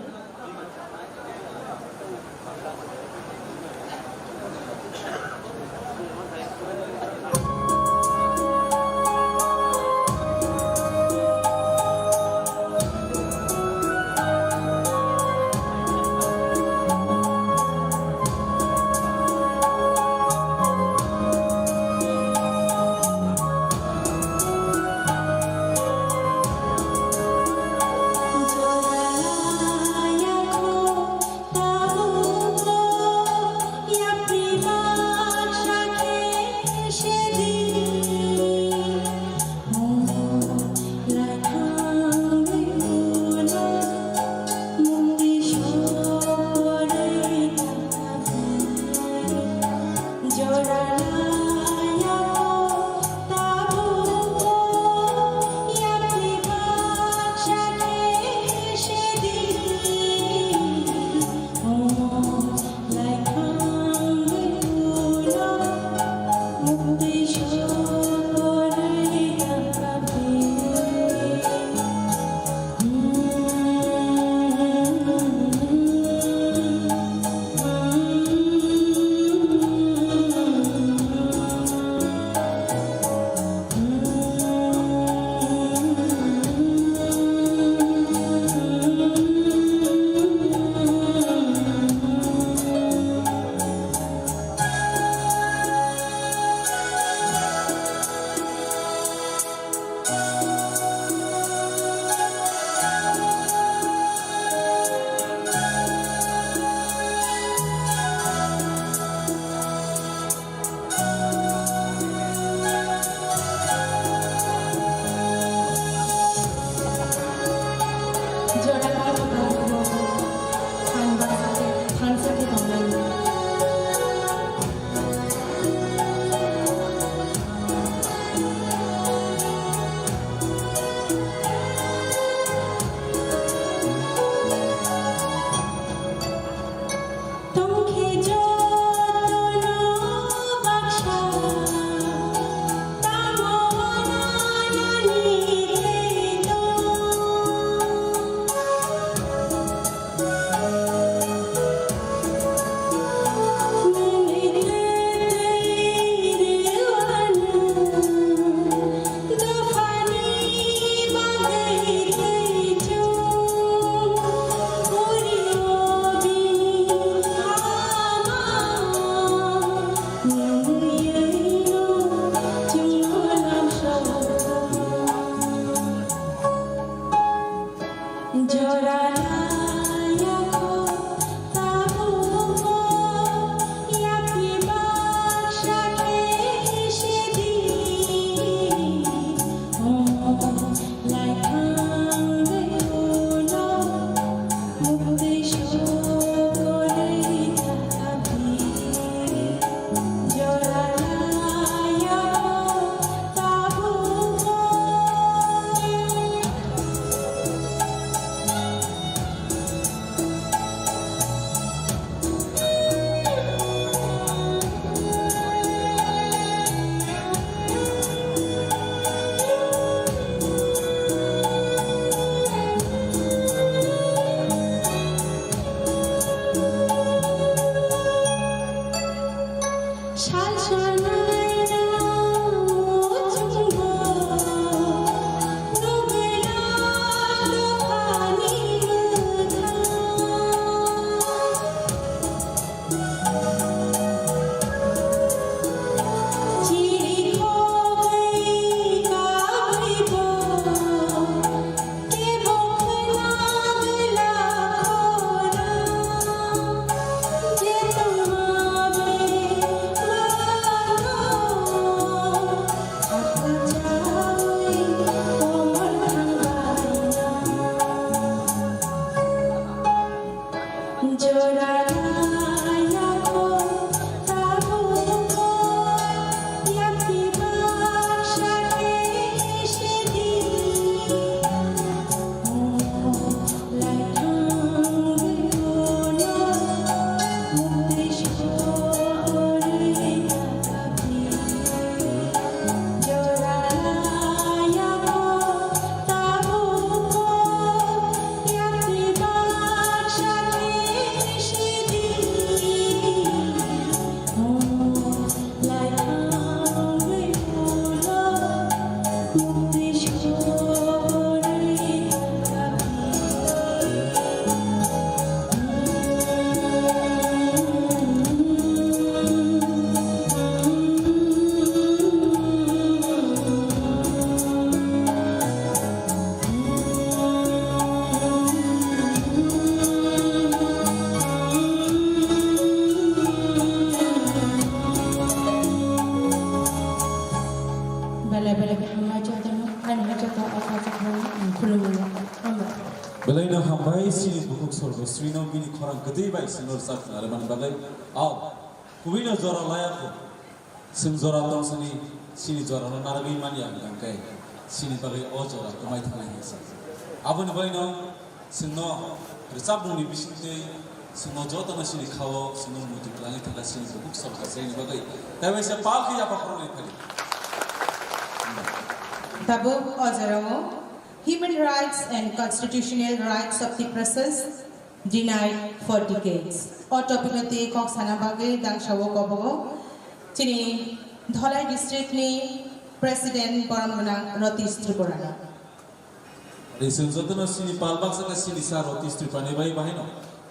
Belai belai khe hambai jotono, ani hai joto o kaijakmani ang khulumwi. Hambai. Belaino hambai chini bukhuk Sorgosrino bini khorang kwtwi bai chwngno rwchap khna rwmani bagwi. Ao, kubuino jora laya kho. Chwng jora tong sani chini jorano narwgwi manya hwnkhe chini bagwi o jora kwmai thangnai hinwi sa. Aboni baino chwngno rwchapmungni bisingtwi chwngno jotono chini khao chwngno muitu twlangwi thangkha chini bukhuk Sorgosrino bagwi. Tei waisa pal khe yapha khoroknwi phai. Tabuk o jorao Human Rights and Constitutional Rights of Tiprasas Denied for Decades. O topic no twi kok sana bagwi dangsa o kobogo chini Dholai district ni President borom gwnang Ratish Tripura no. Tei chwng jotono chini pal baksa khe chini sa Ratish Tripura ni bai bahai no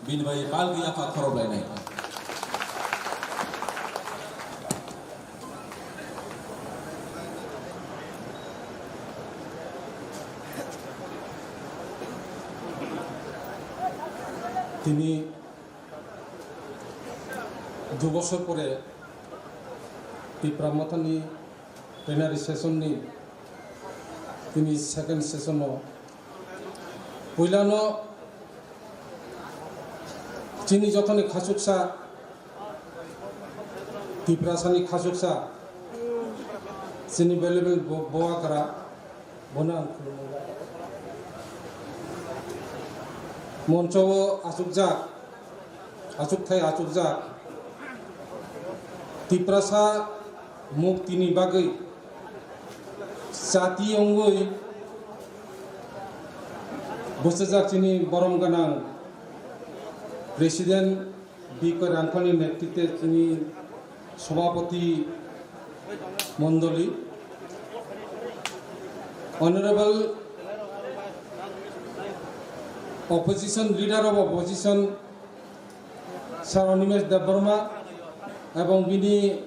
bini bai pal gwi yapha khorok lainai. Tini dui bosor pore Tipra Mothani plenary session ni tini second session o puilano chini jothoni khachuksa Tiprasani khachuksa chini valuable bo-, bowagra bono ang khulumwi. Moncho o achukjak, achukthai achukjak Tiprasa muktini bagwi chati wngwi bwsajak chini borom gwnang President Bikoy Rangkhani netrite chini Sabhapati Mondoli, Honorable Opposition Leader of Opposition Sir Animesh Debbarma ebong bini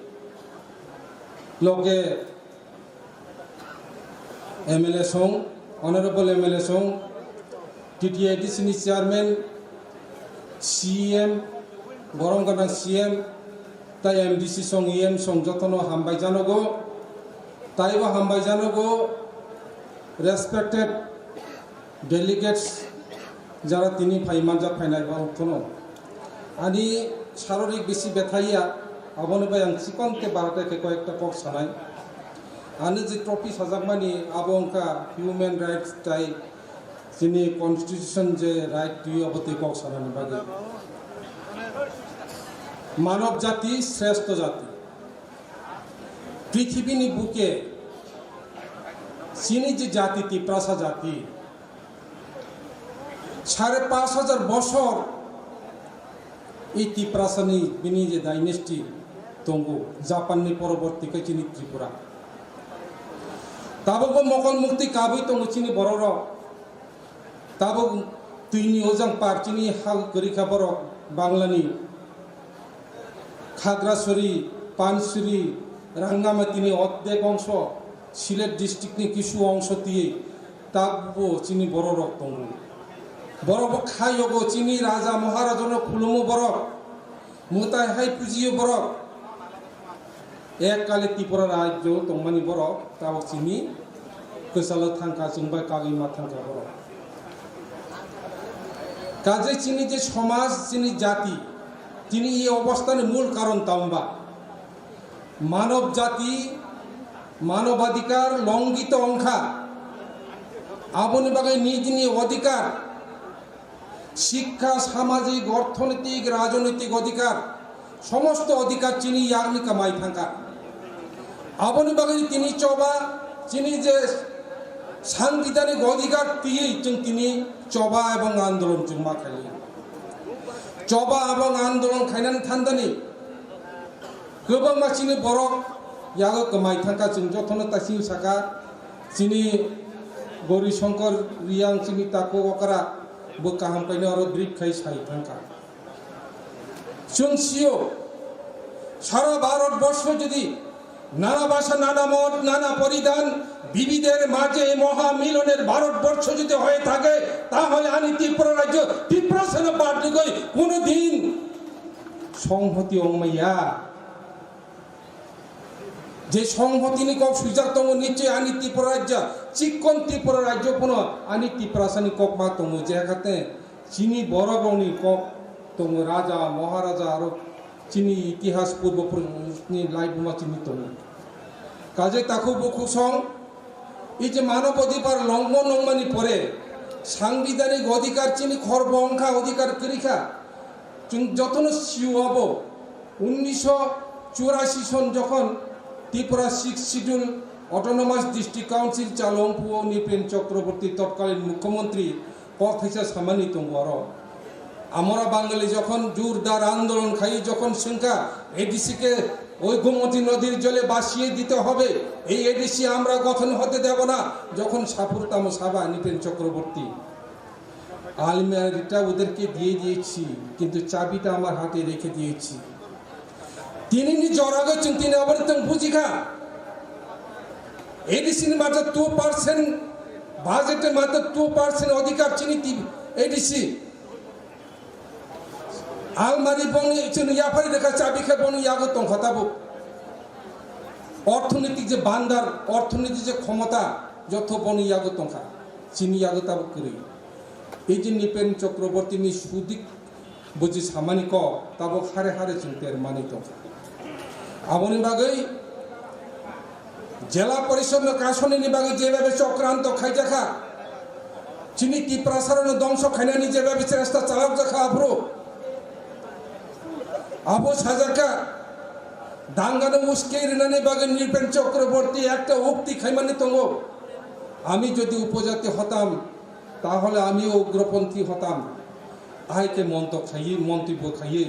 loge M L A song, Honorable M L A song, T T I D C ni Chairman, C M, borom gwnang C M, tai M D C song, E M song jotono hambai janogo, taibo hambai janogo, respected delegates, jara tini phai manja phainai ba ukhono. Ani sarorik bisi bethaiya, aboni bai ang chikon khe barate khe koyekta kok sanai. Ani je trophy sajakmani abo wngkha human rights tai chini constitution je right twi abo twi kok sanani bagwi. Manob jati shrestho jati. Prithibini buke chini je jati Tiprasa jati, sare panch hajar bosor i Tiprasani bini je dynasty, tongo, Japan ni poroborti khe chini Tripura. Tabukbo mokol mukti kabui tongo chini borok rok. Tabuk twini ojang par chini ha kwrwi kha borok Bangla ni. Khagrasuri, Pansuri, Rangamati ni ordek ongso, Sylhet district ni kisu ongso twiwi tabukbo chini borok rok tongo. Borok bo kha yogo chini raja maharaja no khulumo borok. Mwtai hai pujiyo borok. Ek kale Tripura rajyo tongmani borok, tabuk chini kwchalo thangkha, chwng bai kagwi ma thangkha borok. Kaje chini je somaj, chini jati, chini ei obostani mul karon tamba? Manob jati, manobadhikar longito ongkha. Aboni bagwi nijini odhikar, শিক্ষা, সামাজিক, অর্থনৈতিক, রাজনৈতিক অধিকার, সমস্ত অধিকার chini yakni kamai thangkha. Aboni bagwi tini choba, chini je সাংবিধানিক অধিকার twiwi chwng tini choba ebong আন্দোলন chwng ma khaili. Choba ebong আন্দোলন khainani thandani kwbangma chini borok yago kamai thangkha, chwng jotono tasing saka, chini Gauri Shankar Riyang, chini Taku Okra, bo kaham kaino aro drip khai sai thangkha. Chwng sio, সারা ভারতবর্ষ যদি নানা ভাষা, নানা মত, নানা পরিধান, বিবিধের মাঝে মহামিলনের ভারতবর্ষ যদি হয়ে থাকে, তাহলে আমি ত্রিপুরা রাজ্য ত্রিপুরা সেনা পার্টি কই কোনোদিন সংহতি ongmaya. Je songhotini kok swijak tongo, nichoi ani Tripura rajya, chikkon Tripura rajya phano ani Tiprasani kok ma tongo, je hakhe chini borok rokni kok tongo, raja, maharaja, aro chini itihas purbo purusni laibuma chini tongo. Kaje takhuk bukhuk song, ei je manob odhikar longmon nongmani pore, সাংবিধানিক অধিকার chini khorbo wngkha, odhikar kwrwi kha. Chwng jotono sio abo, উনিশশো চুরাশি সন যখন Tripura six schedule autonomous district council চালু wngphuo, নৃপেন চক্রবর্তী তৎকালীন মুখ্যমন্ত্রী kok thaisa samani tongo aro. আমরা বাঙালি যখন জোরদার আন্দোলন খাই, যখন সংখ্যা এডিসিকে ওই গোমতী নদীর জলে ভাসিয়ে দিতে হবে, এই এডিসি আমরা গঠন হতে দেব না, যখন সাপুর তামো সাবা নৃপেন চক্রবর্তী আলমারিটা ওদেরকে দিয়ে দিয়েছি, কিন্তু চাবিটা আমার হাতে রেখে দিয়েছি। Tinini jorago chwng tini aboni tong bujikha. ADC ni মাত্র টু পার্সেন্ট, বাজেটে মাত্র টু পার্সেন্ট অধিকার chini ADC. Almari boni chwng yaphari rwkha, chabi khe boni yago tongkha tabuk. অর্থনৈতিক যে ভান্ডার, অর্থনৈতিক যে ক্ষমতা, joto boni yago tongkha, chini yago tabuk kwrwi. Ei je Nripen Chakrabortini sudik buji samani kok tabuk hare hare chwng termani tongkha. Aboni bagwi Jela Porishod no kasonini bagwi jebhabe chokranto khaijakha, chini Tiprasarokno dongso khainani jebhabe chesta chalokjakha aphuru. Abo sajakha, dangano uskei rinani bagwi Nripen Chakraborti ekta ukti khaimani tongo, "আমি যদি উপজাতি হতাম, তাহলে আমিও উগ্রপন্থী হতাম।" Ahai khe monto khaiwi, montobyo khaiwi,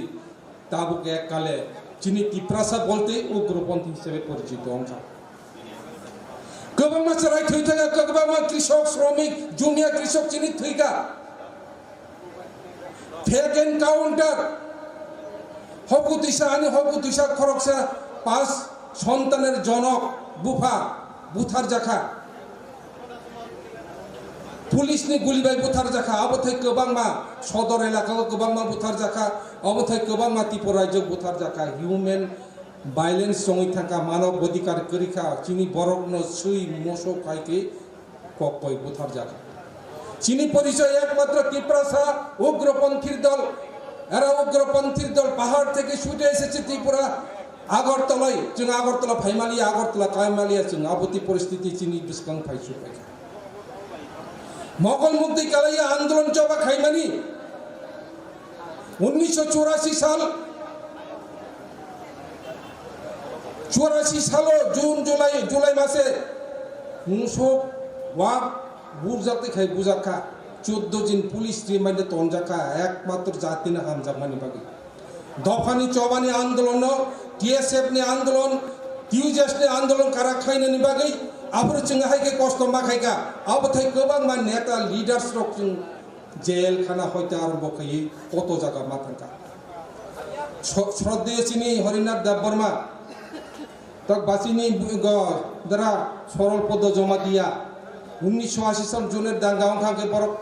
tabuk ek kale chini Tiprasa bolte ugroponthi hisabe porichito wngkha. Kwbangma chwrai thwi thangkha, kwbangma krishok, sromik, jumia krishok chini thwikha. Fake encounter, hoku twisa, ani hoku twisa khoroksa, pas sontaner jonok bupha butharjakha. Police ni guli bai butharjakha, abo thai kwbangma sodor elaka o kwbangma butharjakha, abo thai kwbangma Tripura rajyo butharjakha. Human violence chongwi thangkha, manob odhikar kwrwikha, chini borokno swi moso khai khe kok koi butharjakha. Chini porichoy ekmatro Tiprasa ugroponthir dol, era ugroponthir dol pahar theke chute esechhe Tripura, Agartalai, chwng Agartala phaimaliya, Agartala kaimalia, chwng aboti poristiti chini bwskang phai chuphaikha. Mogol mukti kalaiya andolon choba khaimani উনিশশো চুরাশি সাল, চুরাশি সালো জুন, জুলাই, জুলাই মাসে mungsuk wak burjakti khai bujakha, চোদ্দ জন police rimande tonjakha, ekmatro jatino hamjakmani bagwi. Dophani chobani andolono T S F ni andolon, T U J S ni andolon karak khainani bagwi aphuru chwng hai khe kosto ma khaikha. Abo thai kwbangma neta leaders rok chwng jail khana hoite arombo khaiwi koto jaga ma thangkha. Sro-, Shraddheyo chini Harinath Debbarma, tak basini go dara Sorol Podo Jamatia, unnisho ashi sal June danga wngkha khe borok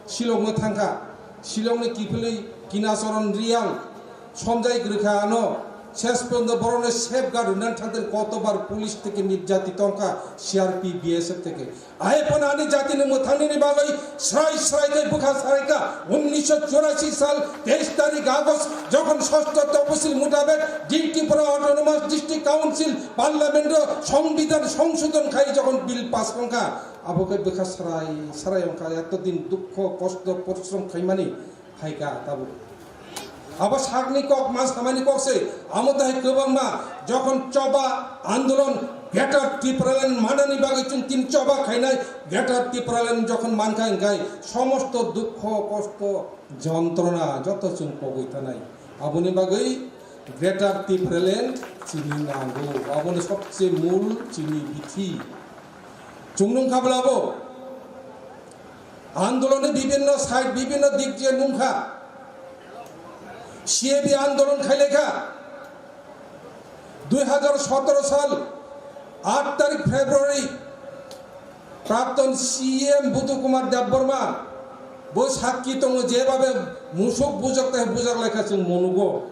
Shillong no thangkha. Shillong ni kiphilwi Kinacharan Riyang, Sonjay Grikha ano ses porjonto borokno safeguard rwnani thangtani kotobar police theke nirjati tongkha, C R P B S F theke. Ahe phano ani jatini mwthangnini bagwi srai srai khe bwkha saraikha. Unnisho churashi sal teis tarik August jokhon sosto toposil mutabek Din Tripura Autonomous District Council Parliament o Songbidan songsodon khai jokhon bill pass wngkha, abo khe bwkha srai srai wngkha. Eto din dukho kosto porishrom khaimani phaikha tabuk. Abo sakni kok, ma samani kok se, amo tahai kwbangma jokhon choba andolon Greater Tipraland manani bagwi chwng tin choba khainai, Greater Tipraland jokhon mankha hwnkhe somosto dukho kosto jontrona joto chwng pogwi thanai. Aboni bagwi Greater Tipraland chini nango, abono sobse mul chini bithi. Chwng nungkha bwlabo andoloni bibinno side, bibinno dik je nungkha. C A B andolon khailekha. Dui hajar sotoro sal aat tarik February, Prapton C M Budu Kumar Debbarma bo sakki tongo, jebabe musuk bujak tai bujak laikha chwng monugo.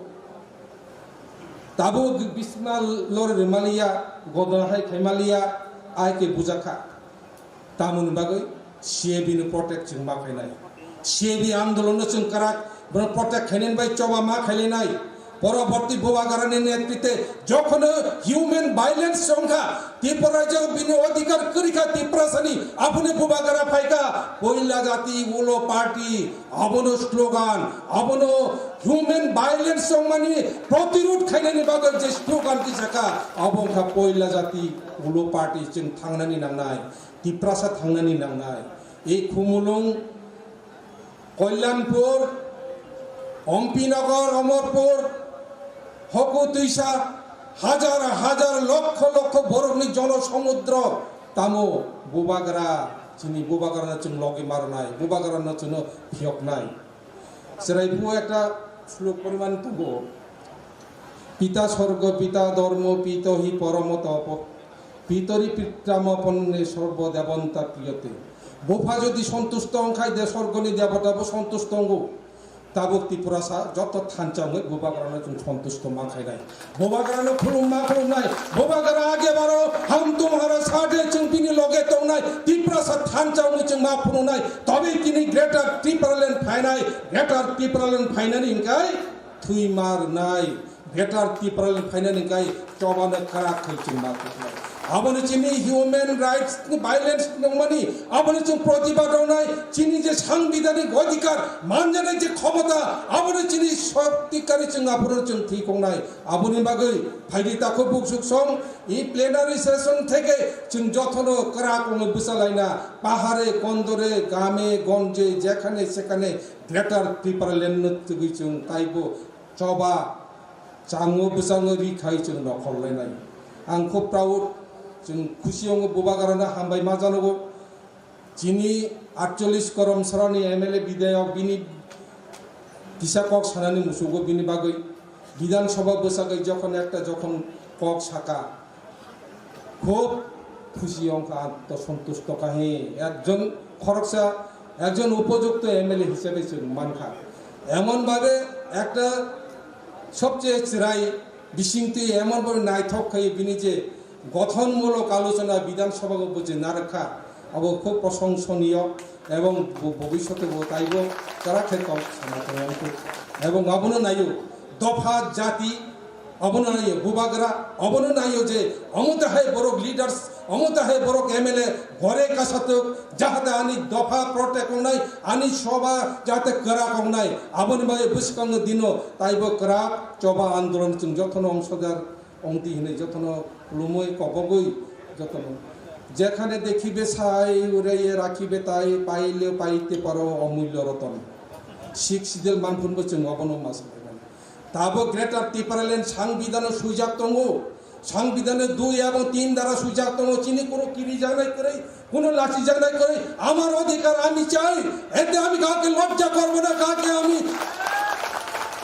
Tabuk bisma lori rwmaliya, godona hai khaimaliya, ai khe bujakha. Tamoni bagwi C A B ni protect chwng ma khainai. C A B andolon no chwng kwrak, bono protect khainani bai choba ma khailainai. Poroborti Bubagrani netritwe jokhono human violence wngkha, Tripura rajyo bini odhikar kwrwikha Tiprasani, aboni Bubagra phaikha, poila jati ulo party, abono slogan, abono human violence wngmani protirod khainani bagwi je slogan tisakha, abo wngkha poila jati ulo party chwng thangnani nangnai. Tiprasa thangnani nangnai. Ei Khumulwng, Kalyanpur, Ompinagar, Amarpur, Hoku Twisa, hajar hajar, lokkho lokkho borokni jono somudro tamo Bubagra, chini Bubagrano chwng logi marnai, Bubagrano chwngno phiyoknai. Chwrai phuo ekta slok poriman tongo. Pita sorgo, pita dormo, pito hi poromo topo, pitori pitramo ponne sorbo debonta priyate. Bupha jodi sontusto wngkhai de sorgoni debota bo sontusto wngo. Tabuk Tiprasa joto thansa wngwi Bubagrano chwng sontusto mankhainai. Bubagrano khulumma khulumnai. Bubagra age baro ham tumhara sade chwng bini loge tongnai. Tiprasa thansa wngwi chwng ma phunuknai. Tobe kini Greater Tipraland phainai. Greater Tipraland phainani hwnkhe thwi ma rwnai, Greater Tipraland phainani hwnkhe chobano kwrak khai chwng ma rwnai. Aboni chini human rights ni violence nongmani, aboni chwng protibad rongnai, chini je sangbidhanik odhikar manjanai je khomota, aboni chini shakti kari chwng aphuru chwng thwi kongnai. Aboni bagwi phaidi takhuk buksuk song, e plenary session theke chwng jotono kwrak wngwi bwchalaina, pahare, kondore, game, gonje, jekhane sekhane Greater Tipraland no tugwi chwng taibo choba chango bwchango ri khai chwng nokhorlainai. Ang khub proud, chwng khusi wngo Bubagrano hambai ma janogo. Chini atchollis korom sorani M L A bidayok bini kisa kok sanani musugo bini bagwi Bidhan Sabha bwsagwi jokhon ekta jokhon kok saka, khub khusi wngkha, to sontusto kha he. Ekjon khoroksa, ekjon upojukto M L A hisabe chwng mankha. Emon babe ekta sobche chwrai bisingtwi emon babe naithok khai bini je gothonmulok alochona Bidhan Sabha o bo je narwkha, abo khub proshongsoniyo ebong bo bobishote bo taibo kwrak khe kok sana tongmani. Ebong abono naio dopha jati, abono naio Bubagra, abono naio je omo tahai borok leaders, omo tahai borok M L A gore kasatuk, jahate ani dopha protect wngnai, ani soba jahate kwrak wngnai, aboni bagwi bwskango dino taibo kwrak choba andolon chwng jotono ongsodar ongdi hinwi jotono khulumwi kobogwi jotono. Jekhane dekhibe sai, ureye rakhibe tai, paile paite paro omulyo roton. Sixth Schedule manphunbo chwng obono ma sabaimani. Tabuk Greater Tipraland Sangbidhano swijak tongo. Sangbidhano dui ebong tin dara swijak tongo. Chini kunu kirijaknai kwrwi, kunu lachijaknai kwrwi. Amar odhikar ami chai. Ete ami kake lojja korbo na, kake ami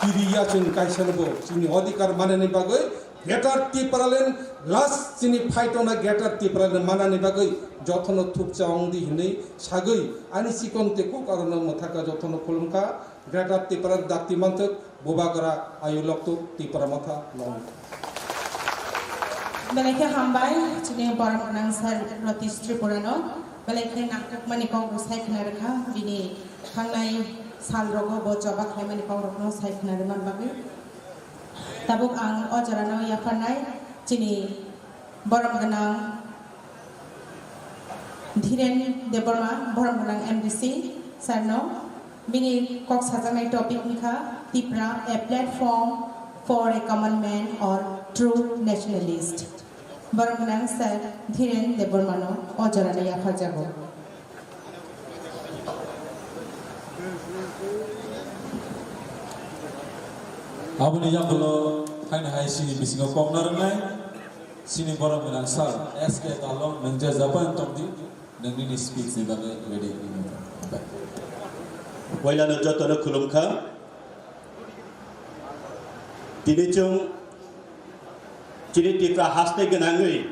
kiriya chwng kaisa no bo. Chini odhikar manani bagwi Greater Tipraland last chini fight tongnai Greater Tipraland manani bagwi jotono thukcha wngdi hinwi sagwi ani chikon tei kok arono mwthaka jotono khulumkha. Greater Tipra dakti manthok Bubagra Ayu Loktuk Tipra Motha long. Belai khe hambai chini borom gwnang sir Ratish Tripura no. Belai khe nangkukmani kok rwsai khna rwkha, bini thangnai sal rogo bo choba khlaimani kok rokno sai khna rwmani bagwi. Tabuk ang o jorano yapharnai chini borom gwnang Dhiren Debbarma, borom gwnang M D C sir no. Bini kok sajaknai topic wngkha Tipra, a platform for a common man or true nationalist. Borom gwnang sir Dhiren Debbarma no o jorano yapharjago. Aboni yakulo haino hai chini bisingo kok narwknai chini borom gwnang sir S K Talong, nwng je Japan tongdi, nwng nini speech ni bagwi ready wngwi tong. Poilano jotono khulumkha. Tini chwng chini Tipra haste gwnangwi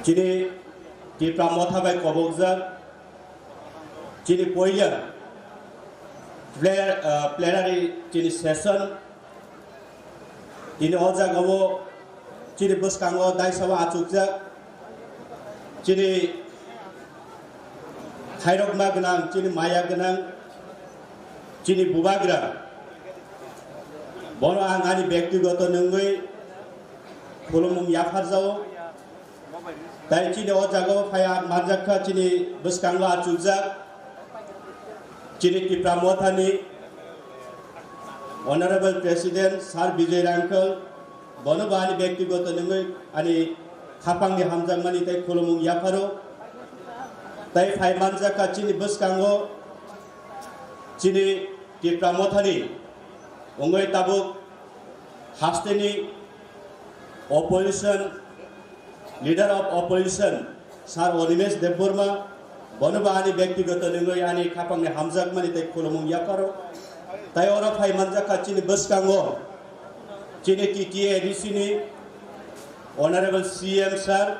chini Tipra Motha bai kobokjak chini poila ple-, ah, plenary chini session. Tini o jagao chini bwskango daisao achukjak chini khairokma gwnang, chini maya gwnang, chini bubagra. Bono ang ani bektigoto nwngwi khulumung yapharjao. Tai chini o jagao phaiya manjak kha chini bwskango achukjak chini Tipra Mothani Honorable President Sir Bijoy Rangkhal, bono bo ani bektigoto nwngwi ani khapangni hamjakmani tei khulumung yapharo. Tai phai manjak kha chini bwskango chini Tipra Mothani wngwi tabuk hasteni opposition, leader of opposition, Sir Animesh Debbarma, bono bo ani bektigoto nwngwi ani khapangni hamjakmani tei khulumung yapharo. Tai oro phai manjak kha chini bwskango chini T T A A D C ni Honorable C M Sir,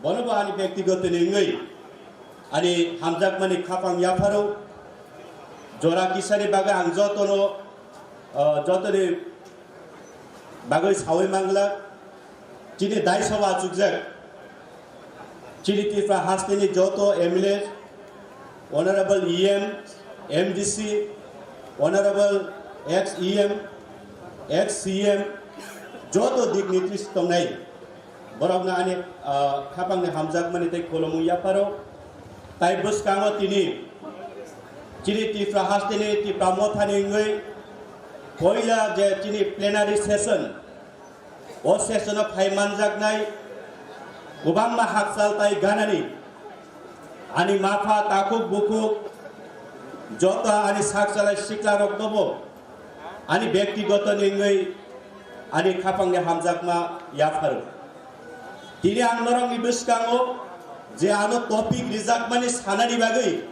bono bo ani bektigoto nwngwi ani hamjakmani khapang yapharo. Jora kisani bagwi ang jotono, ah, jotoni bagwi sawi mangla. Chini daisao achukjak chini Tipra hasteni joto M L A, Honorable E M, M D C, Honorable ex E M, ex C M, joto dignitaries tongnai. Borokno ani, ah, khapangni hamjakmani tei khulumung yapharo. Tai bwskango tini chini Tipra hasteni Tipra Mothani wngwi poila je chini plenary session, o session-o phai manjaknai kwbangma hakchal tai ganani ani mapha takhuk bukhuk joto ani sak chalai siklaroknobo ani bektigoto ni wngwi ani khapangni hamjakma yapharo. Tini ang norokni bwskango je ano topic rijakmani sanani bagwi,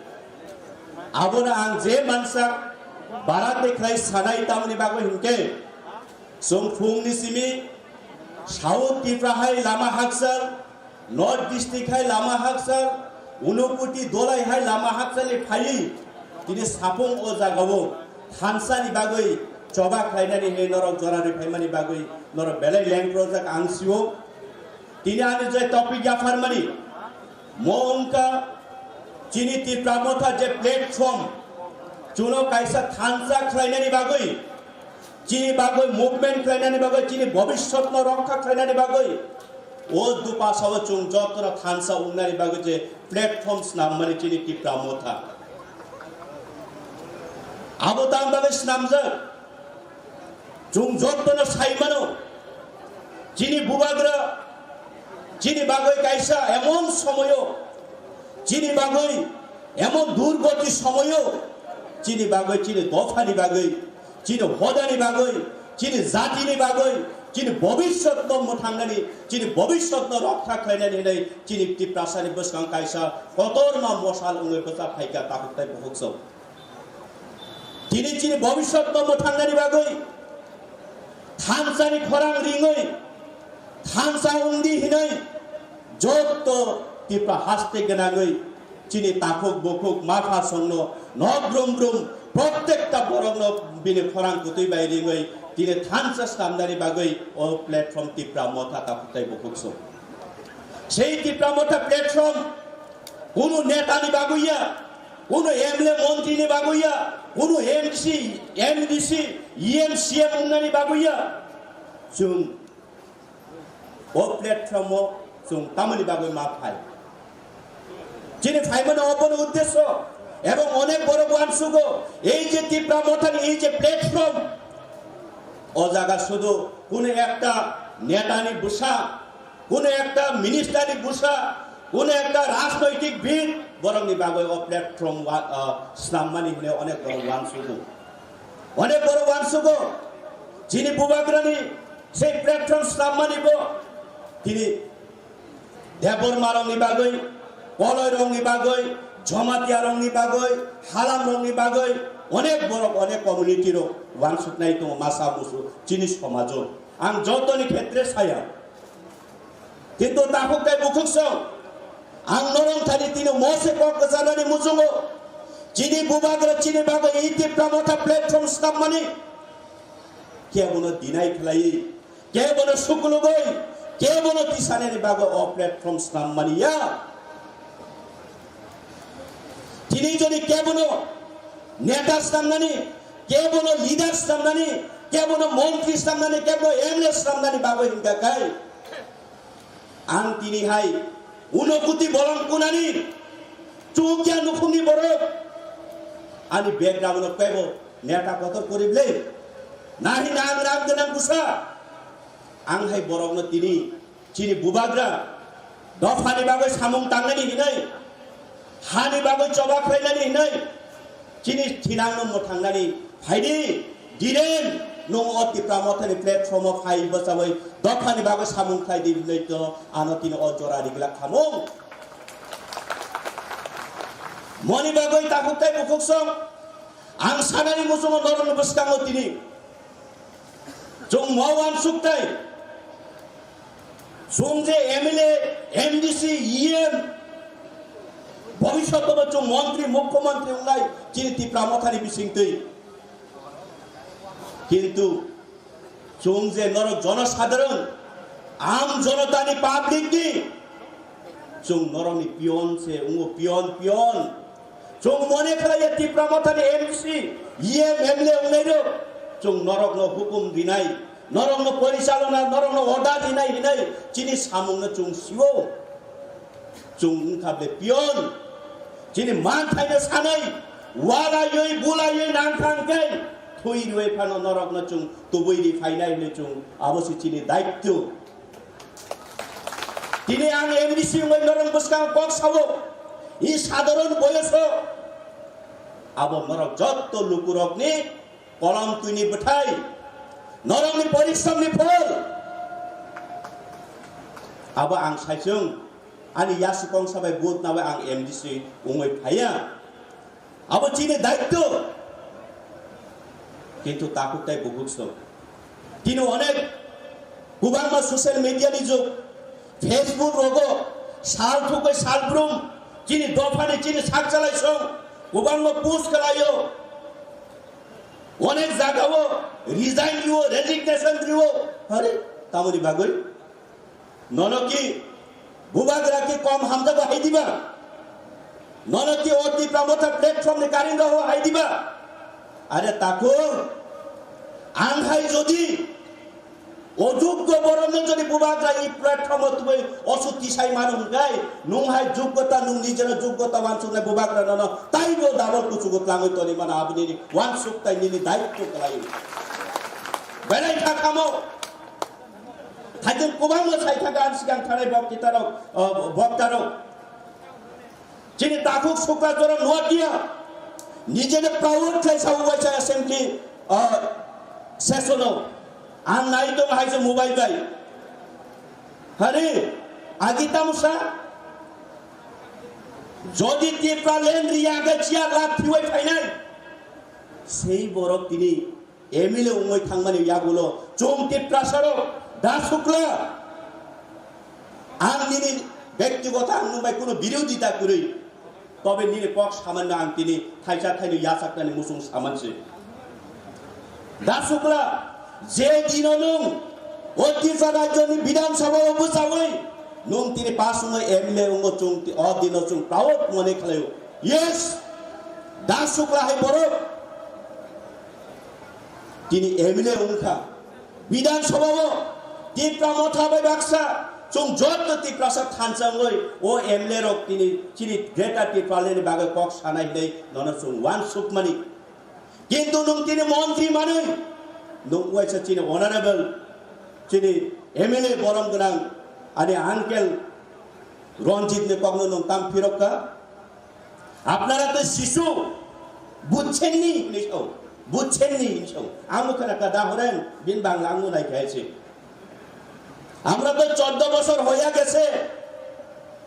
abono ang je mansak barat de khlai sanai tamoni bagwi hinkhe, chwng phungni simi South Tripura hai lama hakchal, North District hai lama hakchal, Unakoti Dholai hai lama hakchalni phaiwi tini sapung o jagao thansa ni bagwi choba khlainani hai norok jora rwi phaimani bagwi norok belai leng projak ang sio. Tini ani je topic yapharmani, mo wngkha chini Tipra Motha je platform, chuno kaisa thansa khlainani bagwi, chini bagwi movement khlainani bagwi, chini bhobishyotno rokha khlainani bagwi, o dupasao chwng jotono thansa wngnani bagwi je platform snammani chini Tipra Motha. Abo tang bagwi snamjak? Chwng jotono sai mano, chini bubagra, chini bagwi kaisa emon somoyo, chini bagwi emon durgoti somoyo, chini bagwi, chini dophani bagwi Chini hodani bagwi, chini jatini bagwi, chini bobiswtno mwthangnani, chini bobiswtno rokha khlainani hinwi chini Tiprasani bwskang kaisa kotorma mosal wngwi bwcha phaikha takhuk tei bukhuk chwng. Tini chini bobiswtno mwthangnani bagwi thansani khorang ringwi thansa wngdi hinwi jotto Tipra haste gwnangwi chini takhuk bukhuk mapha songno nok brum brum prottekta borokno bini khorang kwtwi bai ringwi tini thansa snamnani bagwi o platform Tipra Motha takhuk tei bukhuk song. Sei Tipra Motha platform kunu netani bagwi ya, kunu M L A montrini bagwi ya, kunu M C, M D C, E M, C M wngnani bagwi ya. Chwng o platform o chwng tamoni bagwi ma phai? Chini phaimani obono uddesyo ebong onek borok uansugo ei je Tipra Mothani ei je platform, o jaga sudu kunu ekta netani bwsa, kunu ekta minister ni bwsa, kunu ekta rajnoitik bid borokni bagwi o platform wa-, ah, snammani hwnwi onek borok uansugo. Onek borok uansugo, chini bubagrani sei platform snammani bo tini Debbarmarokni bagwi, Koloirokni bagwi, Jamatia rokni bagwi, Halam rokni bagwi onek borok, onek community rok uansuknai tongo masa musu chini somajo. Ang jotoni khetre saya. Kintu takhuk tei bukhuk song, ang norong thani tini mose kok kwcharnani muchungo. Chini bubagra chini bagwi ei Tipra Motha platform snammani kebono deny khlaiwi, kebono suklugwi, kebono tisanani bagwi o platform snammani ya. Tini jodi kebono neta snamnani, kebono leader snamnani, kebono montri snamnani, kebono M L A snamnani bagwi hinkha khai, ang tini hai unokuti bolong kunani chukya nukhungni borok ani background no kebo neta kotor korible nahi nang ram gwnang busa ang hai borokno tini chini bubagra dophani bagwi samung tangnani hinai, hani bagwi choba khlainani hinai, chini thinangno mwthangnani phaidi, Dhiren, nwng o Tipra Mothani platform o phai bwchawi dophani bagwi samung khlai di hinwi to ano tini o jora riglak khamung. Moni bagwi takhuk tei bukhuk song ang sanani muchungo norokni bwskango tini chwng mo uansuk tei chwng je M L A, M D C, E M, bhobishoto bo chwng montri, mukhyamantri wngnai chini Tipra Mothani bisingtwi. Kintu chwng je norok jonosadharon, am jonotani, public ni, chwng norokni pion se wngo, pion, pion. Chwng mone khlaiya Tipra Mothani M C, E M, M L A wngnai rok. Chwng norokno hukum rinai, norokno porichalona, norokno order rinai hinai chini samungno chwng sio. Chwng wngkha ble pion. Chini manthaino sanai, walaiwi, bulaiwi nangkha hwnkhe thwi rwui phano norokno chwng tubui ri phainai hinwi chwng abo se chini daityo. Tini ang M D C wngwi norok bwskango kok sao, i sadharon boyoso abo norok jotto lukurokni kolom twini bwthai, norokni porishramni phol. Abo ang saichung ani yasukong sabai vote nabai ang M D C wngwi phaiya. Abo chini daityo. Kintu takhuk tei bukhuk song. Tini onek kwbangma social media ni jug, Facebook rogo sal thugwi sal brum chini dophani chini sak chalai song kwbangma post khlaio. Onek jagao resign riwo, resignation riwo. Are, tamoni bagwi? Nono ki bubagra ki kom hamjago hai diba? Nono ki o Tipra Motha platform ni karing rok hai diba? Are takhuk, ang hai jodi o juggo borokno jodi bubagra i platform o tubui osu tisai mano hwnkhe, nwng hai juggota, nwng nijeno juggota wansuknai bubagra nono taibo double kuchugo tlangwi toni mano, aboni wansuk tai nini daityo kwlai. Belai kha kamo. Haikhe kwbangma sai thangkha ang sikang thanai boktitarok, o, boktarok. Chini takhuk Sukrajora Noatia nijeno proud khlai sao waisa assembly O, sesono, ang nai tong hai se mobile bai. Hari, agi tamo sa? Jodi Tipraland riya ga chair lak thiwai phainai, sei borok tini M L A wngwi thangmani yagulo chwng Tiprasarok da Sukla. Ang nini bektigoto ang nwng bai kuno birodita kwrwi. Tobe nini kok samanno ang tini thaisa thainwi yachaknani muchung samansi. Da Sukla, je dino nwng o Tripura rajyoni Bidhan Sabha o bwchawi nwng tini pass wngwi M L A wngo chwng ti-, o dino chwng proud mone khlaio. Yes, Da Sukla hai borok tini M L A wngkha. Bidhan Sabha o Tipra Motha bai baksa chwng joto Tiprasa thansa wngwi o M L A rok tini chini Greater Tipraland ni bagwi kok sanai hinwi nono chwng uansukmani. Kintu nwng tini montri manwi nwng uaisa chini honorable, chini M L A borom gwnang ani uncle Ranjit ni kokno nwng tam phirok kha. আপনারা তো শিশু, বুঝছেন নি? Hinwi sao, বুঝছেন নি? Hinwi sao. Ang bo khna kha da horen, bini bangla ang bo nai kha se. আমরা তো চোদ্দ বছর হয়ে গেছে,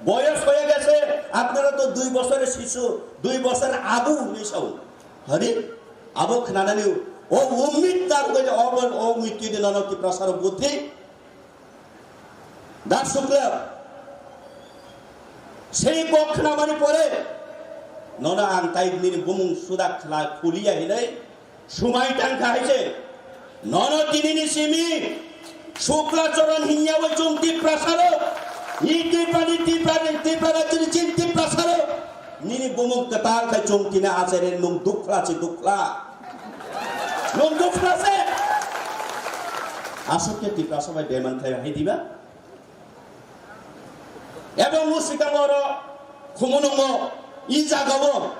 বয়স হয়ে গেছে, আপনারা তো দুই বছরের শিশু, দুই বছরের Abu, hinwi sao. Hari, abo khnanani o ummit tar hoile o, o ummit kidi nono Tiprasarok buddhi. Da Sukla, sei kok khnamani pore nono ang tai nini bumung suda khla khuliya hinwi sumai tangkha hai se. Nono tinini simi Sukla Choron hinya bo chwng Tiprasarok, i Tiprani, Tiprani, Tiprani, chini chin Tiprasarok. Nini bumung kwtal khai chwng tini achaire nwng dukhla se dukhla. Nwng dukhla se. Aswk khe Tiprasa bai beman khai hai diba? Ebong o swkang oro Khumulwngo i jagao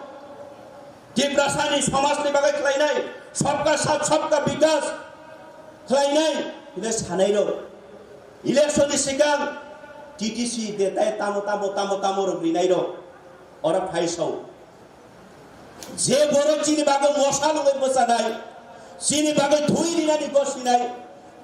Tiprasani somajni bagwi khlainai, sabka sath, sabka bikas khlainai, hwnwi sanairok. Election ni swkang T T C de tai tamo, tamo, tamo, tamo rok rinairok oro phai sao. Je borok chini bagwi mosa logwi bwchanai, chini bagwi thwi rinani gosinai,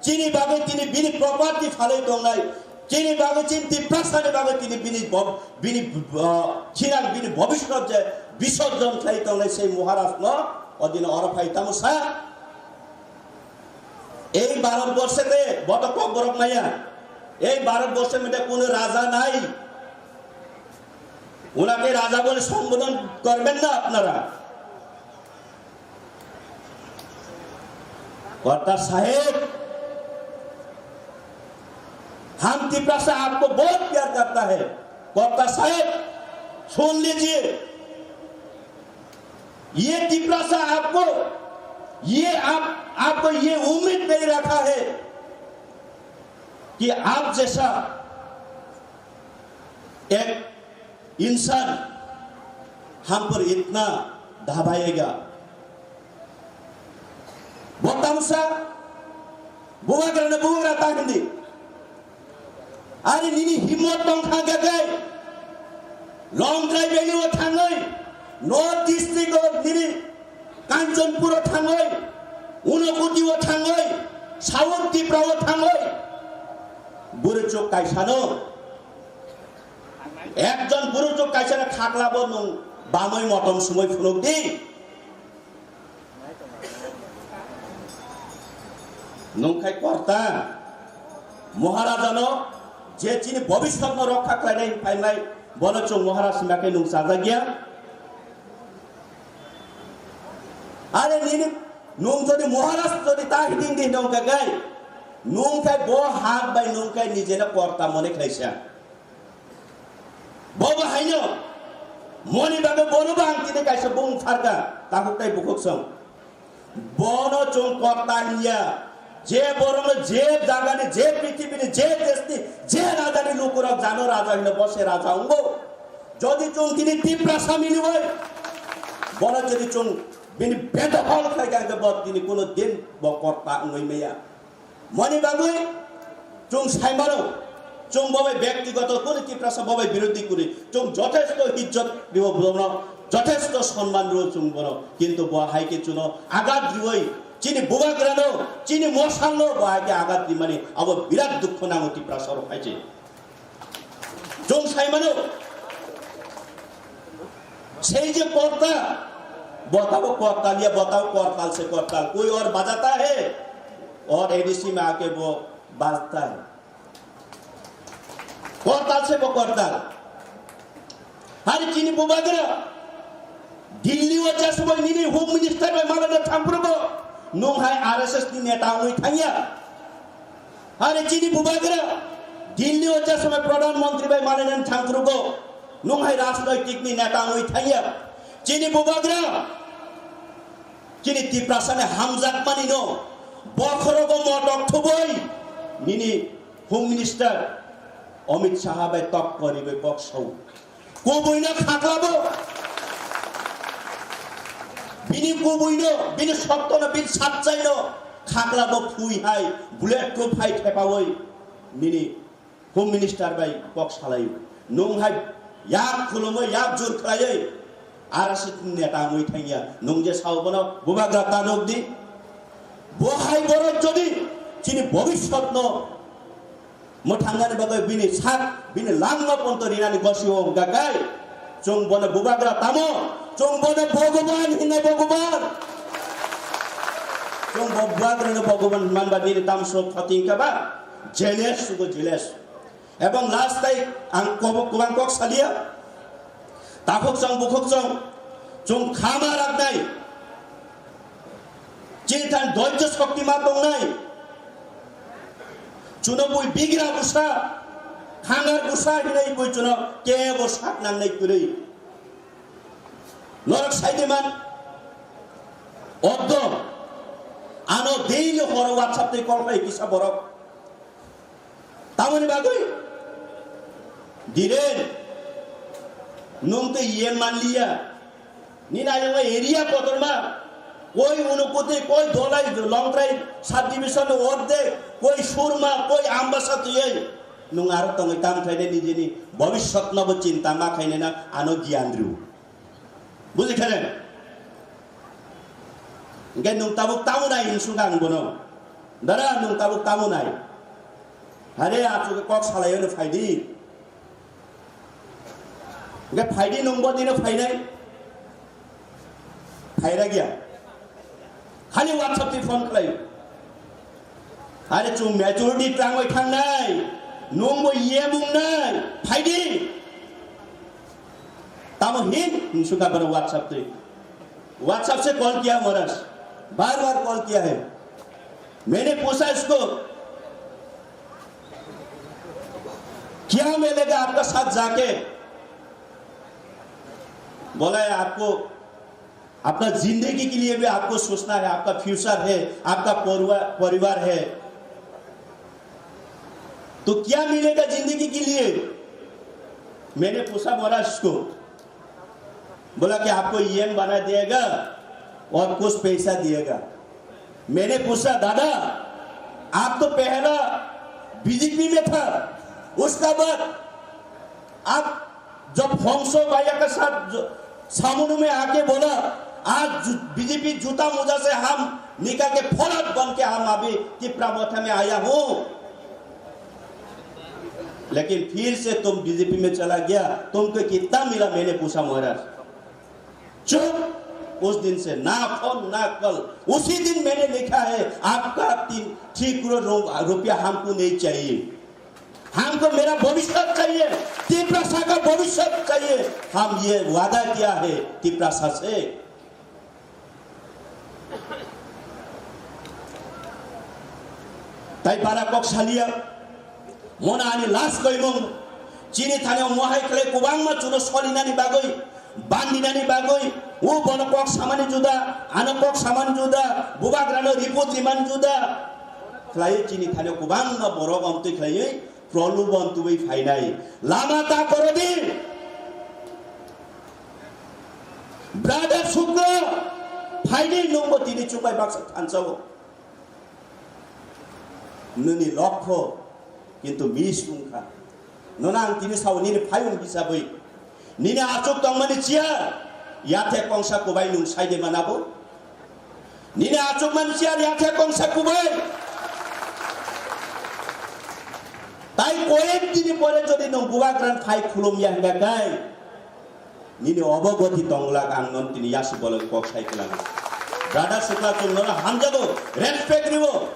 chini bagwi tini bini property phalwi tongnai, chini bagwi chini Tiprasani bagwi tini bini bob-, bini, uh, khinak bini bobiswt je bisorjon khlai tongnai sei Maharaj no odino oro phai tamo sa. এই ভারতবর্ষেতে বত ককবরক মাইয়া, এই ভারতবর্ষের মধ্যে কোনো রাজা নাই। ওনাকে রাজা বলে সম্বোধন করবেন না আপনারা। কর্তা সাহেব, हम तिपरासा आपको बहुत प्यार करता है। कॉर्ता साहेब, सुन लीजिए, ये तिपरासा आपको, ये आप, आपको ये उम्मीद नहीं रखा है कि आप जैसा एक इंसान हम पर इतना दबाएगा। Bo tamsa, bubagrano bubagra ta hindi. Ari nini himmot tong kha khe kai. Longtrai Valley o thangwi, North District o nini Kanchanpur o thangwi, Unakoti o thangwi, South Tripura o thangwi. Bwrwi chuk kaisano, ekjon bwrwi chuk kaisano khaklabo nwng bamwi motom sumwi phunuk di. Nungkhai korta, Maharajano je chini bobiswtno rokha khlainai hinwi phainai, bono chwng Maharaj hinba khe nung chajakya. Are nini nung jodi Maharaj jodi ta hiding di nung khe gai, nungkhai bo hak bai nungkhai nijeno korta mone khlaisa. Bobo haino, moni bagwi bono bo ang tini kaisa bumung pharkha, takhuk tei bukhuk song. Bono chwng korta hinya, je borokno je jagani, je prithibini, je deshni, je rajani lukurok jano raja hino, bo se raja wngo. Jodi chwng tini Tiprasa miliwi, bono jodi chwng bini bedohol khlai kha, bo tini kuno din bo korta wngwi maya. Moni bagwi chwng sai mano, chwng bo bai bektigoto kunu Tiprasa bo bai birodhi kwrwi, chwng jothesto hijjot riwo bono, jothesto sonman riwo chwng bono, kintu bo hai khe chwngno agat riwi, Chini bubagrano, chini mosalno bo hai khe agat rimani abo birat dukho nango Tiprasa rok hai se. Chwng sai mano, sei je korta, botabo kortal ya, botabo kortal se kortal, koi aur bajata hai, aur A D C mein aake wo bajta hai. Kortal se bo kortal. Hari chini bubagra Delhi o je somoi nini Home Minister bai malai na thangphuru bo, nwng hai R S S ni neta wngwi thangya. Hari chini bubagra Delhi o je somoi Pradhan Mantri bai malai na thangphuru bo, nwng hai rajnoitik ni neta wngwi thangya. Chini bubagra chini Tiprasa ni hamjakmani no bokhorogo motok thubui nini Home Minister Amit Shah bai tok koribai kok sao. Kubuino khaklabo. Bini kubuino, bini sottono, bini satchaino khaklabo phui hai bullet proof hai thepawi nini Home Minister bai kok salai. Nwng hai yak khulumwi, yak jur khlaiwi R S S ni neta wngwi thangya. Nwng je sao bono bubagra ta nuk di. Bo hai borok jodi chini bobiswtno mwthangnani bagwi bini sak, bini langma ponto rinani gosi o wngkha khe, chwng bono bubagra tamo, chwng bono Bhogoban hinna Bhogoban. Chwng bo bubagrano Bhogoban hinman ba nini tamso khoting kha ba? Jealous sugo jealous. Ebong last tai ang kobo kubang kok salia. Takhuk chwng bukhuk chwng, chwng khama raknai. Chini thani doijo shokti ma tongnai. Chuno bui bigra busa, khangar busa hinai bui chuno kebo sak nangnai kwrwi. Norok saide man. Oddo. Ano daily horo WhatsApp tei call khai kisa borok. Tamoni bagwi? Dhiren, nwng tei iye manliya. Nini ayang area kotorma, koi Unakoti, koi Dholai, Longtrai subdivision ordek, koi Surma, koi Ambasa twiwi. Nwng aro tongwi tam khainai nijini bobiswtno bo chinta ma khainai na ano giyan rw. Buji khe? Hingke nwng tabuk tamo nai hing sung ang bono. Dara nwng tabuk tamo nai. Hare achuke kok salaio no phaidi. Hingke phaidi nwng bodino phainai. Phaira giya. Khali WhatsApp twi phone khlai. Are chwng majority twlangwi thangnai, nwngbo yem wngnai, phaidi. Tamo hin hinsuka bono WhatsApp twi. WhatsApp se call kiya maharaj, bar bar call kiya hai. Maine pucha isko, kya milega aapka saath jaake? Bola hai aapko अपना जिंदगी के लिए भी आपको सोचना है, आपका फ्यूचर है, आपका परिवार, परिवार है, तो क्या मिलेगा जिंदगी के लिए? मैंने पूछा महाराज को, बोला कि आपको ईएम बना दिएगा और कुछ पैसा दिएगा। मैंने पूछा, दादा, आप तो पहला बीजेपी में था, उसका बाद आप जब हंसो भैया के साथ जो सामने में आके बोला, आज जू-, बीजेपी जूता मोजा से हम निकाल के फौलाद बन के हम अभी तिपरा मोर्चा में आया हूँ। लेकिन फिर से तुम बीजेपी में चला गया, तुमको कितना मिला, मैंने पूछा महाराज। चुप। उस दिन से ना फोन ना कॉल। उसी दिन मैंने लिखा है, आपका तीन, थ्री करोड़ रो-, रुपया हमको नहीं चाहिए। हमको मेरा भविष्य चाहिए, तिपरासा का भविष्य चाहिए। हम ये वादा किया है तिपरासा से। Tai bara kok salia, mona ani last koimung, chini thani mohai khlai kwbangma chuno solinani bagwi, bandinani bagwi, o bono kok samani juda, ano kok samani juda, bubagrano report rimani juda. Khlai chini thani kwbangma borok omtwi khlaiwi, Prolubon tubui phainai. Lama ta korodi. Brother Sukra, phaidi nwngbo tini chukbai baksa thansa o. Nini lokho, kintu miss wngkha. Nono ang tini sao nini phayung hisabwi. Nini achuk tongmani chair, yathe kongsa kubai nwng saide manabo. Nini achukmani chair yakhe kongsa kubai. Tai koyek dini pore jodi nwng bubagrani phai khulum ya hingka kai, nini obogoti tonglak ang non tini yasi bolong kok sai kwlangno. Brother Sukla, chwng nono hamjago, respect riwo.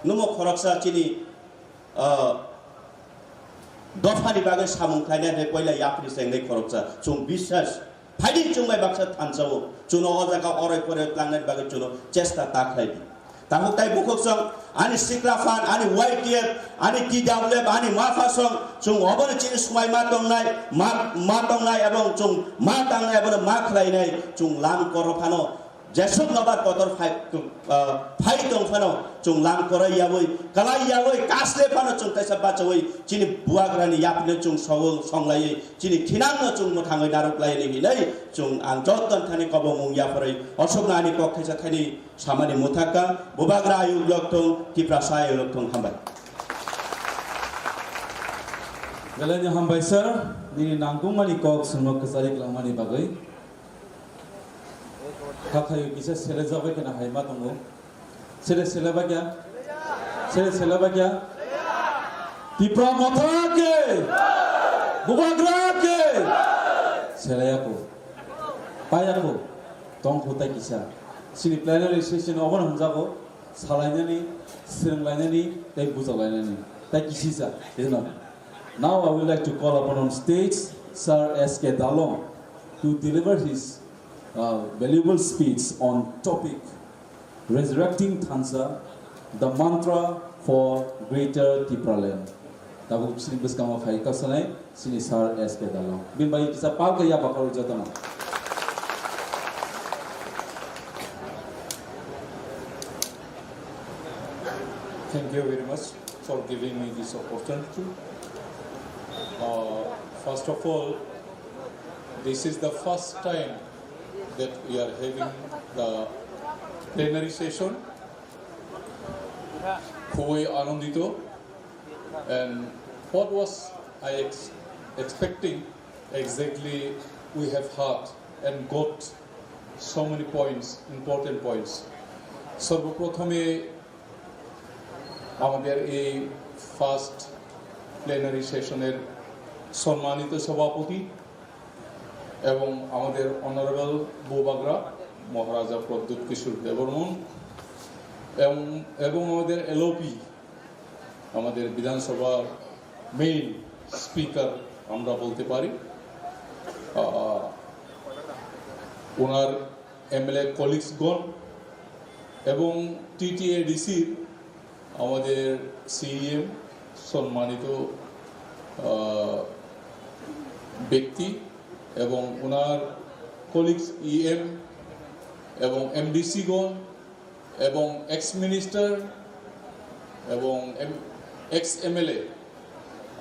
Numo khoroksa chini, ah, dophani bagwi samung khlainai hai poila yapri chengnai khoroksa. Chwng biswas phaidi chwng bai baksa thansa-o. Chwngno o jaga oroi poroi tlangnani bagwi chwngno chesta ta khlai di. Tabuk tai bukhuk song, ani sikla phan, ani Y T F, ani T W F, ani mapha song, chwng obono chini swmai ma tongnai, ma, ma tongnai, ebong chwng ma tangnai, abono ma khlainai, chwng lam koro phano, jesuk nobar kotor phai, ah, phai tong phano, chwng lam koroi yawi, kalai yawi, kasle phano chwng kaisa bachawi, chini buagrani yapino chwng song, songlaiwi, chini thinangno chwng mwthangwi narwk laini hinwi, chwng ang joto thani kobongmung yapharwi, osokno ani kok thaisa thaini, Samani muthaka, bubagra ayuk lok thung, Tiprasa ayuk lok thung, hambai. Belai no hambai sir, nini nangkukmani kok chwngno kwchari kwlangmani bagwi. Khathaio kisa sele jabai kheno hai ma tongo. Sele sele ba kya? Sele sele ba kya? Tipra motha ke! Bubagra ke! Sele yako. Payako. Tongkhu tai kisa. Chini plenary session obono hwnjago. Salainani, swrwnglainani, tei bujalainani, tei kisisa, you know. Now I would like to call upon on stage Sir S K Dalong to deliver his, uh, valuable speech on topic Resurrecting Thansa, the mantra for Greater Tipraland. Tabuk sini bwskango phai kasanai. Sini Sir S K Dalong. Bini bai kisa palka ya bakal jotono. Thank you very much for giving me this opportunity. Uh, first of all, this is the first time that we are having the plenary session. খুবই আনন্দিত। And what was I ex-, expecting? Exactly, we have heard and got so many points, important points. সর্বপ্রথমে আমাদের এই first plenary সেশনের সম্মানিত সভাপতি এবং আমাদের অনারেবল বুবাগরা মহারাজা প্রদ্যুৎ কিশোর দেববর্মন এবং, এবং আমাদের এলওপি, আমাদের বিধানসভার মেইন স্পিকার আমরা বলতে পারি, আহ, ওনার এমএলএ কলিগসগণ এবং টিটিএডিসির আমাদের সিইএম সম্মানিত, আহ, ব্যক্তি এবং ওনার কলিগস ইএম এবং এমডিসিগণ এবং এক্স মিনিস্টার এবং এম-, এক্স এমএলএ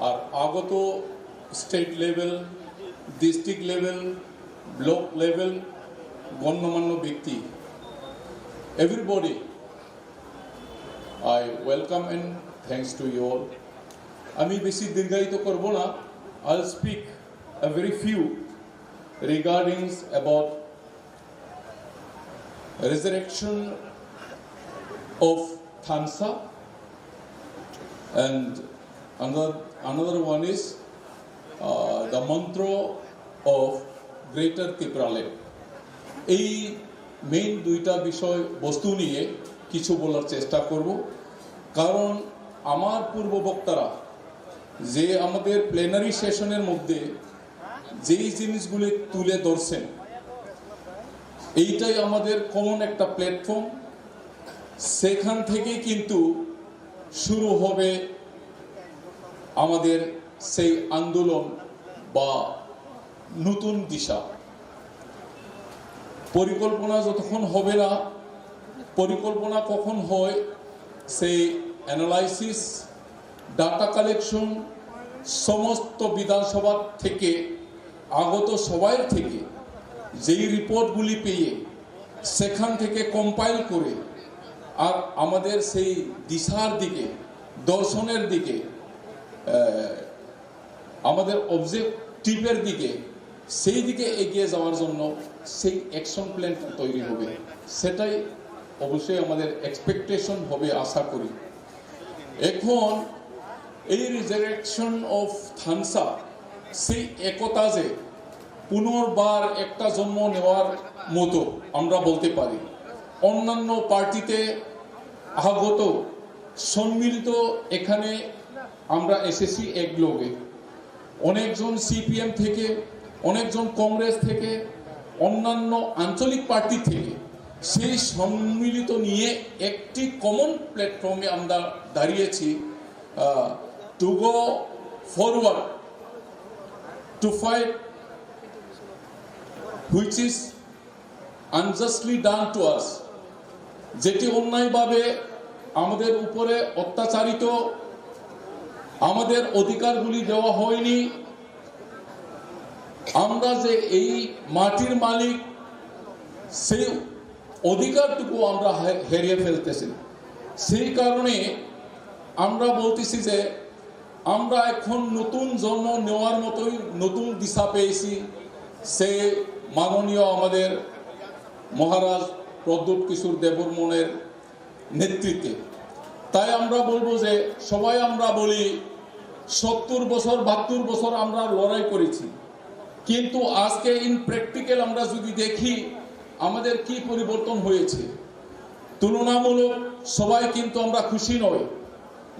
আর আগত state level, district level, block level গণ্যমান্য ব্যক্তি, everybody, I welcome and thanks to you all. আমি বেশি দীর্ঘায়িত করব না। I'll speak a very few regarding about resurrection of Thansa, and another, another one is, uh, the mantra of Greater Tipraland. এই মেইন দুইটা বিষয় বস্তু নিয়ে কিছু বলার চেষ্টা করব, কারণ আমার পূর্ব বক্তারা যে আমাদের প্লেনারি সেশনের মধ্যে যেই জিনিসগুলি তুলে ধরছেন, এইটাই আমাদের কমন একটা প্ল্যাটফর্ম। সেখান থেকেই কিন্তু শুরু হবে আমাদের সেই আন্দোলন বা নতুন দিশা। পরিকল্পনা যতক্ষণ হবে না, পরিকল্পনা কখন হয়, সেই অ্যানালাইসিস, ডাটা কালেকশন, সমস্ত বিধানসভা থেকে আগত সবাই থেকে যেই রিপোর্টগুলি পেয়ে সেখান থেকে কম্পাইল করে আর আমাদের সেই দিশার দিকে, দর্শনের দিকে, আহ, আমাদের অবজেক্টিভের দিকে, সেই দিকে এগিয়ে যাওয়ার জন্য সেই অ্যাকশন প্ল্যানটা তৈরি হবে। সেটাই অবশ্যই আমাদের এক্সপেকটেশন হবে, আশা করি। এখন এই রিজারেকশন অফ থানসা, সেই একতা যে পুনর্বার একটা জন্ম নেওয়ার মতো আমরা বলতে পারি। অন্যান্য পার্টিতে আগত সম্মিলিত এখানে আমরা এসেছি এক লগে। অনেকজন সিপিএম থেকে, অনেকজন কংগ্রেস থেকে, অন্যান্য আঞ্চলিক পার্টি থেকে, সেই সম্মিলিত নিয়ে একটি কমন প্ল্যাটফর্মে আমরা দাঁড়িয়েছি, to go forward to fight which is আনজাস্টলি ডান টু আস, যেটি অন্যায়ভাবে আমাদের উপরে অত্যাচারিত, আমাদের অধিকারগুলি দেওয়া হয়নি, আমরা যে এই মাটির মালিক, সেই অধিকারটুকু আমরা হে- হেরিয়ে ফেলতেছি। সেই কারণে আমরা বলতেছি যে আমরা এখন নতুন জন্ম নেওয়ার মতোই নতুন দিশা পেয়েছি। সে মাননীয় আমাদের মহারাজ প্রদ্যুৎ কিশোর দেববর্মনের নেতৃত্বে। তাই আমরা বলবো যে সবাই আমরা বলি, সত্তর বছর, বাহাত্তর বছর আমরা লড়াই করেছি, কিন্তু আজকে ইন প্র্যাকটিক্যাল আমরা যদি দেখি, আমাদের কি পরিবর্তন হয়েছে। তুলনামূলক সবাই কিন্তু আমরা খুশি নই।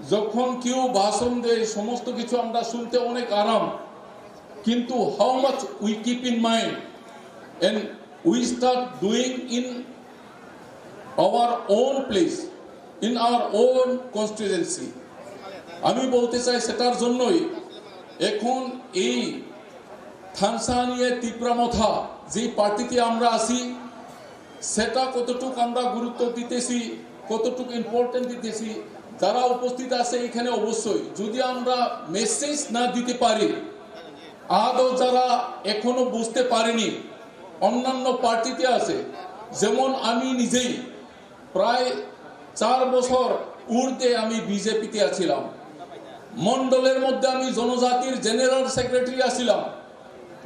যখন কেউ ভাষণ দেয়, সমস্ত কিছু আমরা শুনতে অনেক আরাম, কিন্তু how much we keep in mind and we start doing in our own place, in our own constituency. আমি বলতে চাই, সেটার জন্যই এখন এই থানসানিয়া তিপ্রা মথা যে পার্টিতে আমরা আছি, সেটা কতটুকু আমরা গুরুত্ব দিতেছি, কতটুকু ইম্পর্টেন্ট দিতেছি, যারা উপস্থিত আছে এখানে, অবশ্যই যদি আমরা মেসেজ না দিতে পারি, আদৌ যারা এখনো বুঝতে পারেনি, অন্যান্য পার্টিতে আছে, যেমন আমি নিজেই প্রায় চার বছর ঊর্ধ্বে আমি বিজেপিতে আছিলাম। মণ্ডলের মধ্যে আমি জনজাতির জেনারেল সেক্রেটারি আছিলাম,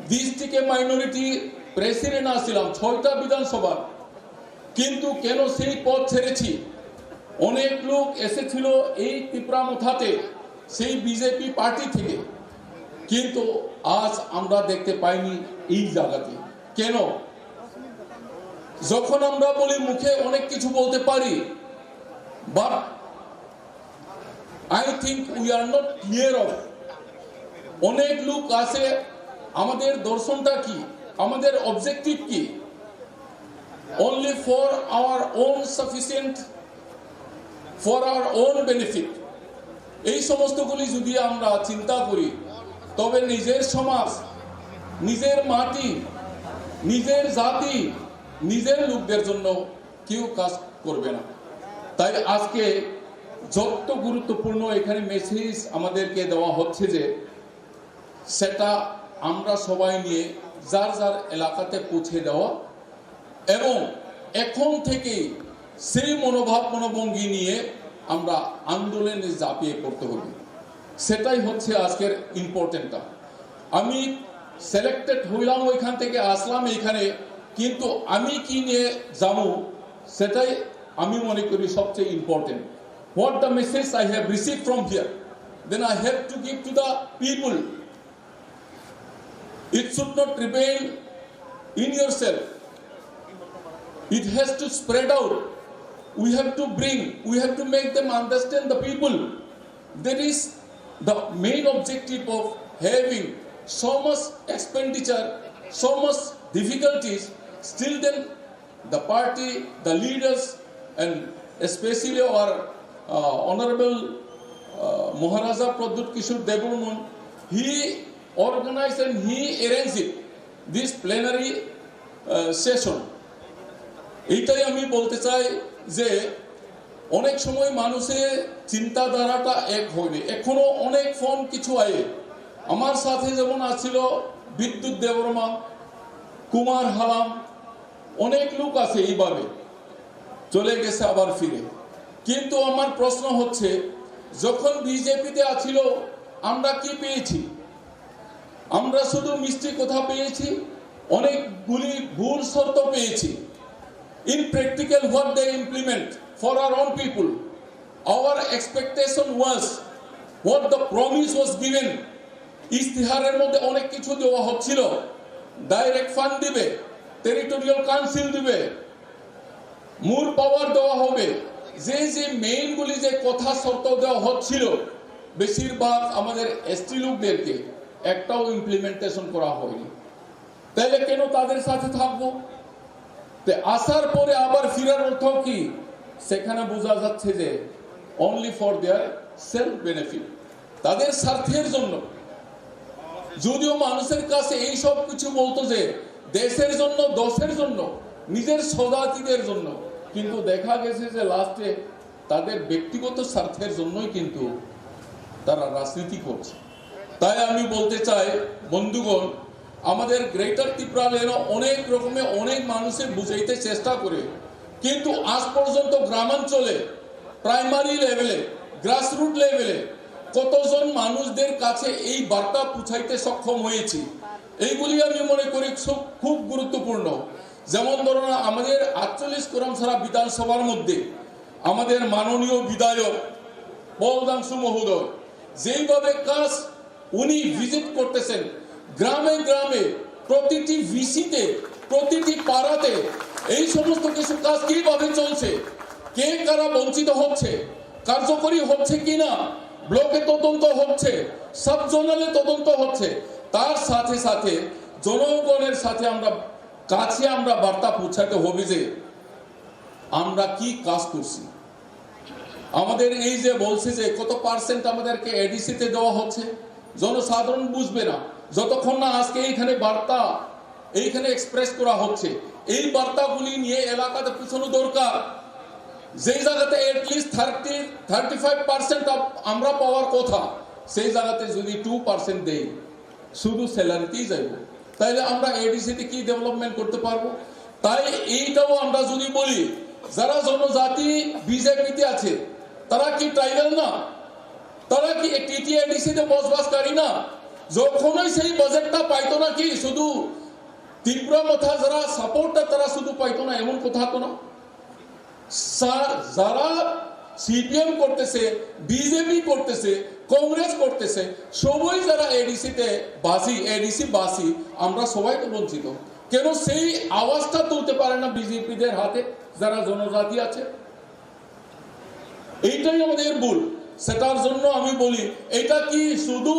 ডিস্ট্রিক্টে মাইনরিটি প্রেসিডেন্ট আছিলাম ছয়টা বিধানসভার। কিন্তু কেন সেই পদ ছেড়েছি? অনেক লোক এসেছিল এই তিপ্রা মথাতে সেই বিজেপি পার্টি থেকে, কিন্তু আজ আমরা দেখতে পাইনি এই জায়গাতে। কেন? যখন আমরা বলি, মুখে অনেক কিছু বলতে পারি, but I think we are not clear of অনেক লোক আছে, আমাদের দর্শনটা কি, আমাদের অবজেক্টিভ কি, only for our own sufficient, for our own benefit। এই সমস্তগুলি যদি আমরা চিন্তা করি, তবে নিজের সমাজ, নিজের মাটি, নিজের জাতি, নিজের লোকদের জন্য কেউ কাজ করবে না। তাই আজকে যত গুরুত্বপূর্ণ এখানে মেসেজ আমাদেরকে দেওয়া হচ্ছে যে সেটা আমরা সবাই নিয়ে যার যার এলাকাতে পৌঁছে দেওয়া এবং এখন থেকেই সেই মনোভাব মনোভঙ্গি নিয়ে আমরা আন্দোলনে ঝাঁপিয়ে পড়তে হবে। সেটাই হচ্ছে আজকের ইম্পর্টেন্টটা। আমি সিলেক্টেড হইলাম, ওইখান থেকে আসলাম এখানে, কিন্তু আমি কি নিয়ে যাব, সেটাই আমি মনে করি সবচেয়ে important. What the message I have received from here, then I have to give to the people. It should not remain in yourself. It has to spread out. We have to bring, we have to make them understand the people. That is the main objective of having so much expenditure, so much difficulties. Still then, the party, the leaders, and especially our uh, Honorable uh, Maharaja Pradyut Kishore Debbarman, he organized and he arranged it, this plenary uh, session. এইটাই আমি বলতে চাই যে অনেক সময় মানুষের চিন্তাধারাটা এক হয়নি। এখনো অনেক ফোন কিছু আয়ে। আমার সাথে যেমন আছিল বিদ্যুৎ দেববর্মা, কুমার হালাম, অনেক লোক আছে এইভাবে চলে গেছে আবার ফিরে। কিন্তু আমার প্রশ্ন হচ্ছে, যখন বিজেপিতে আছিল, আমরা কি পেয়েছি? আমরা শুধু মিষ্টি কথা পেয়েছি, অনেকগুলি ভুল শর্ত পেয়েছি। In practical, what they implement for our own people? Our expectation was, what the promise was given, ইস্তিহারের মধ্যে অনেক কিছু দেওয়া হচ্ছিল, ডাইরেক্ট ফান্ড দিবে, টেরিটোরিয়াল কাউন্সিল দিবে, মোর পাওয়ার দেওয়া হবে, যে যে মেইনগুলি যে কথা শর্ত দেওয়া হচ্ছিল, বেশিরভাগ আমাদের এসটি লোকদেরকে একটাও ইমপ্লিমেন্টেশন করা হয়নি। তাহলে কেন তাদের সাথে থাকবো? তে আসার পরে আবার ফিরার অর্থ কি? সেখানে বোঝা যাচ্ছে যে only for their self benefit, তাদের স্বার্থের জন্য। যদিও মানুষের কাছে এই সব কিছু বলতো যে দেশের জন্য, দশের জন্য, নিজের স্বজাতিদের জন্য, কিন্তু দেখা গেছে যে লাস্টে তাদের ব্যক্তিগত স্বার্থের জন্যই কিন্তু তারা রাজনীতি করছে। তাই আমি বলতে চাই বন্ধুগণ, আমাদের গ্রেটার ত্রিপুরা ল্যান্ডও অনেক রকমে অনেক মানুষের বুঝাইতে চেষ্টা করে, কিন্তু আজ পর্যন্ত গ্রামাঞ্চলে, প্রাইমারি লেভেলে, গ্রাসরুট লেভেলে কতজন মানুষদের কাছে এই বার্তা পৌঁছাইতে সক্ষম হয়েছি, এইগুলি আমি মনে করি খুব, খুব গুরুত্বপূর্ণ। যেমন ধরুন, আমাদের আটচল্লিশ করমছড়া বিধানসভার মধ্যে আমাদের মাননীয় বিধায়ক পল দাংশু মহোদয় যেইভাবে কাজ উনি ভিজিট করতেছেন, গ্রামে গ্রামে, প্রতিটি ভিসিতে, প্রতিটি পাড়াতে এই সমস্ত কিছু কাজ কিভাবে চলছে, কে কারা বঞ্চিত হচ্ছে, কার্যকরী হচ্ছে কিনা, ব্লকে তদন্ত হচ্ছে, সাব জোনালে তদন্ত হচ্ছে, তার সাথে সাথে জনগণের সাথে আমরা কাছে আমরা বার্তা পৌঁছাতে হবে যে আমরা কি কাজ করছি। আমাদের এই যে বলছে যে কত পার্সেন্ট আমাদেরকে এডিসিতে দেওয়া হচ্ছে, জনসাধারণ বুঝবে না যতক্ষণ না আজকে এইখানে বার্তা এইখানে এক্সপ্রেস করা হচ্ছে। এই বার্তাগুলি নিয়ে এলাকাতে পৌঁছানো দরকার। যেই জায়গাতে at least thirty thirty five percent আমরা পাওয়ার কথা, সেই জায়গাতে যদি টু পার্সেন্ট দেই, শুধু স্যালারিতেই যাইব, তাইলে আমরা এডিসিতে কি ডেভেলপমেন্ট করতে পারবো? তাই এইটাও আমরা যদি বলি, যারা জনজাতি বিজেপিতে আছে, তারা কি ট্রাইবাল না? তারা কি টিটিএডিসিতে বসবাসকারী না? যখনই সেই বাজেটটা পাইতো নাকি শুধু ত্রিপুরা মথা যারা সাপোর্টটা তারা শুধু পাইতো না, এমন কথা তো না। স্যার, যারা সিপিএম করতেছে, বিজেপি করতেছে, কংগ্রেস করতেছে, সবই যারা এডিসিতে বাসি, এডিসি বাসি, আমরা সবাই তো বঞ্চিত। কেন সেই আওয়াজটা তুলতে পারে না বিজেপিদের হাতে যারা জনজাতি আছে? এইটাই আমাদের ভুল। সেটার জন্য আমি বলি, এটা কি শুধু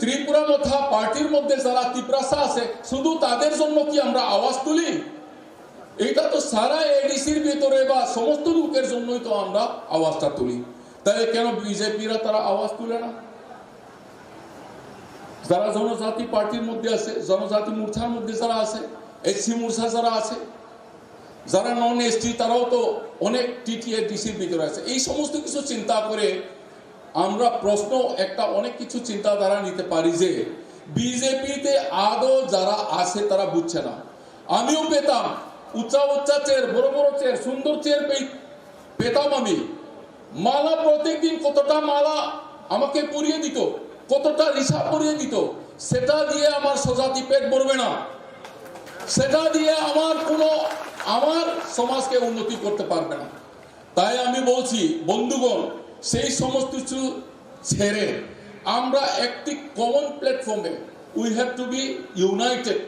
ত্রিপুরা মথা পার্টির মধ্যে যারা তিপ্রাসা আছে শুধু তাদের জন্য কি আমরা আওয়াজ তুলি? এটা তো সারা এডিসির ভিতরে বা সমস্ত লোকের জন্যই তো আমরা আওয়াজটা তুলি। তাহলে কেন বিজেপিরা তারা আওয়াজ তুলে না? যারা জনজাতি পার্টির মধ্যে আছে, জনজাতি মোর্চার মধ্যে যারা আছে, এসসি মোর্চা যারা আছে, যারা নন এসটি, তারাও তো অনেক টিটিএডিসির ভিতরে আছে। এই সমস্ত কিছু চিন্তা করে আমরা প্রশ্ন একটা অনেক কিছু চিন্তাধারা নিতে পারি যে বিজেপিতে আদৌ যারা আছে তারা বুঝছে না। আমিও পেতাম উচ্চা উচ্চা চেয়ার, বড় বড় চেয়ার, সুন্দর চেয়ার পেতাম আমি। মালা প্রত্যেকদিন কতটা মালা আমাকে পরিয়ে দিত, কতটা রিসা পরিয়ে দিত, সেটা দিয়ে আমার স্বজাতি পেট ভরবে না, সেটা দিয়ে আমার কোনো, আমার সমাজকে উন্নতি করতে পারবে না। তাই আমি বলছি বন্ধুগণ, সেই সমস্ত কিছু ছেড়ে আমরা একটি কমন প্ল্যাটফর্মে, we have to be united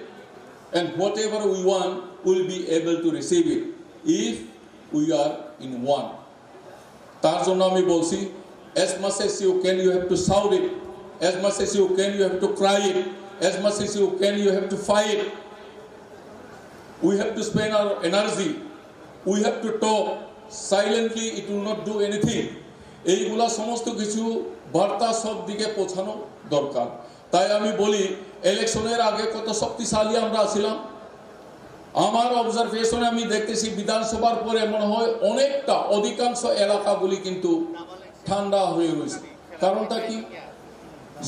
and whatever we want, we'll be able to receive it if we are in one. তার জন্য আমি বলছি, as much as you can, you have to shout it, as much as you can, you have to cry it, as much as you can, you have to fight. We have to spend our energy, we have to talk. Silently it will not do anything. এইগুলা সমস্ত কিছু বার্তা সব দিকে পৌঁছানো দরকার। তাই আমি বলি, ইলেকশনের আগে কত শক্তিশালী আমরা ছিলাম। আমার অবজারভেশনে আমি দেখতেছি বিধানসভার পরে মনে হয় অনেকটা অধিকাংশ এলাকাগুলি কিন্তু ঠান্ডা হয়ে রয়েছে। কারণটা কি?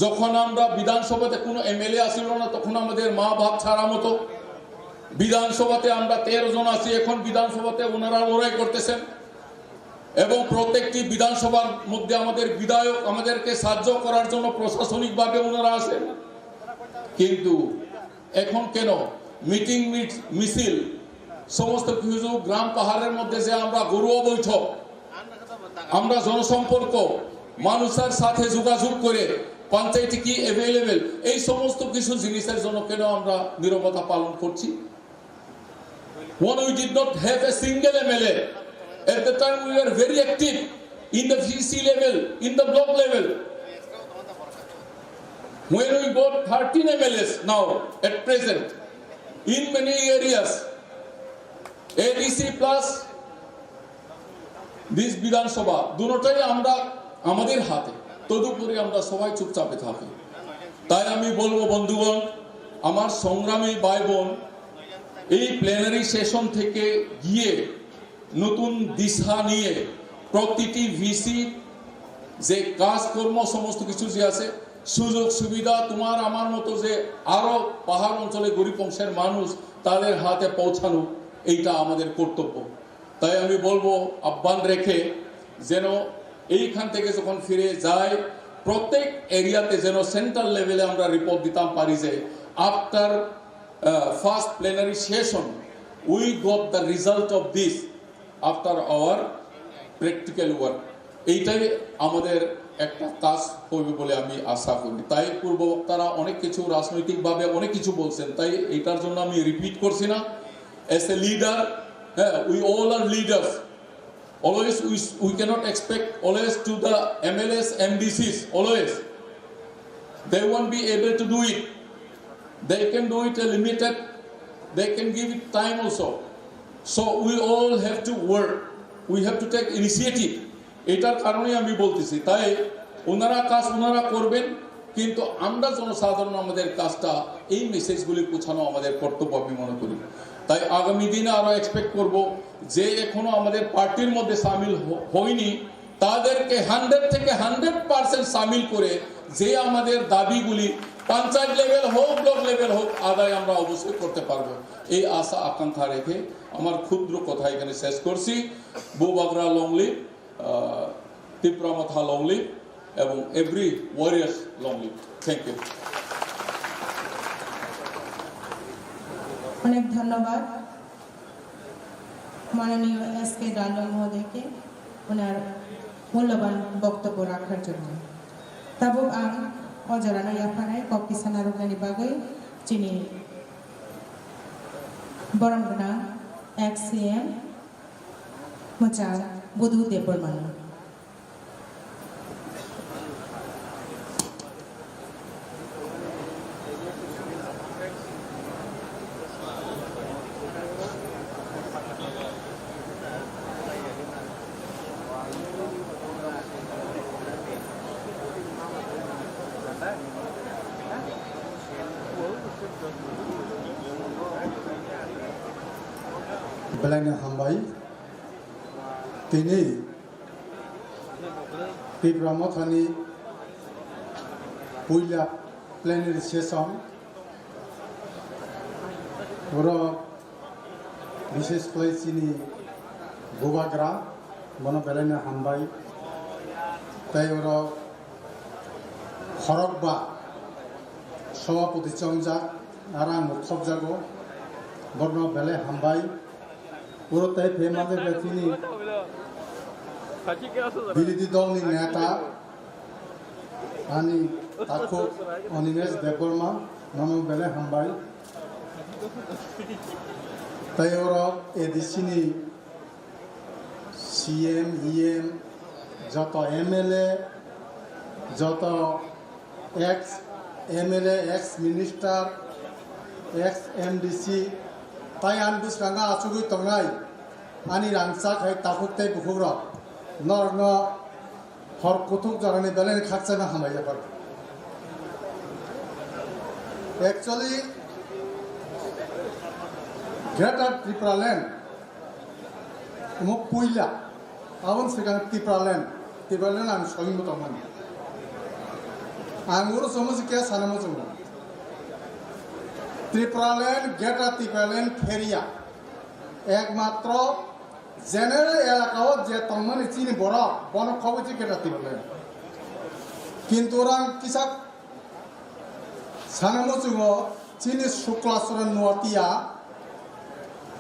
যখন আমরা বিধানসভাতে কোনো এমএলএ আসিল না, তখন আমাদের মা বাপ ছাড়া মতো। বিধানসভাতে আমরা তেরো জন আছি, এখন বিধানসভাতে ওনারা লড়াই করতেছেন এবং প্রত্যেকটি বিধানসভার মধ্যে আমাদের বিধায়ক আমাদেরকে সাহায্য করার জন্য প্রশাসনিকভাবে ওনারা আছেন। কিন্তু এখন কেন মিটিং মিছিল সমস্ত কিছু গ্রাম পাহাড়ের মধ্যে যে আমরা গরু অবৈঠক, আমরা জনসম্পর্ক, মানুষের সাথে যোগাযোগ করে পঞ্চায়েতে কি অ্যাভেলেবল, এই সমস্ত কিছু জিনিসের জন্য কেন আমরা নীরবতা পালন করছি? When we did not have a single M L A, at the time we were very active in the V C level, in the block level. When we got thirteen M L As now, at present, in many areas, A D C plus this বিধানসভা, দুটোটাই আমরা আমাদের হাতে, তদুপরি আমরা সবাই চুপচাপে থাকি। তাই আমি বলবো বন্ধুগণ, আমার সংগ্রামী ভাই বোন, এই প্লেনারি সেশন থেকে গিয়ে নতুন দিশা নিয়ে প্রতিটি ভিসি যে কাজকর্ম সমস্ত কিছু যে আছে, সুযোগ সুবিধা তোমার আমার মতো যে আরো পাহাড় অঞ্চলে গরিব অংশের মানুষ, তাদের হাতে পৌঁছানো, এইটা আমাদের কর্তব্য। তাই আমি বলবো আহ্বান রেখে যেন এইখান থেকে যখন ফিরে যায়, প্রত্যেক এরিয়াতে যেন সেন্ট্রাল লেভেলে আমরা রিপোর্ট দিতাম পারি যে after first plenary session we got the result of this after our practical work. এইটাই আমাদের একটা কাজ হবে বলে আমি আশা করি। তাই পূর্ববক্তারা অনেক কিছু রাজনৈতিকভাবে অনেক কিছু বলছেন, তাই এটার জন্য আমি রিপিট করছি না। As a leader, হ্যাঁ, we all are leaders. Always we, we cannot expect always to the M L As, M D Cs, always. They won't be able to do it. They can do it a limited, they can give it time also. So we all have to work. We have to take initiative. এটার কারণেই আমি বলতেছি। তাই ওনারা কাজ ওনারা করবেন, কিন্তু আমরা জনসাধারণ আমাদের কাজটা, এই মেসেজগুলি পৌঁছানো আমাদের কর্তব্য আমি মনে করি। তাই আগামী দিনে আরো এক্সপেক্ট করব যে এখনো আমাদের পার্টির মধ্যে সামিল হ-, হয়নি, তাদেরকে হান্ড্রেড থেকে হান্ড্রেড পার্সেন্ট সামিল করে যে আমাদের দাবিগুলি পঞ্চায়েত লেভেল হোক, ব্লক লেভেল হোক, আদায় আমরা অবশ্যই করতে পারবো। এই আশা আকাঙ্ক্ষা রেখে আমার ক্ষুদ্র কথা এখানে শেষ করছি। Bubagra long live, Tipra Motha long live, এবং every warriors long live. Thank you. অনেক ধন্যবাদ মাননীয় এস কে ডালুং মহোদয়কে ওনার মূল্যবান বক্তব্য রাখার জন্য। Tabuk ang o jorano yapharnai kok kisa narwknani bagwi chini borom gwnang ex C M mwchang Budu Debbarmano. Belai no hambai. Tini Tipra Mothani puila plenary session, oro bishesh khlai chini bubagra, bono belai no hambai. Tei oro khorokba sobhapoti chongjak, aro ang bo khopjago, bono belai hambai. Oro tei phe mate khe chini birodhi dolni neta ani takhuk Animesh Debbarma, nono belai hambai. Tei oro A D C ni C M, E M, joto M L A, joto ex M L A, ex minister, ex M D C, tai ani bwskango achugwi tongnai ani rangchak hai takhuk tei bukhukrok, norokno hor kuthuk jorani belai khakchangma hambai yaphar. Actually, Greater Tipraland omo puila, aboni swkang Tipraland, Tipraland ang soi muchungmani. Ang oro chwngno se khe sana muchungo. Tipraland, Greater Tipraland pheria. Ekmatro general elaka o je tongmani chini borok, bono khobwi se Greater Tipraland. Kintu orang kisa sana muchungo chini Sukla Soren Nuatia,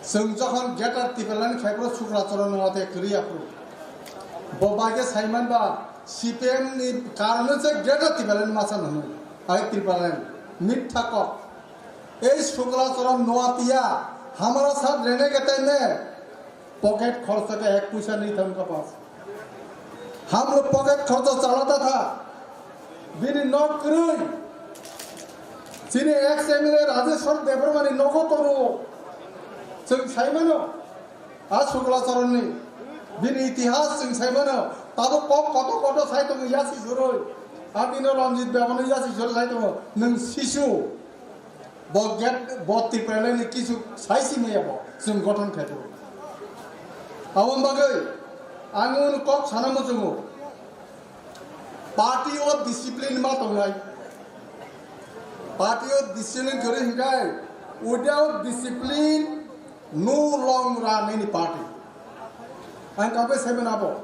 Chwng jokhon Greater Tipraland khai phuru Sukla Charan Noatia kwrwi aphuru. Bo bagwi saiman ba C P M ni karone se Greater Tipraland masa hwnwi. Ai Tipraland. Mitha kok. Ei Sukla Charan Noatia hamara saath rehne ke time mein pocket kharcha ka ek paisa nahi tha unka paas. Hum log pocket kharcha chalata tha. Bini nok kwrwi. Chini ex M L A Rajeshwar Debbarma ni nogo tongo. Chwng saimano. A Sukla Charan ni. Bini itihas chwng saimano. Tabuk kok koto koto sai tongo yasi suroi. Abino Ranjit Baba no yasi suroi sai tongo. Nwng sisu. Bo get, bo Tipraland ni kisu saisi maya bo chwng gothon khai phuru. Aboni bagwi ang unu kok sana muchungo. Party o discipline ma tongnai. Party o discipline kwrwi hinkhai, without discipline, no long run any party. Ang kabe semen abo.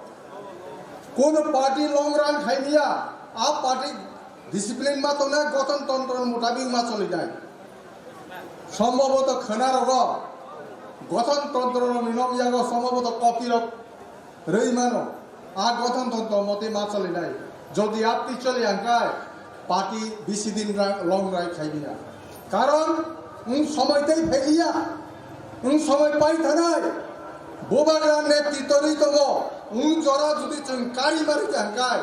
Kono party long run khaimya, a party discipline ma tongnai, gothon tontro mutabik ma cholinai. Sombhoboto khwnarogo, gothon tontro rokni nok yago sombhoboto copy rok rwi mano. A gothon tontro mote ma cholinai. Jodi apni choli angkai, party bisi din ra-, long ride khai biya. Karon, wng somoi tei phaiya, wng somoi pai thanai. Bubagra netritw rwi tongo, wng jora jodi chwng kari mari angkai,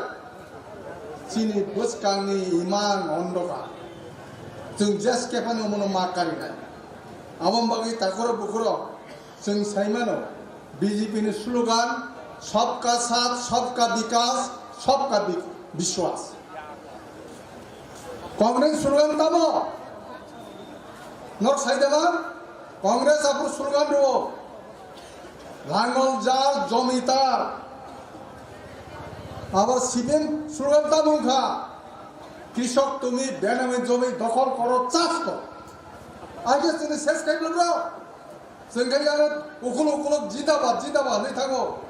chini bwskangni imang ondoka. Chwng jeske phano mono ma karinai. Aboni bagwi takhoro bukhoro chwng saimano, B J P ni slogan, "Sabka saath, sabka vikas, sabka vi-, vishwas." Congress slogan tamo? Nok saidama? Congress aphuru slogan rwo. Langol jar, jomi tar. Abo C P M slogan tamo wngkha? Krishok tumi benami jomi dokhol koro, chas koro. Aje chini ses khai bwlwk rok. Chwng khai yang ukhul ukhul jindabad, jindabad hinwi thango.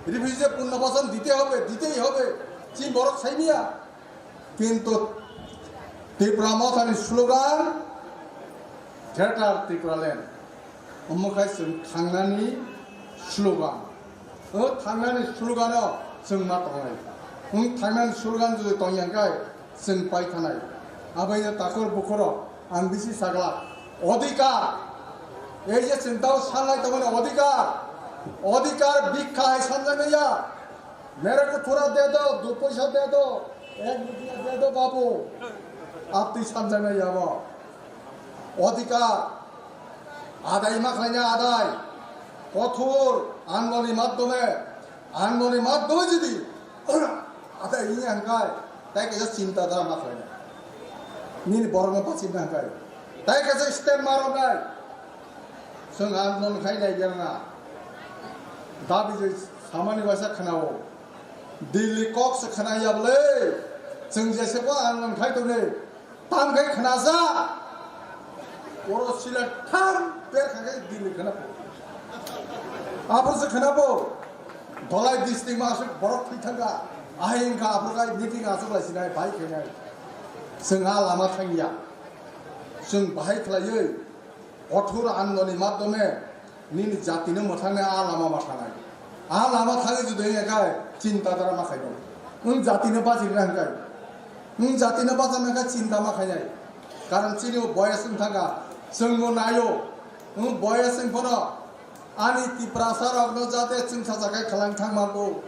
Refugee punno basan dite hobe, ditehi hobe. Chini borok saimiya. Kintu Tipra Mothani slogan, Greater Tipraland. Omo khai chwng thangnani slogan. O thangnani slogan o chwng ma tongnai. Wng thangnani slogan jodi tongya hwnkhe chwng pai thanai. Abaino takhor bukhoro ang bisi sagla. Odhikar. Ei je chwng tao sanlai tongmani odhikar. Odhikar bikha hai sanjaknai ya. Mere ko thora de do, du paisa de do, ek rupiya de do babu. Apni sanjaknai ya bo. Odhikar. Adai ma khlaina adai. Kothor andoloni madhyome, andoloni madhyome jodi adai wngya hwnkhe, tai kaisa chinta dhara ma khlaina. Nini borokno bachina hwnkhe. Tai kaisa step ma rwnai. Chwng andolon khai nai gerna. Dabi je samani waisa khwnao. Delhi kok se khwnaya bwle. Chwng jese bo andolon khai tongnai. Tam khe khwnajak. Oro sila thang per kha khe Delhi khwna pho. Aphuru se khwna pho. Dholai district ma aswk borok thwi thangkha. Ahai wngkha aphuru khai meeting aswk lai sinai bai khainai. Chwng a lama thangya. Chwng bahai khlaiwi kothor andoloni madhyome nini jatino mwthangni a lama ma thanai. A lama thangwi jodi wngya khe chinta dhara ma khainai. Nwng jatino bachirina hwnkhe. Nwng jatino bachana khe chinta ma khainai. Karon chini o boyes wng thangkha, chwngbo naio. Nwng boyes wng phano ani Tiprasa rokno jate chwngsacha khai khalang thang manbo.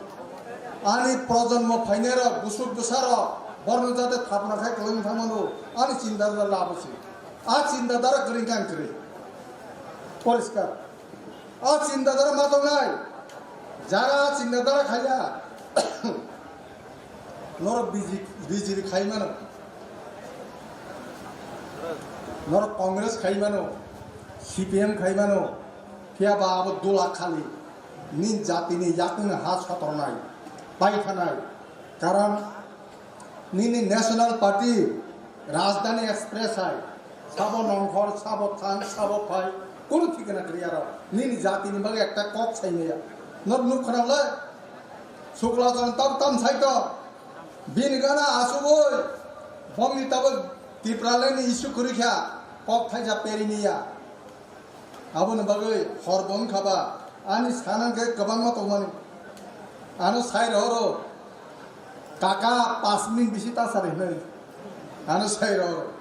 Ani projonmo phainai rok, busuk bwsa rok, borno jate thapna khai khalang thang manbo. Ani chinta dhara labo se. A chinta dhara kwrwi khe ang kwrwi. Poriskar. A chinta dhara ma tongnai. Jara chinta dhara khaiya. Norok B J P, B J P khai mano. Norok Congress khai mano. C P M khai mano. Phiya ba abo dula khali. Nini jatini yakungni ha sotornai. Paithanai. Karon Nini National Party, Rajdhani Express hai, sabo nongkhor, sabo thang, sabo phai, kunu thikana kwrwi aro. Nini jatini bagwi ekta kok saimaya. Nok nuk khna le, Sukla Charan tab tam sai to. Bini gana asugoi, bomni tabuk Tipraland ni issue kwrwi kha, kok thaisa peri niya. Aboni bagwi horbo wngkha ba, ani sana khe kwbangma tongmani. Ano sai rohoro, kaka, pas minute bisi ta sari hwnwi. Ano sai rohoro.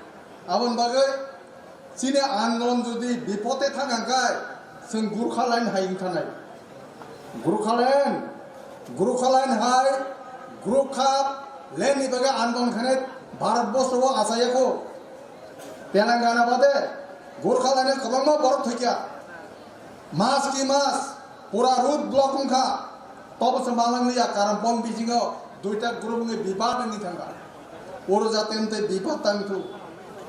Aboni bagwi chini andolon jodi bipode thang hwnkhe, chwng Gurkha line hai wngthanai. Gurkha line, Gurkha line hai, Gurkha line ni bagwi andolon khainai Bharat borsho o achaiya kho. Telangana bade Gurkha line kwbangma borok thwikya. Mas ki mas, pura road block wngkha. Tobo se malang liya, karon bong bisingo duita group ni bipad wngwi thangkha. Oro jatente bipad tangthu.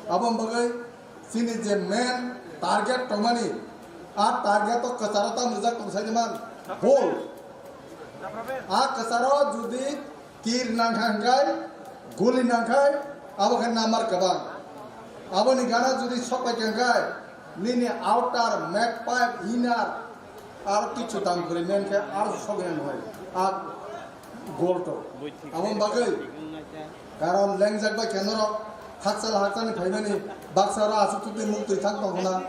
Aboni bagwi chini je main target tongmani, a target o kwcharo tam rijak tong sai man, bol. A kwcharo jodi tir nangkha hwnkhe, guli nangkha, abo khe number kwbang. Aboni gana jodi sokpai kha hwnkhe, nini outer, magpipe, inner, aro kichu dam kwrwi men khe aro sogwi nang hwnwi. A goal to. Aboni bagwi, karon lengjak bai khe norok hakchal hakchalni phaimani baksa oro aswk tubui muktwi thang tong hwnna.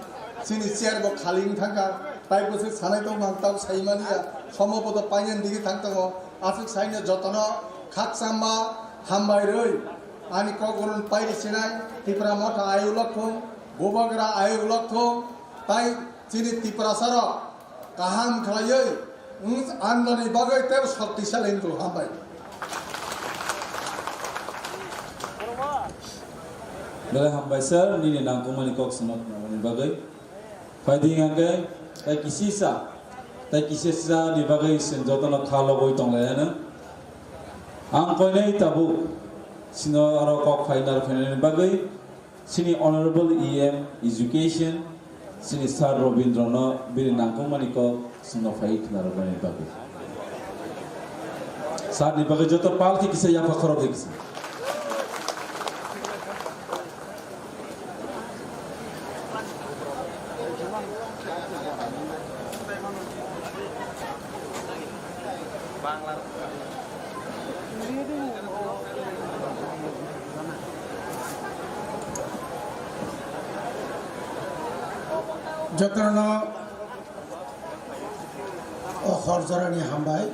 Chini chair bo khali wng thangkha. Tai bwswk sanai tong mang tabo sai mani ya. Somo bodo painani digi thang tongo. Aswk saino jotono khakchangma hambai rwi ani kok goron pairi sinai Tipra Motha ayuk lok thung, Bubagra ayuk lok thung, tai chini Tiprasa rok kaham khlaiwi wng andoni bagwi tei shoktisali wng tong hambai. Belai hambai sir, nini nangkukmani kok swnok nangmani bagwi. Phaidi hingkhe, tai kisisa, tai kisisa ni bagwi chwng jotono kha logwi tonglaiyano. Ang koinai tabuk chini oro kok phai nar phainani bagwi chini Honorable E M Education, chini Sir Robindra no bini nangkukmani kok chwngno phai khna rwmani bagwi. Sir ni bagwi joto pal khe kisa yapha khorok khe kisa. Jotono o hor jorani hambai.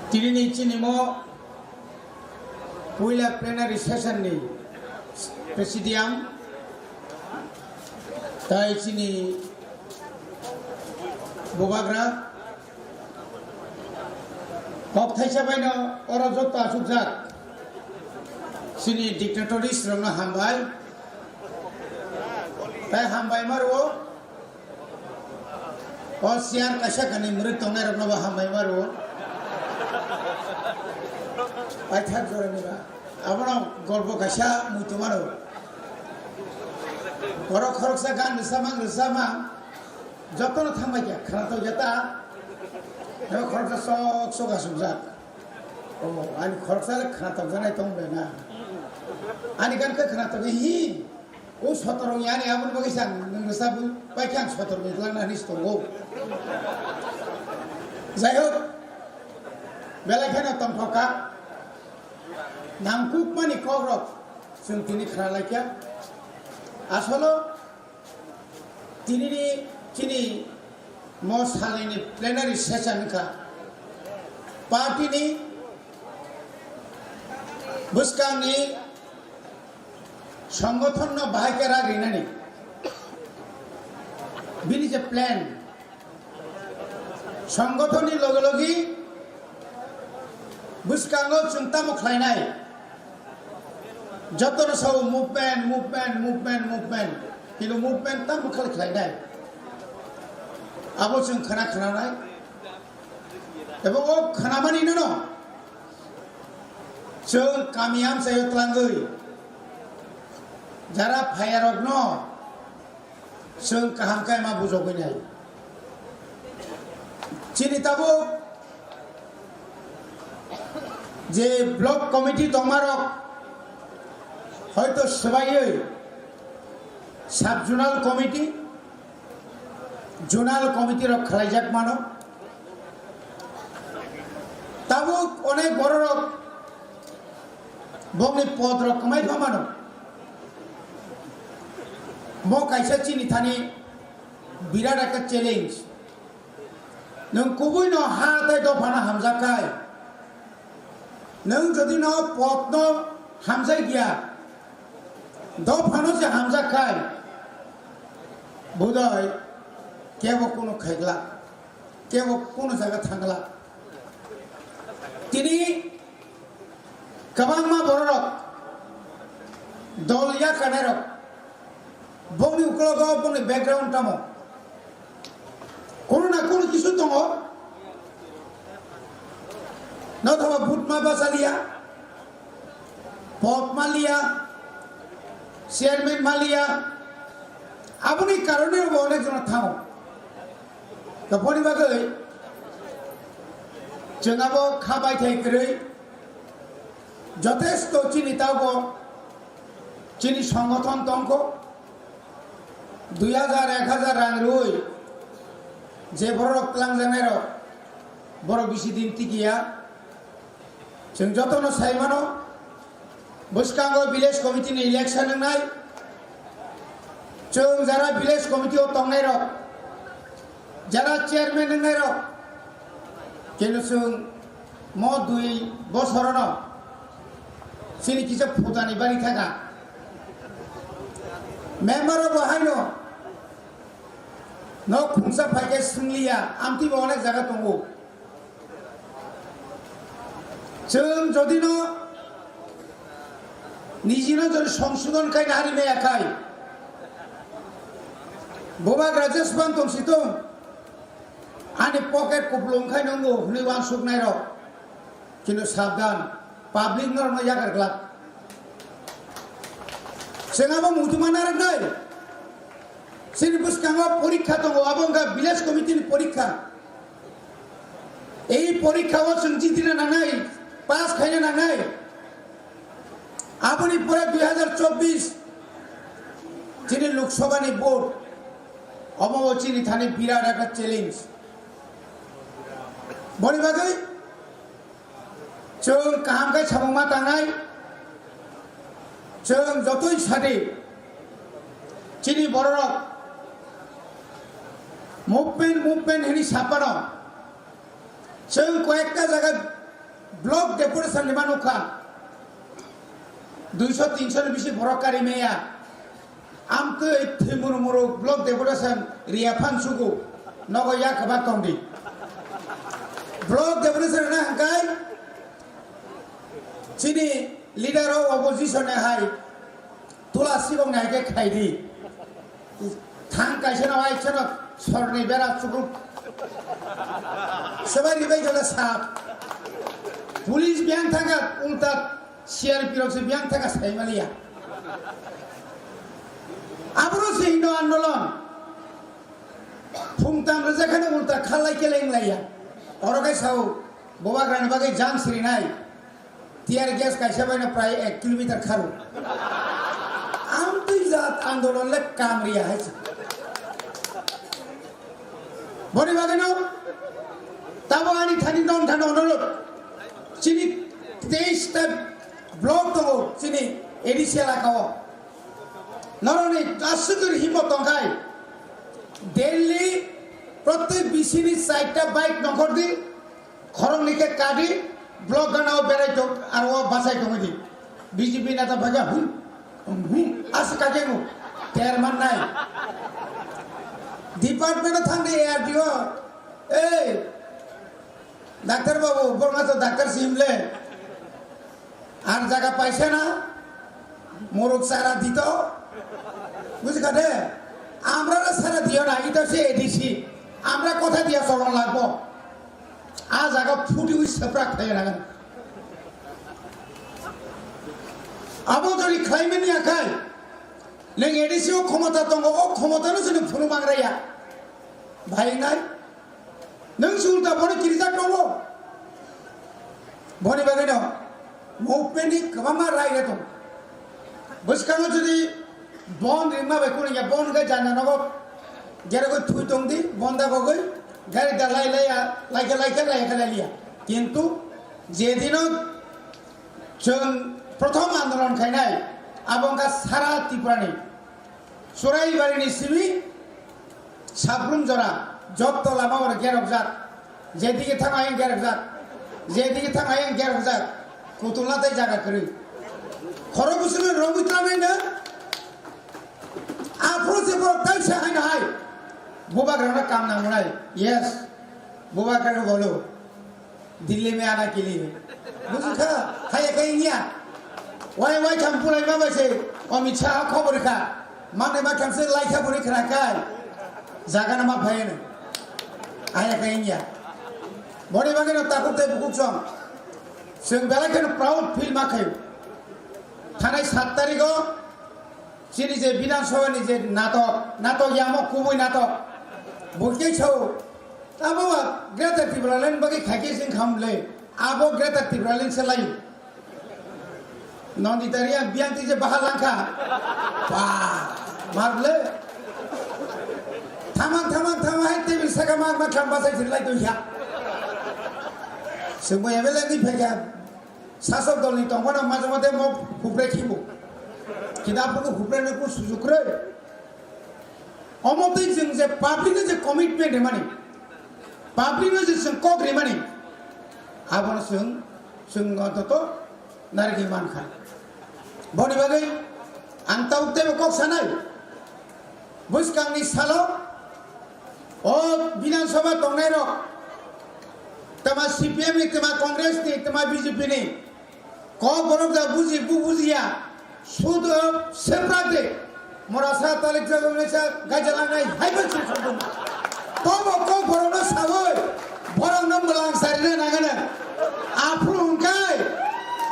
Tinini chini mo puila plenary session ni presidium tai chini bubagra kok thaisa baino oro joto asukjak chini dignitaries rokno hambai tai hambai ma rwo. O chair kaisa kanwi mwrwk tongnai rokno bo hambai ma rwo. Paithak jorani ba. Abono golpo kaisa muitu ma rwo. Borok khoroksa gan rwsa mang rwsa mang. Jotono thangbai kha khwnatok ya ta. Ebo khoroksa sok sok asukjak. O ani khoroksa le khwnatok janai tong bai na. Ani gan khe khwnatok hi. O sotorong yani aboni bagwi se ang nwng rwchapwi paikhe ang sotorong ni twlangna hinwi se tongo. Jai hok, belai kheno tongthok kha. Nangkukmani kokrok chwng tini khna laikha. Asolo tinini chini mo salni plenary session wngkha. Party ni bwskangni Songgothon no bahai khe rak rinani. Bini je plan. Songgothon ni loge loge bwskango chwng tamo khlainai. Jotono sao movement, movement, movement, movement. Kilo movement tamo khlai khlainai. Abo chwng khna khnanai. Ebo o khnamani nono. Chwng kami amchaio twlangwi jara phaiyarokno chwng kaham khe ma bujogwi nai. Chini tabuk je block committee tongmarok hoito swbaiwi sub zonal committee, zonal committee rok khlaijak mano. Tabuk onek bororok bongni pod rok kwmai pha mano. Mo kaisa chini thani birat ekta challenge. Nwng kubui no ha tai dophano hamjak khai, nwng jodi no pot no hamjak ya, dophano se hamjak khai, budai kebo kuno khaiglak, kebo kuno jaga thangglak. Tini kwbangma bororok dol yakarnairok, bongni ukologo bongni background tamo? Kono na kono kisu tongo. Nothoba vote ma bachaliya, pot maliya, chairman maliya, aboni karone bo onek jona thango. Toboni bagwi chwng abo kha baithai kwrwi jotesto chini taubo chini songothon tongkho, dui hajar, ek hajar rang rwi je bororok twlangjaknairok, borok bisi din tikiya. Chwng jotono sai mano, bwskango village committee ni election wngnai. Chwng jara village committee o tongnairok, jara chairman wngnairok, keno chwng mo dui bosorono chini kisa phutani bari thaka. Member o bo haino nok khungsa phaikhe swngliya, amtwi bo onek jaga tongo. Chwng jodi no nijino jodi songsodon khai nahari maya khai, boba graduate ban tong si tong, ani pocket kuplung khai nongo hwnwi uansuk nairok. Kintu sabdan, public norokno yakar glak. Chwng abo muitu ma narwknai. Chini bwskango porikha tongo, abo wngkha village committee ni porikha. Ei porikha o chwng jitina nangnai, pass khaina nangnai. Aboni pore dui hajar chobbish chini Lok Sabha ni vote, omo bo chini thani birat ekta challenge. Boni bagwi chwng kaham khe samung ma tangnai, chwng jotoi sadi chini bororok movement, movement hini sapano chwng koyekta jaga block deputation ni ma nukha, duiso tinso ni bisi borok kari maya. Amtwi thwi muru muru block deputation riya phan sugu nogo ya kwbak tongdi. Block deputation rwna hwnkhe chini leader of opposition hai tula sibong nai khe khaidi. Thang kaisa no ai chano sorni bera chukruk. Sabai ribai jala sap. Police biyang thangkha ulta C R P rok se biyang thangkha saimaliya. Aboro se hindo andolon. Phung tam rwjak kheno ulta khalai keleng laiya. Oro kai sao bobagrani bagwi jang sirinai. Tear gas kaisa baino prai ek kilometer kharo. Amtwi jat andolon le kamriya hai se. Boni bagwino tabo ani thani non thani onorot. Chini teis ta block tongo chini A D C elaka o. Noroni aswk himo tongkhai. Daily prottek bisini chaita bike nongkhor di. Khoroknwi khe kadi, block gana o berai tong, aro o bachai tongwi di. B J P neta bhaga, hmm, hmm, hmm, aswk kake no, ter man nai. Department o thang di A R D O, ei, doctor babu, borma to doctor sim le. Ar jaga paisa na, morok sara dito, bujhkha de? Amra na sara diyo na, ito se A D C, amra kotha diya cholon lagbo. A jaga phuti ui seprak thai na. Abo jodi khlaimani akhai, neng A D C o khomota tongo, o khomota no sini phunu mangraya. Bhai nai, Nwng se ulta bono kirijak tongo. Boni bagwino movement ni kwbangma rai re tongo. Bwskango jodi bon ringma bai kunu ya bon gai jana nogo gerogoi thui tongdi, bon da gogoi gari da lai lai ya, lai khe lai khe lai khe lai liya. Kintu jedino chwng prothom andolon khainai, abo wngkha sara Tripura ni. Churaibari ni simi Sabrum jora, jotto lama oro gerokjak, jedike thang ayang gerokjak, jedike thang ayang gerokjak, kutulna tei jaga kwrwi. Khoro bwswkno romwi tlamwi no, aphuru se borok kaisa haino hai, bubagrano kam nangmwnai, yes, bubagrano bolo. Delhi mein aana ke liye. Bujikha, haya khe wngya. Wai wai thang pulai ma bai se, Amit Shah khobor kha. Mane ma thang se lai kha buri khna kai. Jaga na ma phai no. Haya khe wngya. Boni bagwi no takhuk tei bukhuk song. Chwng belai kheno proud feel ma khayo. Thanai sat tarikh o chini je Bidhan Sabha ni je natok, natok yamo kubui natok. Bukhuk sao. Abo ba Greater Tipraland bagwi khaikhe sing khamle. Abo Greater Tipraland se lai. Nondita Riang biyang tije bahal langkha. Ba, marle. Thamang, thamang, thamang hai table saka mak mak kham basai sir lai doya. Sungbo ya belai ni phega. Sasok dol ni tongphano maja mate mo hupre khibo. Kintu aphuru hupre ne ku sujuk re. Omo twi chwng je public no je commitment rimani, public no je chwng kok rimani, abono chwng, chwng ontoto narigwi mankha. Boni bagwi ang tabuk teibo kok sanai, bwskangni salo o Bidhan Sabha tongnairok, tama C P M ni, tama Congress ni, tama B J P ni, kok borok da buji, bu bujiya. Sudo sepra de. Mora sa talik jaga mane sa gaja langnai hai ba chuk chuk. Tobo kok borok no sawi. Borok no mlang sari na nangana. Aphru hwnkai.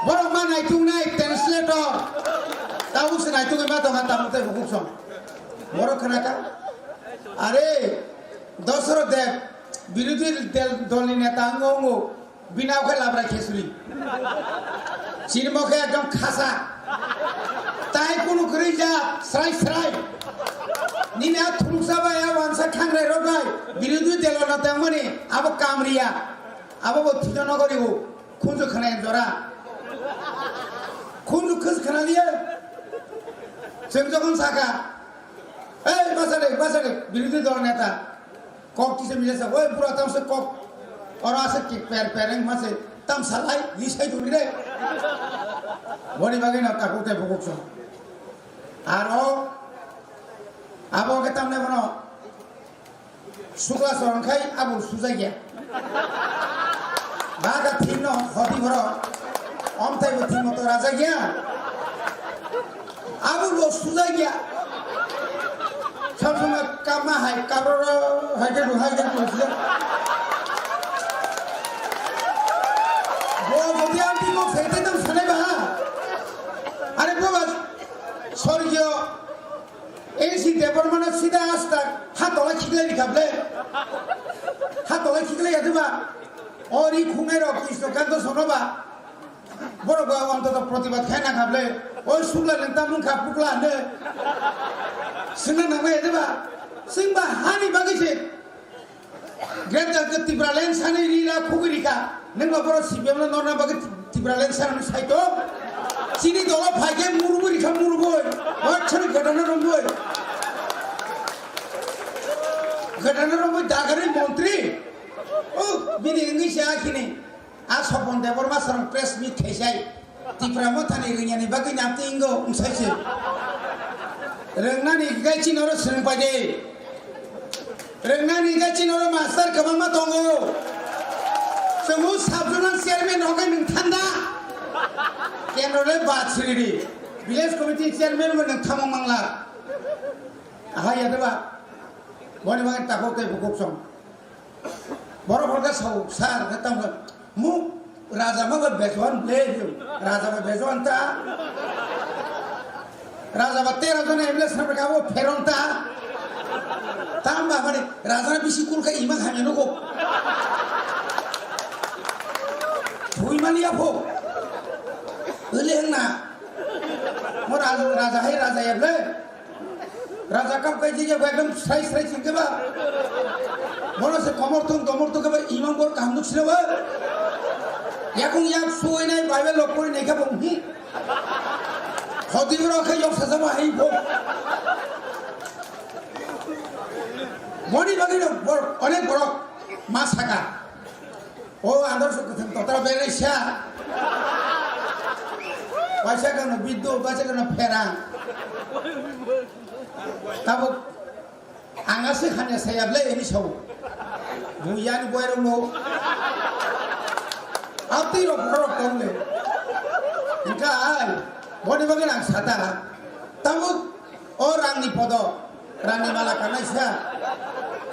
Borok ma naitung nai translator. Tabuk se naitung ma tonga tabuk tei bukuk song. Borok khna ka. Are, Dosoro Deb, birodhi del-, dol ni neta wngo wngo. Bini o khe labrai khesuri. Chini mo khe ekdom khasa. Tai kunu kwrwi ja, srai srai. Nini a thuluksa bai, a wansa khangrai rok bai, birodhi delo no tangmani, abo kamriya. Abo bo thino nogori bo, khunju khna jora. Khunju khus khna liye. Chwng jokhon saka, "Ei, basa de, basa de, birodhi dol neta." Kok kisa mila sa, "Oi, bura tam se kok." Oro ase ki per per eng mase, "Tam salai, ni sai duri re." Boni bagwi no takuk tei bukuk song. Aro, abo ke tamne bono, sukla sorong khai, abo sujai ya. Baga thino, hoti boro, om tai bo thimo to raja ya. Abo lo sujai ya. Sab samay kama hai, kabro hai ke, hai ke, sujai. Bo, bo, dia, dia, bo, fete tam sanai ba. Are, bo, ba, sorgio, N C Debbarmano sida asta ha tola khiklai rikha ble. Ha tola khiklai ya diba? O ri khumero Krishnakanta sono ba. Borok ba ontoto protibad khai na kha ble. Oi sugla nang tamung kha pukla ne. Sina nang ya diba? Sing ba hani bagi se. Greater Tipraland sani rira khugui rikha. Nengba borok C P M no norna bagwi Tipraland sani saito. Chini dolo phaikhe murubui rikha murubui. Wachani gatana romgui. Gatana romgui dagari montri. Oh, bini wngwi se akhini. A Sopon Debbarma sarong press meet khaisai. Tipra Mothani rwngyani bagwi nang twi wngkha wngsaise. Rwngnani hwnkhe chini oro swrwng pai de. Rwngnani hwnkhe chini oro master kwbangma tongo. Chwng o sub-zonal chairman rok khe nwng thanda. Kendro le bad siri di. Village committee chairman bo nwng thamung mangla. Aha ya de ba. Boni bagwi takhuk tei bukhuk song. Borok hor khe sao, sir, khe tamo mu raja ma bai bejoan ble, raja bai bejoan ta. Raja ba tero jona M L A sir ka bo pheron ta. Tam ba mani raja na bisi kul kha ima hamya nugo. Thui mani apho. Ele na. Mo raja, raja hai raja ya ble. Raja kap kai jige ba ekdom srai srai singke ba. Bono se komor tung tomor tung ke ba imam bor kaham nuk sila ba. Yakung yak suwai nai Bible lok pori nai ka bong hi. Khoti bro khe yok saja ba hai bong. Boni bagwi no bor-, onek borok ma saka. O andor su kwthang totra berai sa. Waisa kono biddu, waisa kono pherang. Tabuk ang aswk hamya saya ble ini sao. Buyani boy rong no. Abti rok borok tong le. Engka ai. Boni bagwi ang sata. Tabuk o rangni podo. Rangni mala kanai sa.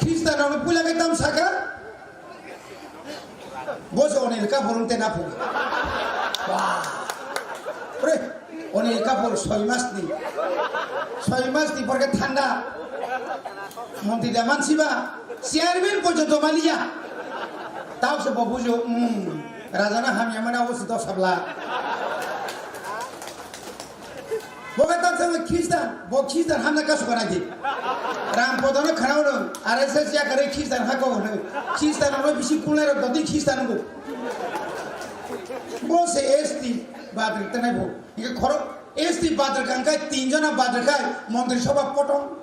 Khristan rok no pula ke tam saka. Bo se Anil Kapoor wng tei naphung. Wah. Pre, Anil Kapoor soi mas ni. Soi mas ni porke thanda. Montri da mansi ba. Chairman porjonto maliya. Tao se bo bujo, hmm. Raja na hamya mana o se dos sabla. Bo khe tang thangwi Khristan, bo Khristan hamna kasu kana di. Ram podono khana ono, R S S ya kare Khristan hako ono. Khristan ono bisi kulai rok doti Khristan ngo. Bo se S T badri tanai bo. Ike khoro S T badri kangkai tin jona badri kai montri sabha potong.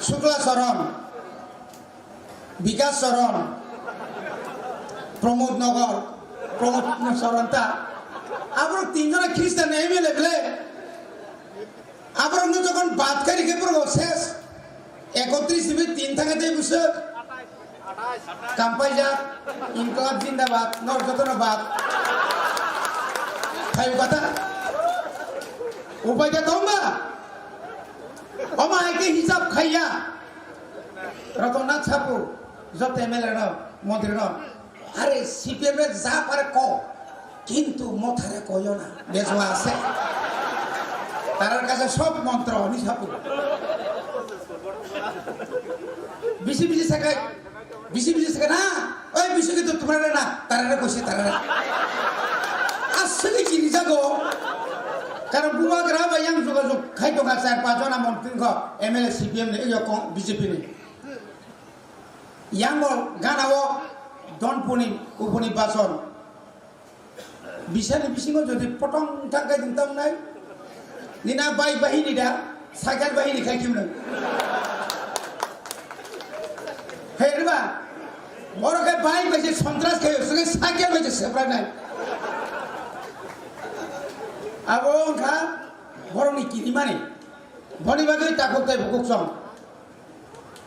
Shukla Charan. Bikas Charan, Pramod Nagar, Pramod Charan ta. Aborok tin jona Khristan M L A bele. Aborok no jokhon bad kari khe borok ses. Ekotris ni tin thangkhe tei bwswk. Kampaijak, Inqilab Zindabad, nor jotono bad. Thaio kata. Upai da tongba. Omo hai khe hisab khaiya. Ratan Nath sabu, joto M L A no, montri no, are C P M re ja pare ko, kintu mothare koyo na, bejwa ase. Tarar kache sob montro ni sabu. Bisi bisi sakai, bisi bisi sakai na, oi bisi kintu tumra na, tarare koise tarare. Asli kini jago. Karon bubagra ba yang jogajog khai tonga char pach jona montri ko, M L A C P M ni, yo kong B J P ni. Yang bo gana o don puni, kupuni bason. Bisani bisingo jodi potong thang khai ding tam nai. Nina bai bahini da, cycle bahini khai kim nang. Hei riba, borok khai bai bai se sontras khai, sungai cycle bai se sebra nai. Abo wngkha borokni kinimani. Boni bagwi takhuk tei bukhuk song.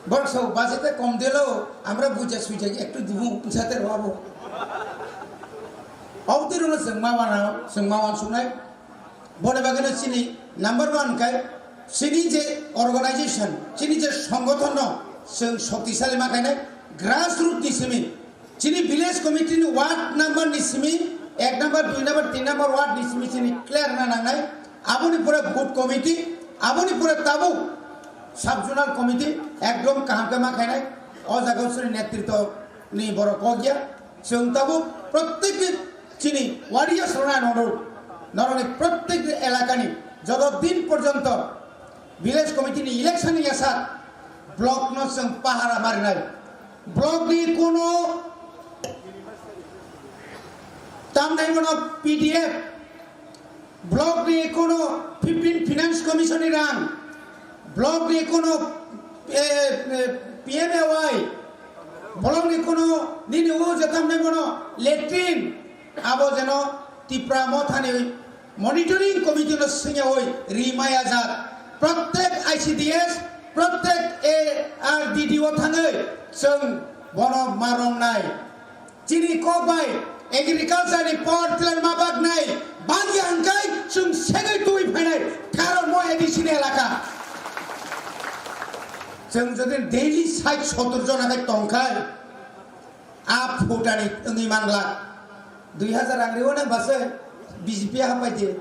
Borok sao base te kom delo, amra buja suija ektu dibu, insate rwabo. Obti rono chwng ma wana, chwng ma wan sunai. Boni bagwi no chini number one kai, chini je organization, chini je songgothon no chwng shoktisali ma kainai, grassroot ni simi. Chini village committee ni ward number ni simi, ek number, dui number, tin number ward ni simi chini clear na nangnai. Aboni pore booth committee, aboni pore tabuk sub zonal committee ekdom kaham khe ma khainai. O jaga o chini netritwo ni borok kok ya. Chwng tabuk prottek chini wariya sorona norok, norokni prottek elakani joto din porjonto village committee ni election ni yasa block no chwng pahara marinai. Block ni kono tamnai bono P D F, block ni kono fifteen Finance Commission ni rang, block ni kono, eh, eh, P M A Y, block ni kono nini o je tamnai bono latrine, abo jeno Tipra Mothani Monitoring Committee no swngyawoi rimaya jak. Prottek I C D S, prottek A R D D o thangwi chwng bono ma romnai. Chini kok bai agriculture ni power tiller ma baknai. Bangya hwnkhe chwng segwi twi phainai tharo mo A D C ni elaka. Chwng jodi daily sait sottor jona khe tongkhai, a phutani wngwi manglak. Dui hajar rang riwo nang base B J P hapai di.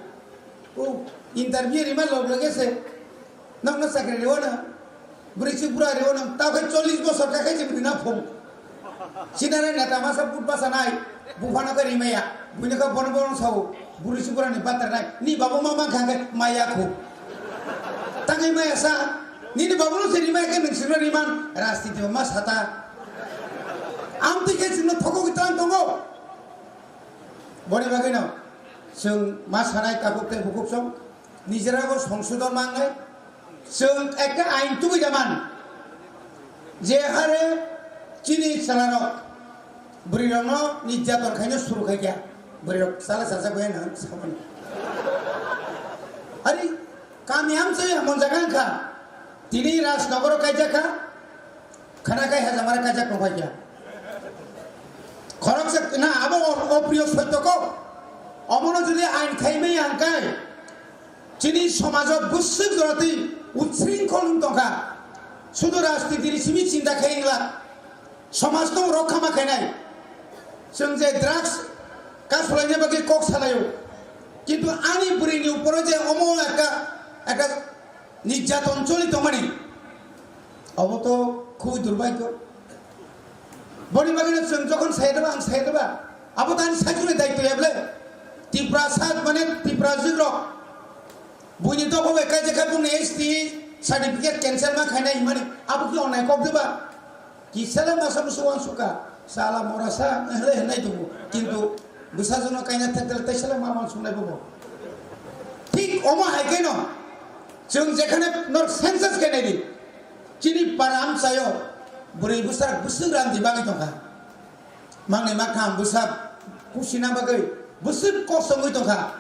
O interview rima log lage se. Nokno chakri riwo nang. Bwrwi chuk bura riwo nang. Tao khe chollish bosor ka khe chimri na phung. Sinare neta masa but basa nai. Buphano khe rimaya. Buino khe bono bono sao. Bwrwi chuk bura ni batar nai. Ni babu mama kha khe maya khu. Tangwi maya sa. Nini babu no se rimaya khe nung siro riman. Rastiti ma sata. Amtwi khe chwngno thokogwi tlang tongo. Boni bagwino chwng ma sanai takhuk tei bukhuk song nijera bo songsodon mangnai. Chwng ekta ain tubui da man. Je hare chini chwlarok bwrwirokno nirjaton khaino suru khai kha, bwrwirok chala chajak bai nang samani. Ari kami amchai hamon jaga wngkha, tini Rajnogoro kaijak kha, khana kai hajamara kaijak tongphai kha. Khoroksa na abo o-, opriyo sotto kok. Omono jodi ain khai maya hwnkhe, chini somajo bwswk jorati utsringkhol wng tongkha. Sudu rajnitini simi chinta khai wngla. Somaj tong rokha ma khainai. Chwng je drugs ka sulaina bagwi kok salaio. Kintu ani bwrwini uporo je omo ekta, ekta nirjaton choli tongmani. Obo to khubui durbhagyo. Boni bagwino chwng jokhon saya deba, ang saya deba. Abo to ani saikuni daityo ya bole. Tiprasa mane Tiprajwk rok. Buini dopha bai kaijak kha bungni S T certificate cancel ma khainai himani. Abo ki onai kok deba? Kisale masa musu wansukha. Sala morasa, ehle henai dungu. Kintu bwsajwkno kaina thekdele taisale ma wansuknai bobo. Thik omo hai khe no. Chwng jekhane nor census khe nai di. Chini para amchaio bwrwi bwsa bwswk rang di bagwi tongkha. Mangni makham bwsa kusina bagwi bwswk kosongwi tongkha.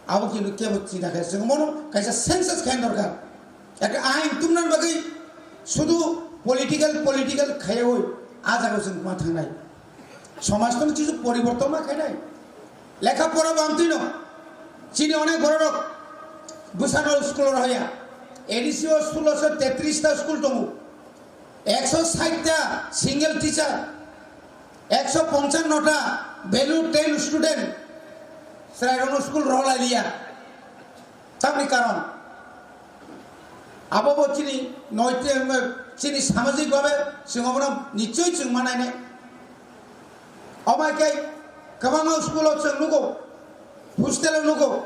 Abo kintu kebo chida khe chwng mono kaisa census khe dorkar. Eke ain tumna bagwi sudu political, political khaiwi a jaga chwng ma thangnai. Somaj tong chisu poriborton ma khainai. Lekha pora bamtwi no. Chini onek bororok bwsano school rohya. A D C o sulosho tetris ta school tongo. Ekso sait ta single teacher. Ekso ponchano ta value ten student. Chwrairokno school rohla liya. Tamni karon. Abo bo chini noiti, chini samajik babe chwng obono nichoi chwng manai nai. Omo hai khe kwbangma school o chwng nugo, hostel o nugo,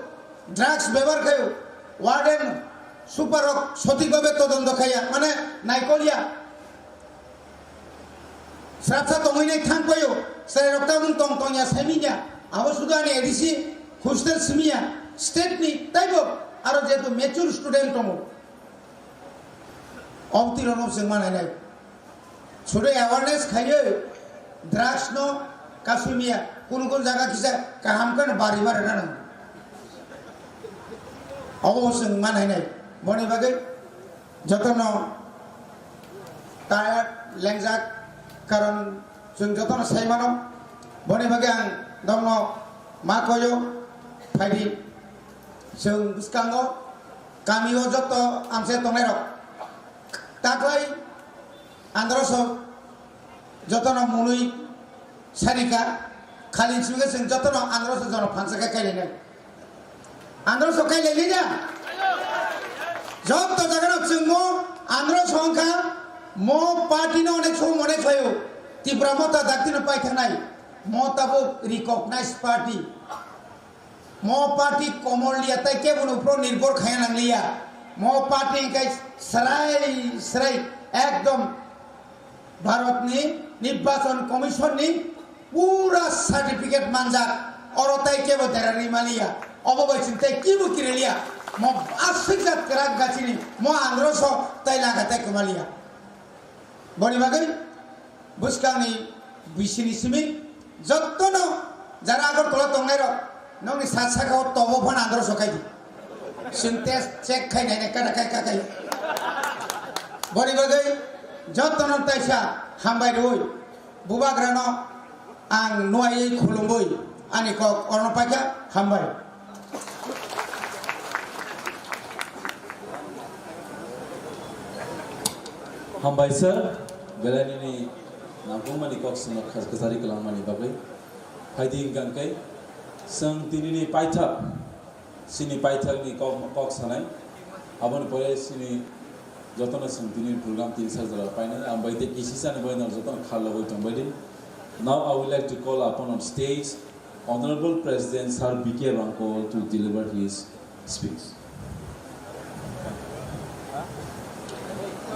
drugs bebohar khaio, warden, super rok sothik babe todonto khaiya, mane naikol ya. Srapsa tongwi nai thang paio, chwrai rok tamung tong tong ya saimanya, abo sudu ani A D C hostel simiya, state ni taibo aro jehetu mature student tongo. Obtiro no chwng manai nai. Sudu awareness khaiwi drugs no kasumia, kunu kunu jaga kisa kaham khe no bari bari nang. Obo chwng manai nai. Boni bagwi jotono tired, lengjak, karon chwng jotono sai mano. Boni bagwi ang nokno ma koyo, phaidi. Chwng bwskango, kamio joto amchai tongnairok. Taklai androso jotono mwnwi sarika, khali chwngkhe chwng jotono androso jono phansa khe kailainai. Androso kailailai da? Joto jagano chwngmo androso wngkha, mo party no onek somo onek phaio. Tipra Motha daktino paithanai. Mo tabuk recognized party. Mo party komor liya, tai kebo no upro nirbhor khaya nang liya. Mo party hingkai srai srai ekdom Bharat ni Nirbachon Commission ni pura certificate manjak. Oro tai kebo derari maliya. Obo bai chwng tai kibo kiriliya. Mo aswk jat kwrak gachini. Mo androso tai laga tai kwmaliya. Boni bagwi bwskangni bisini simi jottono jara Agartala tongnairok nokni sat sakao tobo phano androso khai di. Chwng test check khai nai nai kada khai ka khai. Boni bagwi jottono taisa hambai rwi bubagrano ang nuaiwi khulumwi ani kok orno paikha, hambai. Hambai sir, belai nini nangkukmani kok swngo khas-, khasari kwlangmani bagwi. Phaidi hwnkha khe, chwng tinini paithak, chini paithakni kok, kok sanai. Aboni pore chini jotono chwng tini program tin sar jora painai. Ang bai tei kisi sani bai nang jotono kharlogwi tongbai di. Now I would like to call upon on stage Honorable President Sir B K Rangkol to deliver his speech.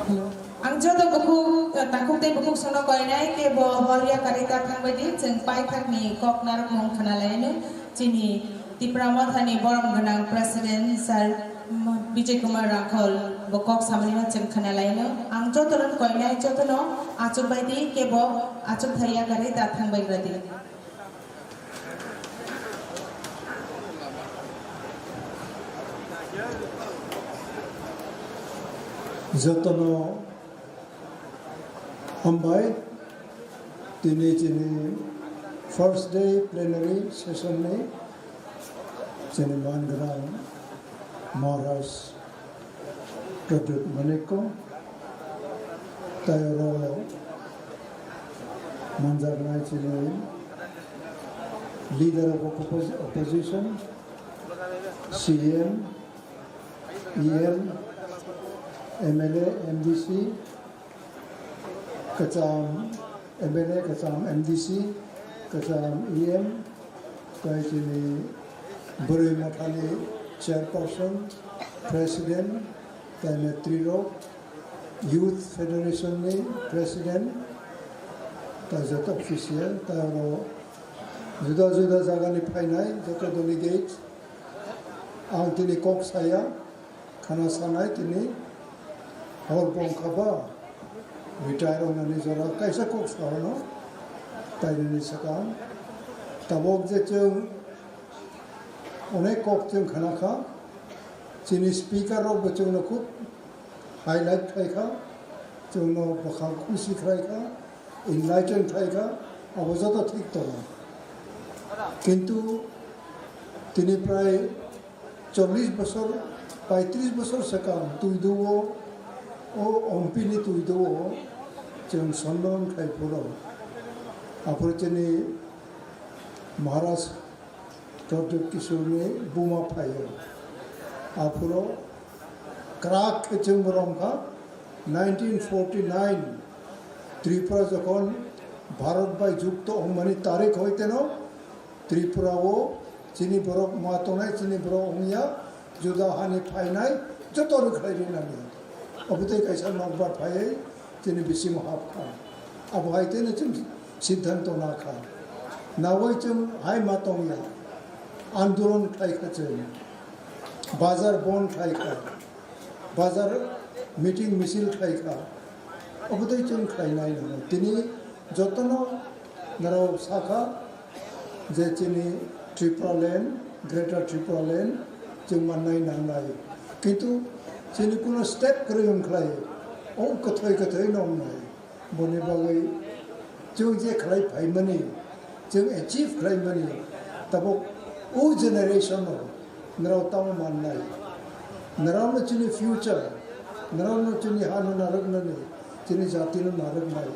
Hello. Ang joto bukhuk, takhuk tei bukhuk sono koinai kebo hor yakarwi ta thangbai di, chwng paithakni kok narwkmung khna laino, chini Tipra Mothani borom gwnang President Sir Mo-, Vijay Kumar Rangkhol bo kok samani no chwng khna lai no. Ang joto no koinai, joto no achuk bai di, kebo achuk thai ya kari da thang bai gra di. Joto no hambai, tini chini first day plenary session ni chini man gwnang Maharaj Pradyut Manikko, tei oro manjaknai chini leader of opposi-, opposition, C M, E M, M L A, M D C, kwcham M L A, kwcham M D C, kwcham E M, tei chini bwrwi mothani chairperson, president, tei netrirok, youth federation ni president, tei joto official, tei oro juda juda jagani phainai joto delegate, ang tini kok saya. Khana sanai tini hor bongkha ba retire wngnani jora kaisa kok sa hwno tainani swkang. Tabok je chwng onek kok chwng khana kha, chini speaker rok bo chwngno khub highlight khai kha, chwngno bwkhang khusi khlai kha, enlighten khai kha, abo joto thik tongo. Kintu tini prai chollish bosor, paitris bosor swkang twido o, o ompini twido o chwng sonno wngkhai phuru. Aphuru chini Maharaj Pradyut Kishorni buma phaio. Aphuru kwrak khe chwng borom kha nineteen forty nine Tripura jokhon Bharat bai jukto wngmani tarik hoiteno Tripura o chini borok ma tongnai, chini borok wngya, juda hani phainai, joto rwkhlai rinani. Obo tei kaisa nokbar phaiwi chini bisingo hapkha. Abo hai tei chwng siddhanto nakha. Nagoi chwng hai ma tongya, andolon khlaikha chwng, bazar bon khlaikha, bazar meeting misil khlaikha. Obo tei chwng khlainai nangno. Tini jotono norok sakha, je chini Tripura land, Greater Tripura land chwng mannai nangnai. Kintu chini kuno step kwrwi wngkhlai, o kwthoi kwthoi no wngnai. Boni bagwi chwng je khlai phaimani, chwng achieve khlaimani, tabuk o generation o norok tamo mannai. Norokno chini future, norokno chini hano narwknani, chini jatino narwknai.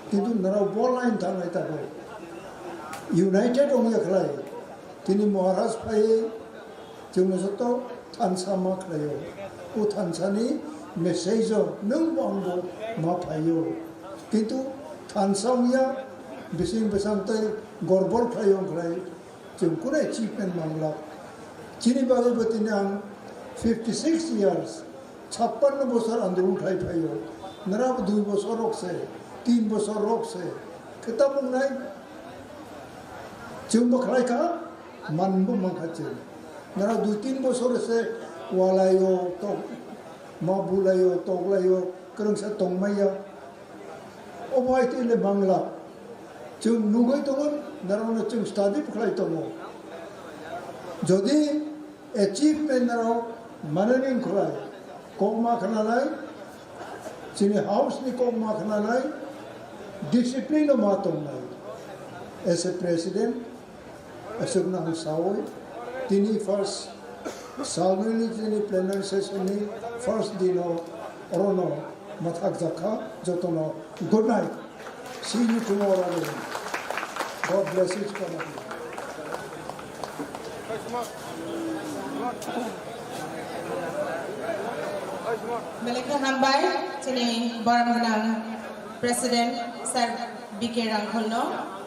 Kintu norok bo line thangnai tabuk. United wngya khlai. Tini Maharaj phaiwi chwngno joto thansa ma khlaio. O thansani message o nwng bo ang bo ma phaio. Kintu thansa wngya bising bwsang tei gorbor khlaio wngkhlai. Chwng kunu achievement manglak. Chini bagwi bo tini ang fifty six years, chappanno bosor andolon khlai phaio. Nara bo dui bosor rok se, tin bosor rok se. Khe tabuk nai chwng bo khlai kha, man bo man kha chwng. Nara dui tin bosor se walaio, tok, ma bulaio, toklaio, kwrwngsa tongmaya. Obo hai twi le bangla. Chwng nugwi tongo, norokno chwng study khlai tongo. Jodi achievement norok manani wngkhlai, kok ma khnanai, chini house ni kok ma khnanai, discipline no ma tongnai. As a president, aswkno ang saui, tini first salnwini chini plenary session ni first dino orono mathak jakha jotono good night. See you tomorrow again. God bless each one of you. Belai khe hambai chini borom gwnang President Sir B K Rangkholno.